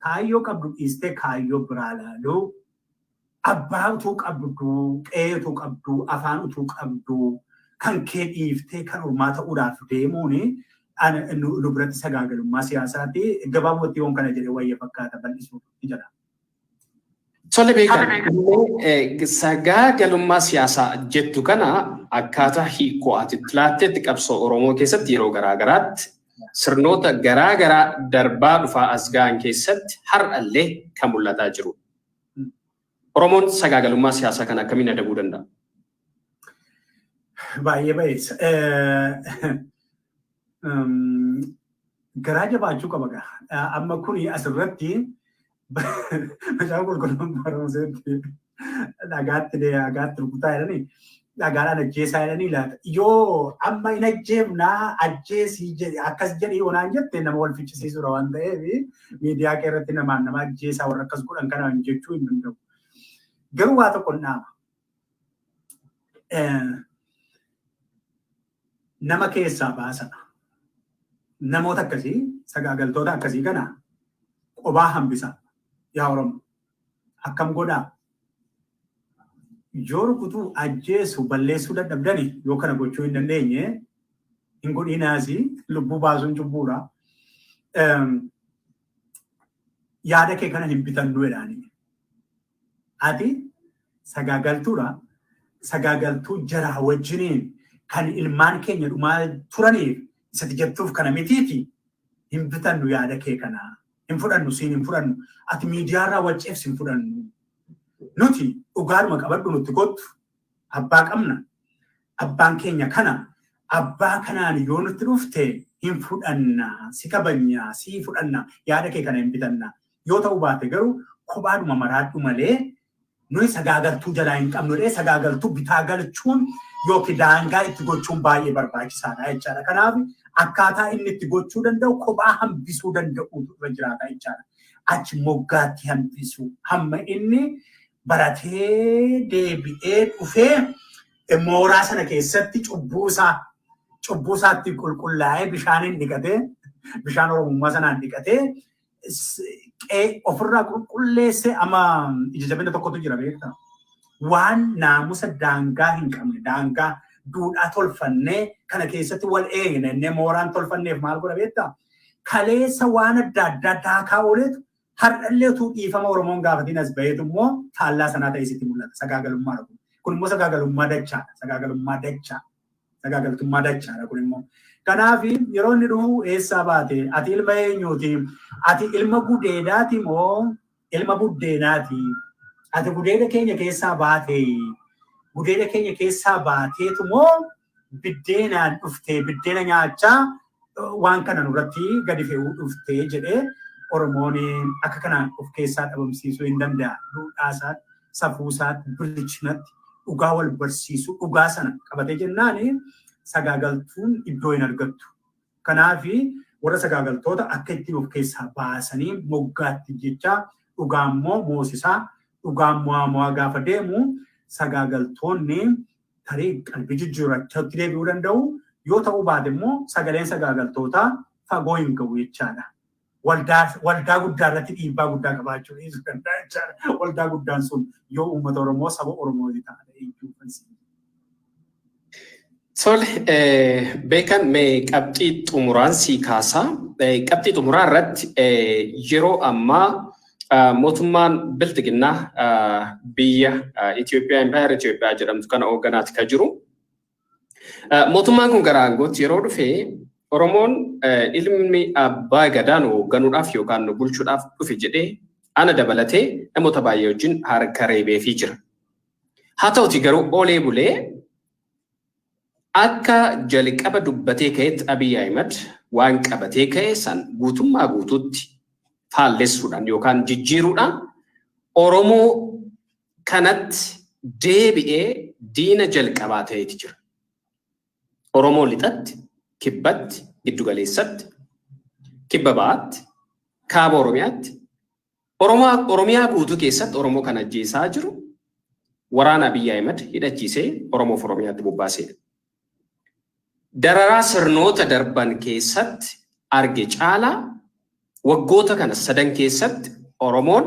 kaayyoo qabdu dhiistee kaayyoo biraa ilaaluu abbaa utuu qabdu, qe'ee utuu qabdu, afaan utuu qabdu, kan kee dhiiftee kan ormaa ta'uudhaaf deemuun nu biratti sagaagalummaa siyaasaati. Gabaabumatti yoon kana jedhee wayya fakkaata bal'isuu jedha. Tole beekan sagaagalummaa siyaasaa jettu kana akkaataa hiikoo ati laatteetti qabsoo Oromoo keessatti yeroo garaagaraatti sirnoota garaagaraa darbaa dhufaa as ga'an keessatti har'allee kan mul'ataa jiru. Oromoon sagaagalummaa siyaasaa kana akkamiin adabuu danda'a? Baay'ee baay'eessa. Garaa jabaachuu qaba gaa. Amma kuni asirratti macaafa qulqulluun barumseetti dhagaatti dhagaatti rukutaa jedhanii dhagaadhaan ajjeesaa jedhanii laata. Yoo amma hin ajjeefnaa ajjeesii jedhe akkas jedhii onaan jette nama wal fichisiisuudha waan ta'eef miidiyaa kee irratti namaan nama ajjeesaa warra akkas godhan kana jechuu hin danda'u. Garuu waa tokko dhaama. Nama keessaa baasa. Namoota akkasii sagaagaltoota akkasii kana qobaa hambisa. Yaa Oromoo akkam godhaa? Yoo rukutuu ajjeesu balleessuu dadhabdani yoo kana gochuu hin dandeenye hin godhinaasi lubbuu baasuun cubbuudha. Yaada kee kana hin bitannu jedhaani. Ati sagaagaltuudha. Sagaagaltuu jaraa wajjiniin kan ilmaan keenya dhumaa turaniif isati jettuuf kana mitiiti hin bitannu yaada kee kana. Hin fudhannu siin hin fudhannu. Ati miidiyaarraa wacceef hin fudhannu. Nuti dhugaadhuma qabadhu nutti kottu abbaa qabna. Abbaan keenya kana abbaa kanaan yoo nutti dhufte hin fudhanna si kabajna si fudhanna yaada kee kana hin bitanna. Yoo ta'uu baate garuu kophaadhuma maraadhu malee nuyi sagaagaltuu jalaa hin qabnu jedhee sagaagaltuu bitaa galchuun yookiin daangaa itti gochuun baay'ee barbaachisaadha jechaadha. Kanaaf akkaataa inni itti gochuu danda'u kophaa hambisuu danda'uutu irra jiraata jechaadha. Achi moggaatti hambisuu hamma inni baratee deebi'ee dhufee mooraa sana keessatti cubbuu isaatti qulqullaa'ee bishaaniin dhiqatee bishaan oromummaa sanaan dhiqatee ofirraa qulqulleessee amma ija jabina tokkotu jira beektaa. Waan naamusa daangaa hin qabne daangaa duudhaa tolfannee kana keessatti wal eegne innee mooraan tolfanneef maal godha beektaa? Kaleessa waan adda addaa daakaa ooletu har'allee utuu dhiifama Oromoon gaafatiin as baheetu immoo faallaa sanaa ta'ee sitti mul'ata. Sagaagalummaadha kun. Kun immoo sagaagalummaa dachaadha. Sagaagalummaa dachaa. Sagaagaltummaa dachaadha kun immoo. Kanaaf yeroo inni dhufu eessaa baate? Ati ilma eenyuuti? Ati ilma gudeedaati moo ilma buddeenaati? Ati gudeeda keenya keessaa baate? Gudeeda keenya keessaa baateetu moo biddeenaan dhuftee biddeena nyaachaa waan kana nurratti gadi fe'uu dhuftee jedhee Oromoon akka kanaan of keessaa dhabamsiisuu hin danda'a. Duudhaa isaatti, safuu isaatti, bilchinatti dhugaa wal barsiisuu, dhugaa sana qabatee jennaan sagaagaltuun iddoo hin argattu. Kanaaf warra sagaagaltoota akka ittiin of keessaa baasanii moggaatti jecha dhugaa immoo moosisaa, dhugaa mo'aa gaafa deemu sagaagaltoonni tarii qalbii jijjiirrachaatti deebi'uu danda'u. Yoo ta'uu baate immoo sagaleen sagaagaltootaa fagoo hin gahu jechaadha. Waldaa guddaa irratti dhiibbaa guddaa qabaachuu dhiisuu danda'a jechaadha. Waldaa guddaan sun yoo uummata Oromoo saba Oromooti ta'a jechuudha. Tole, beekan mee qabxii xumuraan sii kaasaa. Qabxii xumuraa irratti yeroo ammaa mootummaan Bilxiginnaa biyya Itoophiyaa, Impaayera Itoophiyaa jedhamtu kana hoogganaati kan jiru. Mootummaan kun gara aangootti yeroo dhufe Oromoon ilmi abbaa gadaa nu hoogganuudhaaf yookaan nu bulchuudhaaf dhufe jedhee ana dabalatee namoota baay'ee wajjin harka reebeefii jira. Haa ta'uti garuu oolee bulee akka jalqaba dubbatee ka'etti Abiy Ahimad waan qabatee ka'e san guutummaa guutuutti faallessuudhaan yookaan jijjiiruudhaan Oromoo kanatti deebi'ee diina jalqabaa ta'eeti jira. Oromoo lixatti, kibbatti, giddugaleessatti, kibba ba'aatti, kaaba Oromiyaatti, Oromiyaa guutuu keessatti Oromoo kan ajjeesaa jiru waraana Abiy Ahimad hidhachiisee Oromoof Oromiyaatti bobbaasedha. Dararaa sirnoota darban keessatti arge caalaa waggoota kana sadan keessatti Oromoon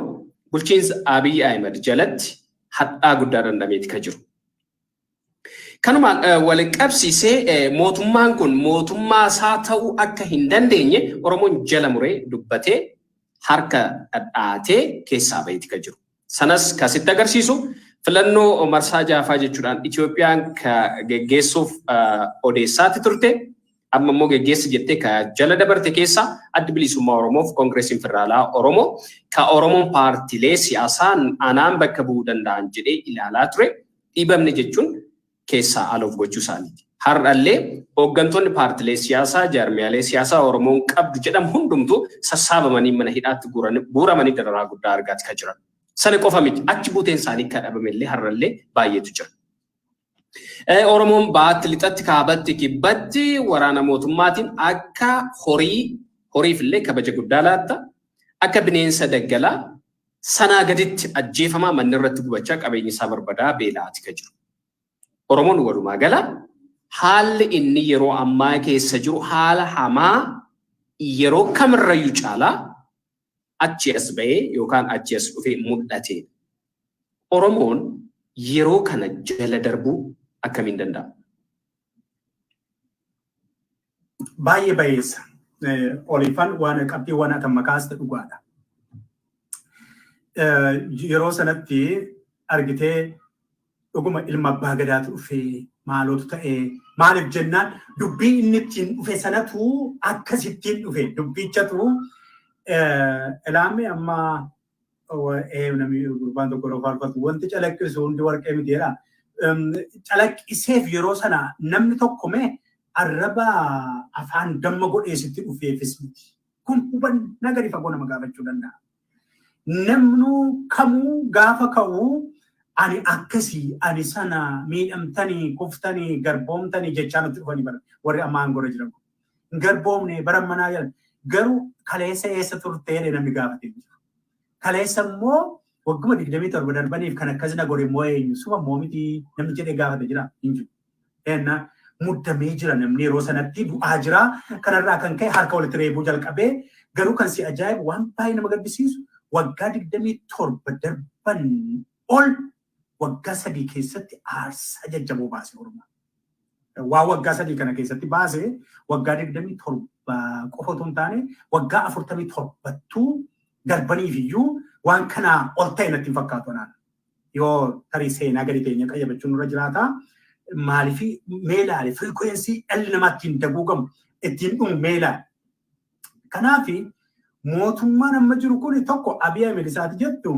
bulchiinsa Abiy Ahimad jalatti hadhaa guddaa danda'ameeti kan jiru. Kanumaan wal qabsiisee mootummaan kun mootummaa isaa ta'uu akka hin dandeenye Oromoon jala muree dubbatee harka dhadhaatee keessaa baheeti kan jiru. Sanas kasitti agarsiisu filannoo marsaa jaafaa jechuudhaan Itoophiyaan ka geggeessuuf odeessaatti turte. Amma immoo geggeessi jettee ka jala dabarte keessa Addi Bilisummaa Oromoof Koongireesiin Federaalaa Oromoo ka Oromoon paartiilee siyaasaa anaan bakka bu'uu danda'an jedhee ilaalaa ture dhiibamne jechuun keessaa aloof gochuu isaaniiti. Har'allee hooggantoonni paartiilee siyaasaa jaarmiyaalee siyaasaa Oromoon qabdu jedhamu hundumtuu sassaabamanii mana hidhaatti guuramanii dararaa guddaa argaati kan jiran. Sana qofa miti, achi buuteen isaanii kan dhabame illee har'allee baay'eetu jira. Oromoon baatti, lixatti, kaabatti, kibbatti waraana mootummaatiin akka horii horiif illee kabaja guddaa laatta. Akka bineensa daggalaa sanaa gaditti ajjeefamaa, manni irratti gubachaa, qabeenyi isaa barbadaa beela'aati kan jiru. Oromoon walumaa gala haalli inni yeroo ammaa keessa jiru haala hamaa yeroo kamirrayyuu caalaa achi as bahee yookaan achi as dhufee mul'ate. Oromoon yeroo kana jala darbuu akkamiin danda'a? Baay'ee bayeessa. Oliifan waan qabxiiwwan atan makaas dhugaadha. Yeroo sanatti argitee dhuguma ilma abbaa gadaatu dhufee maalootu ta'ee maaliif jennaan dubbii inni ittiin dhufe sanatu akkasittiin dhufe dubbichatu ilaame amma namni gurbaan tokko yeroo faarfatu wanti calaqqisu hundi warqee miti jedha. Calaqqiseef yeroo sana namni tokko mee arraba afaan damma godheesitti dhufeefis miti. Kun hubannaa gadi fagoo nama gaafachuu danda'a. Namnu kamuu gaafa ka'u ani akkasii ani sana miidhamtanii kuftanii garboomtanii jechaa nutti dhufanii bara warri amma aangoo jiran. Garboomne bara manaa jedhan garuu kaleessa eessa turtee namni gaafatee jiru. Kaleessa immoo wagguma 27 darbaniif kan akkas na godhe immoo eenyu suma immoo miti namni jedhee gaafate jira hin jiru. Eenna muddamee jira namni yeroo sanatti du'aa jira. Kanarraa kan ka'e harka walitti reebuu jalqabee garuu kan si ajaa'ibu waan baay'ee nama gaddisiisu waggaa 27 darban ol waggaa 3 keessatti aarsaa jajjaboo baase Oromoo. Waa waggaa 3 kana keessatti baase waggaa 27 qofa otoo hin taane waggaa 47 darbaniif iyyuu waan kanaa ol ta'e natti hin fakkaatu anaan. Yoo tarii seenaa gadi teenya qayyabachuun nurra jiraata. Maaliif mee ilaali firikweensii dhalli namaa ittiin daguugamu ittiin dhumu mee ilaali. Kanaaf mootummaan amma jiru kun tokko Abiy Ahmed isaati jettu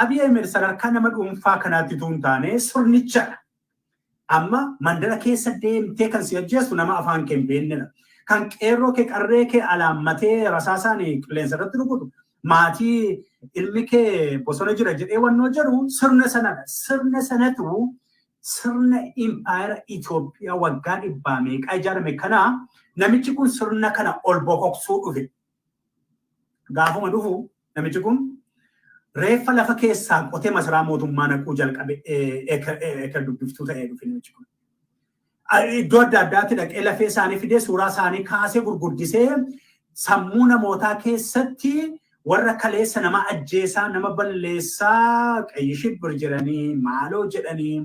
Abiy Ahmed sadarkaa nama dhuunfaa kanaatti utuu hin taane sirnichadha. Amma mandara keessa deemtee kan si ajjeesu nama afaan kee hin beeknedha. Kan qeerroo kee qarree kee alaammatee rasaasaan qilleensa irratti rukutu, maatii ilmi kee bosona jira jedhee wannoo jedhu sirna sanadha. Sirna sanatu sirna impaayera Itoophiyaa waggaa dhibbaa meeqaa ijaarame kanaa namichi kun sirna kana ol boqoqsuu dhufe. Gaafuma dhufu namichi kun reeffa lafa keessaa qotee masaraa mootummaa naquu jalqabe, eker dubbiftuu ta'ee dhufe namichi kun. Iddoo adda addaatti dhaqee lafee isaanii fidee, suuraa isaanii kaasee, gurguddisee, sammuu namootaa keessatti warra kaleessa nama ajjeesaa, nama balleessaa, qayyi shibbir jedhanii, maaloo jedhanii,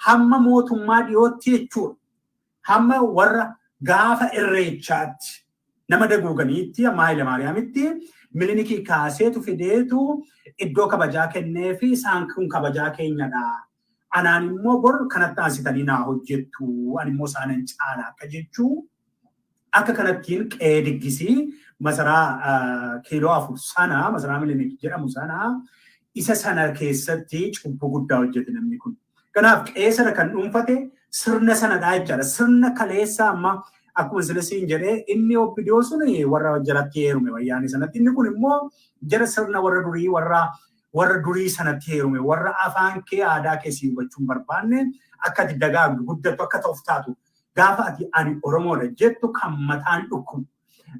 hamma mootummaa dhiyootti jechuudha. Hamma warra gaafa Irreechaatti nama daguuganiitti, hamma Haayile Maariyaamitti Milinikii kaaseetu fideetu iddoo kabajaa kennee fi isaan kun kabajaa keenyadha. Anaan immoo bor kanatti aansitanii naa hojjettu, ani immoo isaanan caala akka jechuu, akka kanattiin qe'ee diggisii masaraa kiiloo 4 sana, masaraa Milinik jedhamu sana, isa sana keessatti cubbuu guddaa hojjete namni kun. Kanaaf qe'ee sana kan dhuunfate sirna sanadha jechaadha. Sirna kaleessa amma akkuma silasiin jedhee, inni OPDO sun warra jalatti heerume wayyaanii sanatti, inni kun immoo jara sirna warra durii, warra durii sanatti heerume, warra afaan kee, aadaa kee si hubachuu hin barbaanne, akka ati dagaagdu, guddattu, akka ta'uuf taatu, gaafa ati "ani Oromoodha" jettu kan mataan dhukkubu,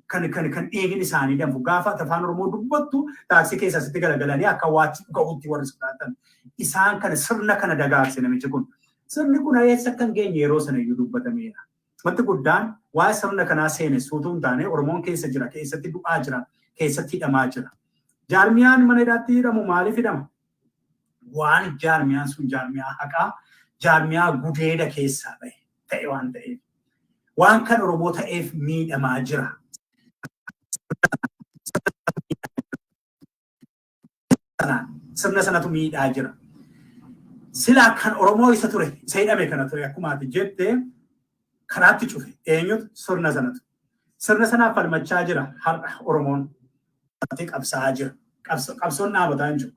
kan dhiigni isaanii danfu, gaafa ati afaan Oromoo dubbattu taaksii keessa sitti galagalanii akka waatti dhuga'utti warri sodaatan, isaan kana sirna kana dagaagse namichi kun. Sirni kun eessa akka hin geenye yeroo sana iyyuu dubbatameera. Wanti guddaan waa'ee sirna kanaa seenessuutu hin taane, Oromoon keessa jira, keessatti du'aa jira, keessatti hidhamaa jira. Jaarmiyaan mana hidhaatti hidhamu maaliif hidhama? Waan jaarmiyaan sun jaarmiyaa haqaa, jaarmiyaa gudeeda keessaa bahe ta'e waan ta'eef. Waan kan Oromoo ta'eef miidhamaa jira. Sirna sanatu miidhaa jira. Silaa kan Oromoo isa ture, isa hidhame kana ture, akkuma ati jette karaatti cufe eenyutu? Sirna sanatu. Sirna sanaaf falmachaa jira har'a Oromoon. Qabsaa'aa jira. Qabsoon dhaabataa hin jiru.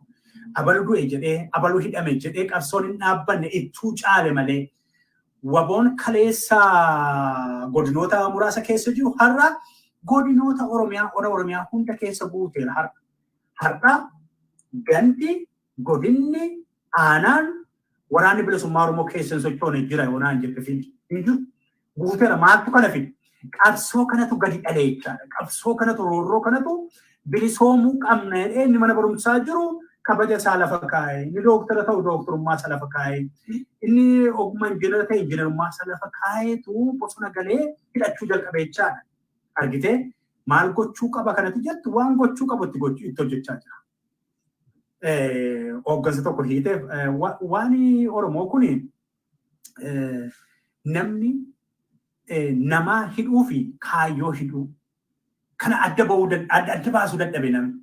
Abalu du'e jedhee, abalu hidhame jedhee qabsoon hin dhaabbanne, ittuu caale malee. WBOn kaleessa godinoota muraasa keessa jiru har'a godinoota Oromiyaa, ona Oromiyaa hunda keessa guuteera har'a. Har'a gandi, godinni, aanaan Waraanni Bilisummaa Oromoo keessa hin sochoone jira yoonaan jette fidi. Hin jiru. Guuteera. Maaltu kana fide? Qabsoo kanatu gadi dhalee jechaadha. Qabsoo kanatu, roorroo kanatu, bilisoomuu qabna jedhee inni mana barumsaa jiru kabaja isaa lafa kaa'e. Inni dooktara ta'u dooktarummaa isaa lafa kaa'e. Inni ogummaa injiinara ta'e injiinarummaa isaa lafa kaa'eetu bosona galee hidhachuu jalqabe jechaadha. Argitee, maal gochuu qaba kanatti jettu, waan gochuu qabu itti hojjechaa jira. Hooggansa tokko hiiteef waan Oromoo kuni namni namaa hidhuu fi kaayyoo hidhuu kana adda ba'uu, adda baasuu dadhabe namni.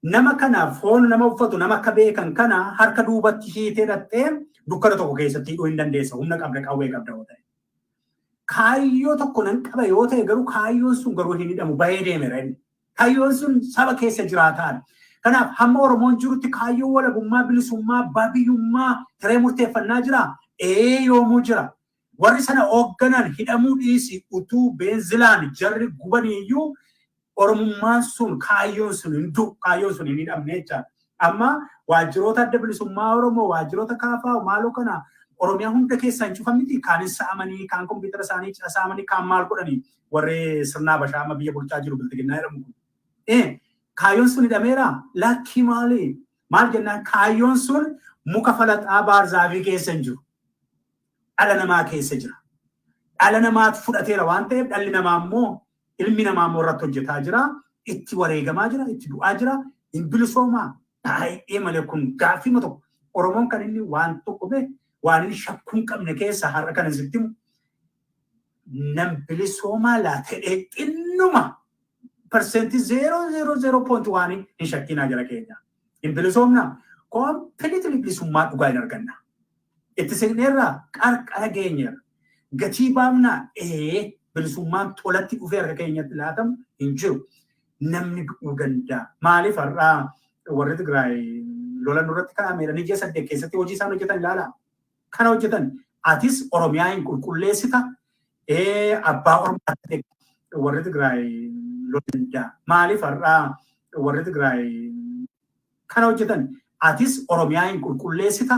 Nama kana foon nama uffatu, nama akka beekan kana harka duubatti hiitee dhattee dukkana tokko keessatti hidhuu hin dandeessa, humna qabda, qawwee qabda yoo ta'e. Kaayyoo tokko nan qaba yoo ta'e garuu, kaayyoon sun garuu hin hidhamu, bahee deemeera inni. Kaayyoon sun saba keessa jiraataan. Kanaaf hamma Oromoon jirutti kaayyoo walabummaa, bilisummaa, abbaa biyyummaa, hiree murteeffannaa jira. Ee, yoomuu jira. Warri sana hoogganan hidhamuu dhiisi, utuu beenzilaan jarri gubaniiyyuu Oromummaan sun, kaayyoon sun hin du'u, kaayyoon sun hin hidhamne jechaadha. Amma waajjiroota Adda Bilisummaa Oromoo, waajjiroota KFO maaloo kana Oromiyaa hunda keessaa hin cufan miti. Kaan hin sa'amanii, kaan kompiitara isaanii saamanii, kaan maal godhanii, warri sirna Habashaa amma biyya bulchaa jiru Bilxiginnaa jedhamu kun. Kaayyoon sun hidhameera? Lakkii, maali? Maal jennaan, kaayyoon sun muka falaxaa baarzaafii keessa hin jiru. Dhala namaa keessa jira. Dhala namaatu fudhateera waan ta'eef, dhalli namaa immoo, ilmi namaa immoo irratti hojjetaa jira. Itti wareegamaa jira, itti du'aa jira. Hin bilisoomaa baay'ee malee, kun gaaffii tokko. Oromoon kan inni waan tokko bee waan inni shakkuu hin qabne keessa har'a kan sitti himu, nan bilisoomaa laata jedhee xinnuma 0.001% hin shakkinaa jira keenya. Hin bilisoomna, completely bilisummaa dhugaa hin arganna. Itti siqneerraa qarqara geenyeerra. Gatii baafnaa, ee, bilisummaan tolatti dhufee harka keenyatti laatamu hin jiru. Namni du'uu danda'a. Maaliif har'aa warri Tigraay lola nurratti kaa'ameera? Ni ji'a 8 keessatti hojii isaan hojjetan ilaala. Kana hojjetan. Atis Oromiyaa hin qulqulleessita. Abbaa Oromiyaa warri Tigraay lolaa? Maaliif har'aa warri Tigraay kana hojjetan? Atis Oromiyaa hin qulqulleessita,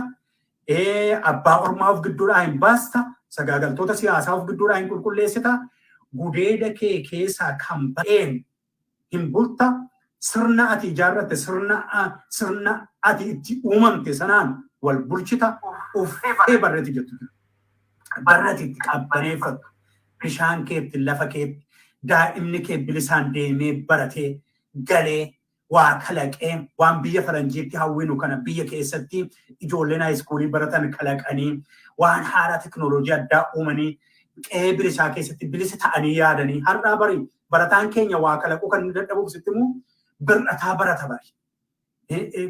abbaa ormaa of gidduudhaa hin baasta, sagaagaltoota siyaasaa of gidduudhaa hin qulqulleessita, gudeeda kee keessaa kan ba'een hin bulta, sirna ati ijaarratte, sirna ati itti uumamte sanaan wal bulchita, uffee barreetti jettu. Barreetti itti qabbaneeffattu, bishaan keetti, lafa keetti, daa'imni kee bilisaan deemee baratee galee waa kalaqee waan biyya faranjiitti hawwinu kana biyya keessatti ijoolleen haayiskuulii baratan kalaqanii waan haaraa teknooloojii addaa uumanii qe'ee bilisaa keessatti bilisa ta'anii yaadanii har'aa bari barataan keenya waa kalaquu kan inni dadhabuuf sitti immoo bir'ataa barata bari.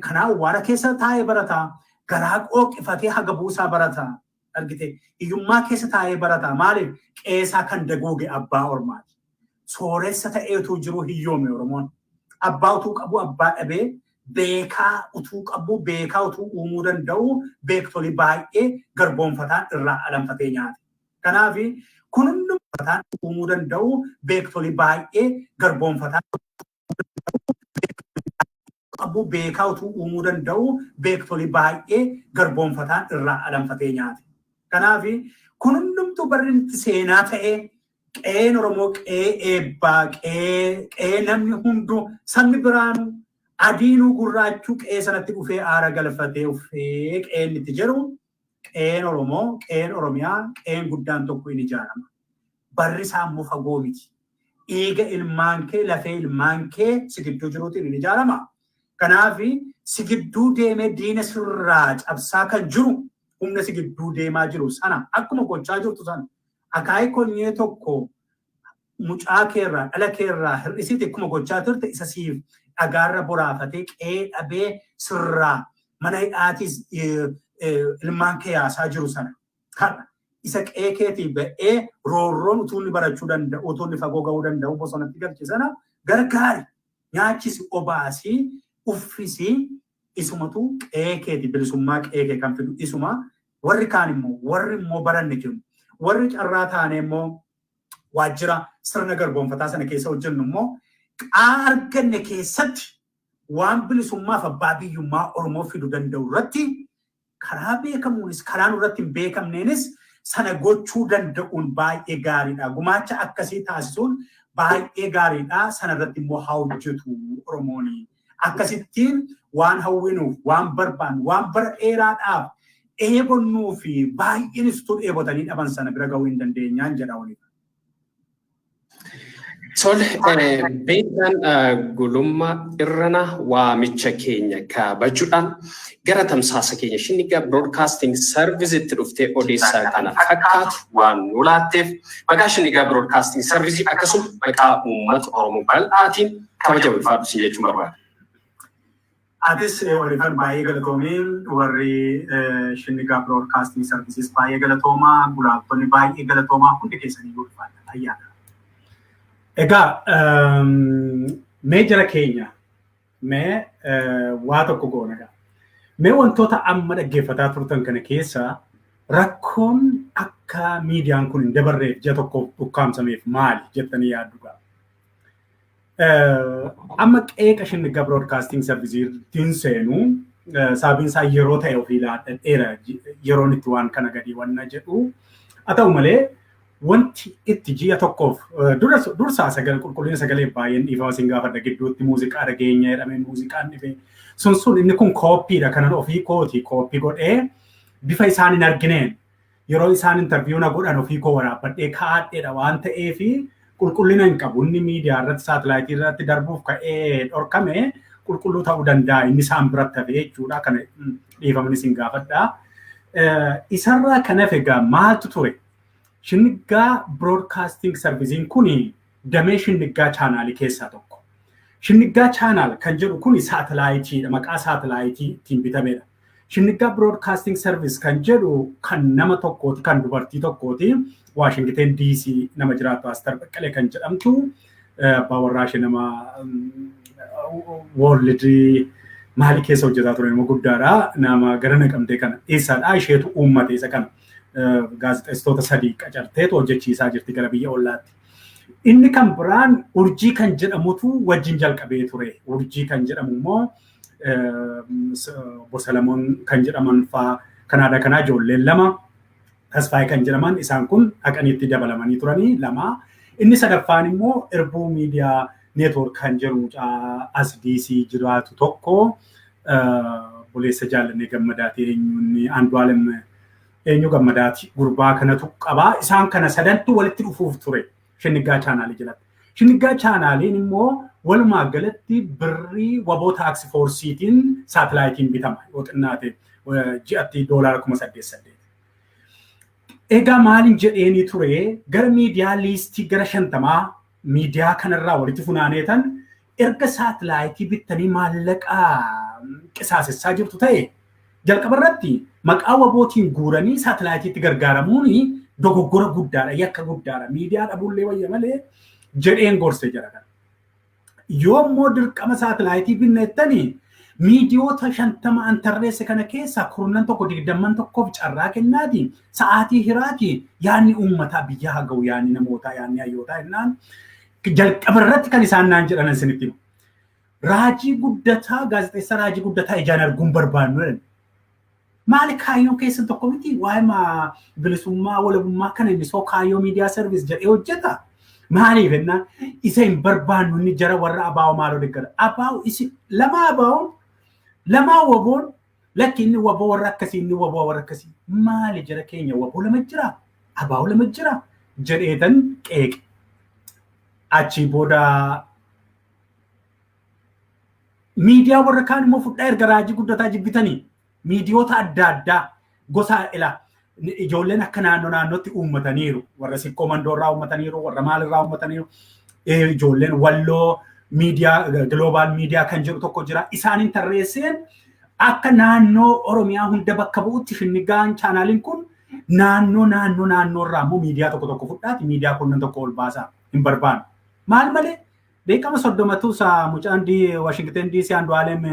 Kanaaf awwaara keessa taa'ee barataa, garaa qooqifatee haga buusaa barataa argite, hiyyummaa keessa taa'ee barataa. Maaliif? Qeesaa kan dagooge abbaa ormaati. Sooressa ta'ee utuu jiruu hiyyoome Oromoon. Abbaa utuu qabu abbaa dhabee, beekaa utuu qabu beekaa utuu uumuu danda'u beektolii baay'ee garboonfataan irraa alanfatee nyaate. Kanaaf kun hundumtuu uumuu danda'u beektolii baay'ee garboonfataan qabu beekaa utuu uumuu danda'u beektolii baay'ee garboonfataan irraa alanfatee nyaate. Kanaaf kun hundumtuu barri itti seenaa ta'ee qe'een Oromoo qe'ee eebbaa, qe'ee namni hunduu sabni biraanuu adiinuu gurraachuu qe'ee sanatti dhufee aara galfatee uffee qe'een itti jedhu qe'een Oromoo, qe'een Oromiyaa, qe'een guddaan tokko hin ijaarama. Barri isaa immoo fagoo miti. Dhiiga ilmaan kee, lafee ilmaan kee si gidduu jiruutiin hin ijaarama. Kanaaf si gidduu deemee diina sirraa cabsaa kan jiru humna si gidduu deemaa jiru sana akkuma gochaa jirtu sana akaayii konyee tokko mucaa keerraa dhala keerraa hir'isiiti akkuma gochaa turte isa siif dhagaarra boraafatee qe'ee dhabee sirraa mana hidhaatis ilmaan kee yaasaa jiru sana kana isa qe'ee keetii ba'ee roorroon utuu inni barachuu danda'u utuu inni fagoo ga'uu danda'u bosonatti galche sana gargaari, nyaachisi, obaasii, uffisii. Isumatu qe'ee keeti bilisummaa qe'ee kee kan fidu isuma. Warri kaan immoo warri immoo baranne jiru warri carraa taane immoo waajjira sirna garboonfataa sana keessa hojjennu immoo qaa arganne keessatti waan bilisummaaf abbaa biyyummaa Oromoo fidu danda'u irratti karaa beekamuunis karaa nurratti hin beekamneenis sana gochuu danda'uun baay'ee gaariidha. Gumaacha akkasii taasisuun baay'ee gaariidha. Sana irratti immoo haa hojjetu Oromooni. Akkasittiin waan hawwinuuf, waan barbaannu, waan bara dheeraadhaaf dheebonnuu fi baay'eenis utuu dheebotanii dhaban sana bira ga'uu hin dandeenyaan jedha waliin. Tole, beekan gulummaa irrana waamicha keenya kabajuudhaan gara tamsaasa keenya Shinnigaa Broadcasting Service itti dhuftee odeessaa kana fakkaatu waan nu laatteef maqaa Shinnigaa Broadcasting Service akkasuma maqaa uummata Oromoo bal'aatiin kabaja ulfaadhu siin jechuun barbaada. Atis Olifan baay'ee galatoomii, warri Shinnigaa Broadcasting Services baay'ee galatoomaa, gulaaltonni baay'ee galatoomaa, hundi keessanii ulfaadha ayyaana. Egaa mee jara keenya mee waa tokko goona egaa. Mee wantoota amma dhaggeeffataa turtan kana keessa rakkoon akka miidiyaan kun hin dabarreef ji'a tokkoof dhukkaamsameef maali jettanii yaaddu gaa? Amma qeeqa Shinnigaa Broadcasting Service'tiin seenu sababiin isaa yeroo ta'e ofii laadhadheera yeroon itti waan kana gadi wanna jedhu. Haa ta'u malee wanti itti ji'a tokkoof dursaa sagalee qulqullina sagalee baay'een dhiifama isin gaafadha, gidduutti muuziqaa dhageenya jedhamee muuziqaan dhibee sun inni kun kooppiidha kanan ofii kooti kooppii godhee bifa isaan hin argineen yeroo isaan interview na godhan ofii koo waraabbadhee kaa'adheedha waan ta'eefi qulqullina hin qabu. Inni miidiyaa irratti saatalaayitii irratti darbuuf ka'ee dhorkame qulqulluu ta'uu danda'a inni isaan biratti hafe jechuudha. Kana dhiifamni isin gaafadha. Isarraa kan hafe egaa maaltu ture? Shinnigaa Broadcasting Service'n kuni damee Shinnigaa chaanaalii keessaa tokko. Shinnigaa chaanaal kan jedhu kuni saatalaayitiidha. Maqaa saatalaayitii ittiin bitamedha. Shinnigaa Broadcasting Service kan jedhu kan nama tokkooti, kan dubartii tokkooti. Waashingiten DC nama jiraattu Aster Baqqalee kan jedhamtu abbaa warraa ishee nama World maalii keessa hojjetaa ture, nama guddaadha. Nama gara Naqamtee kana eessaadha isheetu uummate isa kana. Gaazexeessitoota 3 qacarteetu hojjechiisaa jirti gara biyya ollaatti. Inni kan biraan Urjii kan jedhamutu wajjin jalqabee ture. Urjii kan jedhamu immoo Obbo Salamoon kan jedhaman fa'aa Kanaadaa kanaa ijoolleen lama Tasfaayee kan jedhaman isaan kun dhaqaniitti dabalamanii turanii lama. Inni sadaffaan immoo Irbuu Miidiyaa Neetwoork kan jedhu mucaa as DC jiraatu tokko obboleessa Jaallannee Gammadaati eenyuun Andu'aalem eenyu Gammadaati gurbaa kanatu qabaa. Isaan kana sadantu walitti dhufuuf ture Shinnigaa chaanaalii jalatti. Shinnigaa chaanaaliin immoo walumaa galatti birrii waboo taaksi foorsiitiin saatalaayitiin bitama yoo xinnaate ji'atti $8,800. Egaa maaliin jedheenii ture gara miidiyaa liistii gara 50 miidiyaa kanarraa walitti funaaneetan erga saatalaayitii bittanii maallaqa qisaasessaa jirtu ta'e jalqaba irratti maqaa wabootiin guuranii saatalaayitiitti gargaaramuun dogoggora guddaadha, yakka guddaadha. Miidiyaa dhabuullee wayya malee jedheen gorse jira kana. Yoo immoo dirqama saatalaayitii binnettanii miidiyoota 50 an tarreesse kana keessaa 11 21 carraa kennaati sa'aatii hiraati yaanni uummataa biyya haa ga'u yaanni namootaa yaanni hayyootaa jennaan jalqaba irratti kan isaan naan jedhan isinitti himu. Raajii Guddataa gaazexeessaa Raajii Guddataa ijaan arguun barbaannu jedhan. Maali kaayyoon keessan tokko miti waa'ee bilisummaa walabummaa kana inni soo kaayyoo miidiyaa sarviis jedhee hojjeta. Maaliif jennaan isa hin barbaannu inni jara warra abaa'oo maaloo deeggara. Abaa'oo isi lama abaa'oon lama waboon lakki inni waboo warra akkasii inni waboo warra akkasii maali jara keenya waboo lama jira abaa'oo lama jira jedheetan qeeqe. Achii booda miidiyaa warra kaan immoo fudhaa erga Raajii Guddataa jibbitanii miidiyoota adda addaa gosa ila ijoolleen akka naannoo naannootti uummataniiru. Warra Sikkoo Mandoorraa uummataniiru, warra maalirraa uummataniiru. Ijoolleen Walloo miidiyaa Global miidiyaa kan jedhu tokko jira. Isaaniin tarreesseen akka naannoo Oromiyaa hunda bakka bu'utti Shinnigaan chaanaaliin kun naannoo naannoo naannoorraa immoo miidiyaa tokko tokko fudhaati miidiyaa kunnan tokko ol baasaa hin barbaannu. Maal malee beekama 30tu isaa mucaan Washington DC Andu'aalem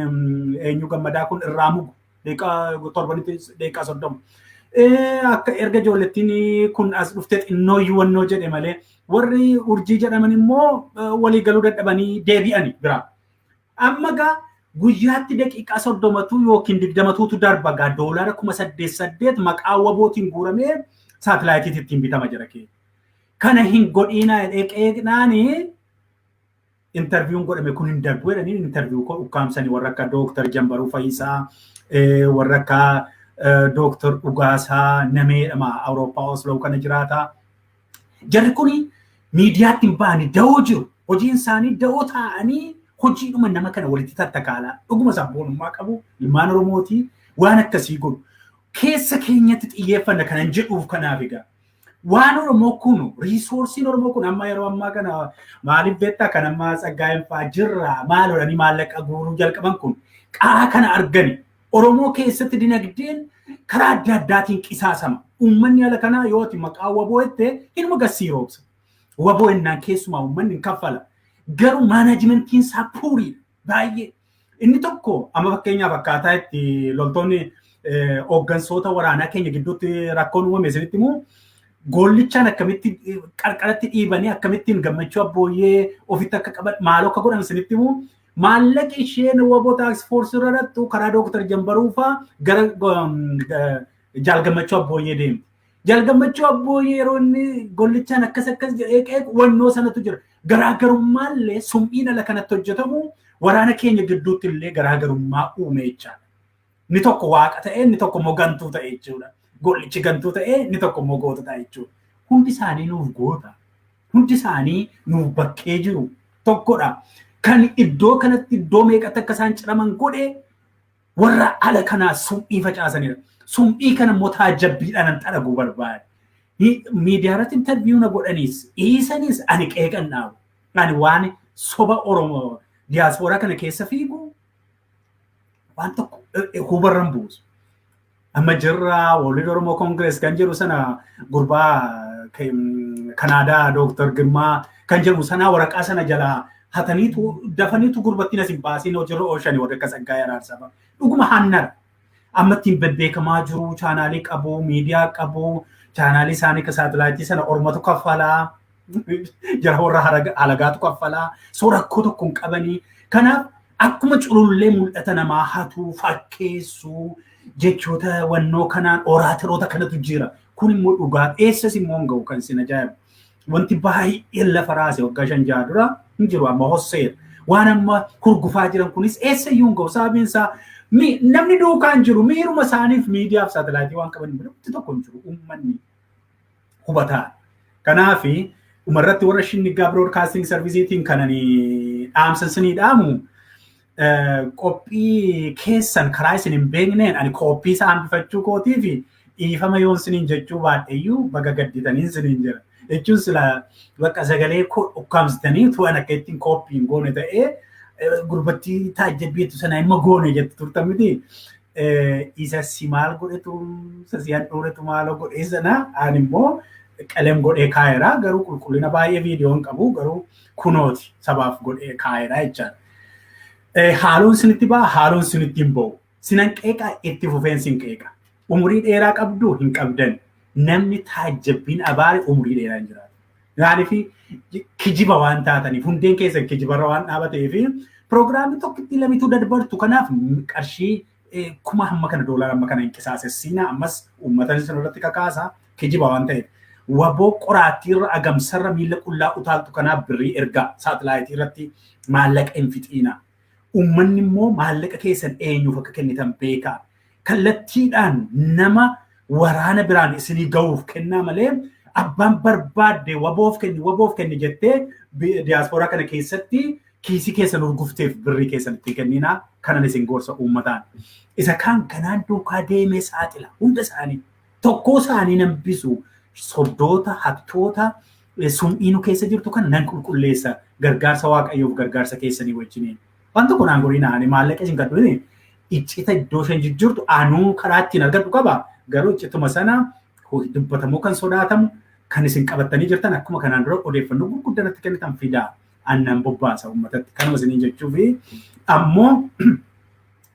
eenyu Gammadaa kun irraa mugu daqiiqaa torbanitti daqiiqaa 30. Akka erga ijoollettiin kun as dhuftee xinnoo iyyuu jedhe malee warri Urjii jedhaman immoo walii galuu dadhabanii deebi'ani biraa. Amma gaa guyyaatti daqiiqaa 30 yookiin 20tu darba gaa $8,800 maqaa wabootiin guuramee saatalaayitiitti ittiin bitama jira kee. Kana hin godhiinaa jedhee qeeqnaanii interviewun godhame kun hin darbu jedhanii interview ukkaamsanii warra akka Dooktar Jambaruu Fayisaa warra akka Dooktar Dhugaasaa Nameedhama Awurooppaa Osloo kana jiraata. Jarri kuni miidiyaatti hin ba'anii da'oo jiru. Hojiin isaanii da'oo taa'anii hojiidhuma nama kana walitti tattakaalaa. Dhuguma sabboonummaa qabu ilmaan Oromootii waan akkasii godhu. Keessa keenyatti xiyyeeffanna kanan jedhuuf kanaaf egaa. Waan Oromoo kun riisoorsiin Oromoo kun amma yeroo ammaa kana maaliif beektaa kan amma Tsaggaayeen fa'aa jirra maal godhanii maallaqa guuruu jalqaban kun qaa kana argani. Oromoo keessatti dinagdeen karaa adda addaatiin qisaasama. Uummanni ala kanaa yoo ati maqaa waboo jette inuma gassii roobsa. Waboo ennaan keessumaa uummanni hin kaffala. Garuu maanajimentiin isaa puuriidha baay'ee. Inni tokko amma fakkeenyaaf akkaataa itti loltoonni hooggansoota waraanaa keenya gidduutti rakkoon uumame isinitti himu goollichaan akkamitti qarqaratti dhiibanii akkamittiin Gammachuu Abbooyyee ofitti akka qaban maaloo akka godhan isinitti himu maallaqi isheen waboo taaks foorsii irra dhaqxu karaa Dooktar Jambaruu fa'aa gara Jaal Gammachuu Abbooyyee deemti. Jaal Gammachuu Abbooyyee yeroo inni gollichaan akkas akkas jedhee qeequ wannoo sanatu jira. Garaagarummaa sum'iin ala kanatti hojjetamu waraana keenya gidduutti illee garaagarummaa uume jechaadha. Inni tokko waaqa ta'ee inni tokko immoo gantuu ta'e jechuudha. Gollichi gantuu ta'ee inni tokko immoo goota ta'e jechuudha. Hundi isaanii nuuf goota. Hundi isaanii nuuf bakkee jiru tokkodha. Kan iddoo kanatti iddoo meeqatti akka isaan ciraman godhe warra ala kanaa sum'ii facaasanidha. Sum'ii kana immoo taajjabbiidhaan an xaraguu barbaade. Miidiyaa irratti interviyuu na godhaniis dhiisanis ani qeeqan dhaabu. Ani waan soba Oromoo diyaaspooraa kana keessa fiigu waan tokko hubarran buusu. Amma jirra World Oromoo Congress kan jedhu sana gurbaa Kanaadaa Dooktar Girmaa kan jedhu sana waraqaa sana jalaa hataniitu dafaniitu gurbattiin as hin baasiin hojiirra oolchanii warra akka Tsaggaayee Araarsaa fa'a. Dhuguma hannara. Amma ittiin bebbeekamaa jiru chaanaalii qabu, miidiyaa qabu, chaanaalii isaanii akka saatalaayitii sana ormatu kaffalaa. Jara warra halagaatu kaffalaa. Soo rakkoo tokko hin qabanii. Kanaaf akkuma culullee mul'ata namaa hatuu, fakkeessuu, jechoota wannoo kanaan oraatiroota kanatu jira. Kun immoo dhugaa eessas immoo hin ga'u kan isin ajaa'ibu. Wanti baay'een lafa raase waggaa 5-6 dura hin jiru amma hosseera. Waan amma hurgufaa jiran kunis eessayyuu hin ga'u. Sababiin isaa namni duukaa hin jiru miiruma isaaniif miidiyaaf saatalaayitii waan qaban wanti tokko hin jiru uummanni hubataa. Kanaafi dhumarratti warra Shinniggaa Broadcasting Serviceetiin kanani dhaamsa isinii dhaamu qophii keessan karaa isin hin beekneen ani qophii isaa hambifachuu kootii fi dhiifama yoon isiniin jechuu baadheyyuu baga gadditanii isiniin jira. Jechuun sila bakka sagalee ukkaamsitanii tu'an akka ittiin qophii hin goone ta'ee gurbattii taajjabbiitu sana imma goone jettu turtan miti. Isa si maal godhetu isa si handhuuretu maaloo godhee sana ani immoo qalem godhee kaa'eera garuu qulqullina baay'ee viidiyoon qabu garuu kunooti sabaaf godhee kaa'eera jechaadha. Haaloon isinitti ba'a haaloon isinitti hin ba'u. Sinan qeeqa itti fufeen sin qeeqa. Umurii dheeraa qabdu hin qabdan. Namni taajjabbiin abaare umurii dheeraa hin jiraatu. Maaliif kijiba waan taataniif hundeen keessan kijibarra waan dhaabatee fi piroogiraamii tokkitti lamituu dadbartu kanaaf qarshii kuma hamma kana doolaara hamma kana hin qisaasessina ammas uummata isin irratti kakaasa kijiba waan ta'eef. Waboo qoraattiirra agamsarra miila qullaa utaaltu kanaaf birrii ergaa saatalaayitii irratti maallaqa hin fixiina. Uummanni immoo maallaqa keessan eenyuuf akka kennitan beekaa. Kallattiidhaan nama waraana biraan isinii ga'uuf kennaa malee abbaan barbaadde waboof kenni jettee diyaaspooraa kana keessatti kiisii keessan urgufteef birrii keessan ittiin kenninaa kanan isin gorsa uummataan. Isa kaan kanaan duukaa deemee saaxila hunda isaanii tokkoo isaanii nan bisu sobdoota hattoota sum'iinuu keessa jirtu kana nan qulqulleessa gargaarsa waaqayyoof gargaarsa keessanii wajjiniin. Waan tokko naan godhina ani maallaqa isin kadhu iccita iddoo isheen jijjiirtu anuu karaa ittiin argadhu qaba. Garuu iccituma sana dubbatamuu kan sodaatamu kan isin qabattanii jirtan akkuma kanaan dura odeeffannoo gurguddaa natti kennitan fidaa annan bobbaasa uummatatti kanuma isiniin jechuu fi ammoo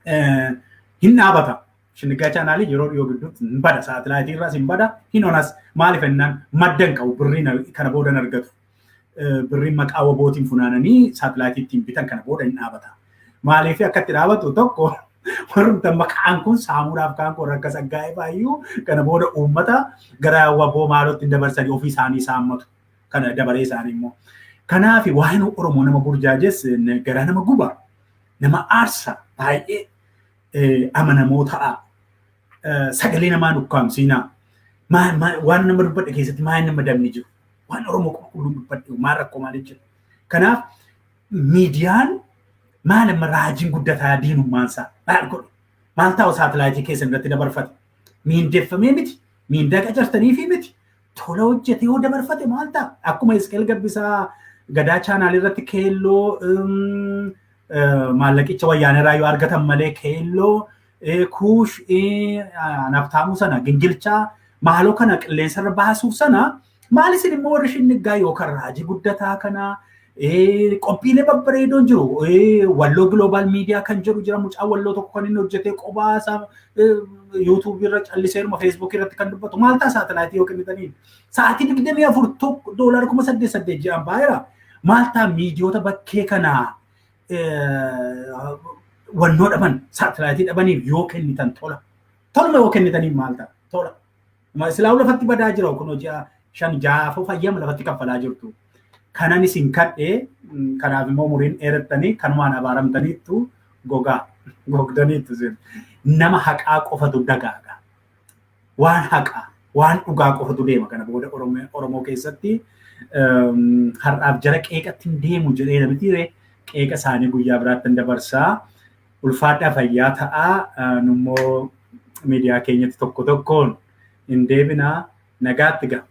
hin dhaabata. Shinniggaa chaanaalii yeroo dhiyoo gidduutti hin bada saatalaayitii irraas hin bada hin onas maaliif jennaan madda hin qabu birrii kana booda hin argatu. Birriin maqaa wabootiin funaananii saatalaayitii ittiin bitan kana booda hin dhaabata. Maaliif akka itti dhaabatu tokko warrumta maqaan kun saamuudhaaf kaan kun rakka saggaa'ee baay'uu kana booda uummata gara waboo maalootti hin dabarsanii ofii isaanii saammatu kana dabaree isaanii immoo. Kanaaf waa'een Oromoo nama burjaajes gara nama guba nama aarsa baay'ee amanamoo ta'a. Sagalee namaa ukkaamsiinaa. Waan nama dubbadhe keessatti maal nama dabni jiru. Waan Oromoo qulqulluun dubbadhe maal rakkoo maal jiru. Kanaaf miidiyaan maal amma raajiin guddataa diinummaan isaa maal godhe maal ta'u saatalaayitii keessan irratti dabarfate miindeffamee miti miindaa qacartaniifi miti tola hojjete yoo dabarfate maal ta'a akkuma Isqeel Gabbisaa gadaa chaanaal irratti keelloo maallaqicha wayyaaneraa yoo argatan malee keelloo kuush naftaamuu sana gingilchaa maaloo kana qilleensarra baasuuf sana maal isin immoo warri shinniggaa yookaan raajii guddataa kanaa qophiilee babbareedoon jiru. Walloo Global Media kan jedhu jira mucaa walloo tokko kan inni hojjetee qophaa isaa YouTube irra calliseeruma Facebook irratti kan dubbatu maal ta'a saatalaayitii yoo kennitaniin sa'aatii 24 tokko doolaara 8,800 jedhan baay'eera. Maal ta'a miidiyoota bakkee kanaa wannoo dhaban saatalaayitii dhabaniif yoo kennitan tola. Toluma yoo kennitaniif maal ta'a tola. Silaa lafatti badaa jira kun hojii 5 6 fayyama lafatti kaffalaa jirtu. Kanan isin kadhee kanaaf immoo umuriin dheerattanii kanumaan abaaramtaniittu gogaa gogdaniittu isin nama haqaa qofatu dagaaga. Waan haqaa waan dhugaa qofatu deema kana booda Oromoo keessatti har'aaf jara qeeqatti hin deemu jedhee namatti qeeqa isaanii guyyaa biraatti hin dabarsaa. Ulfaadhaa fayyaa ta'aa nummoo miidiyaa keenyatti tokko tokkoon hin deebinaa nagaatti ga'a.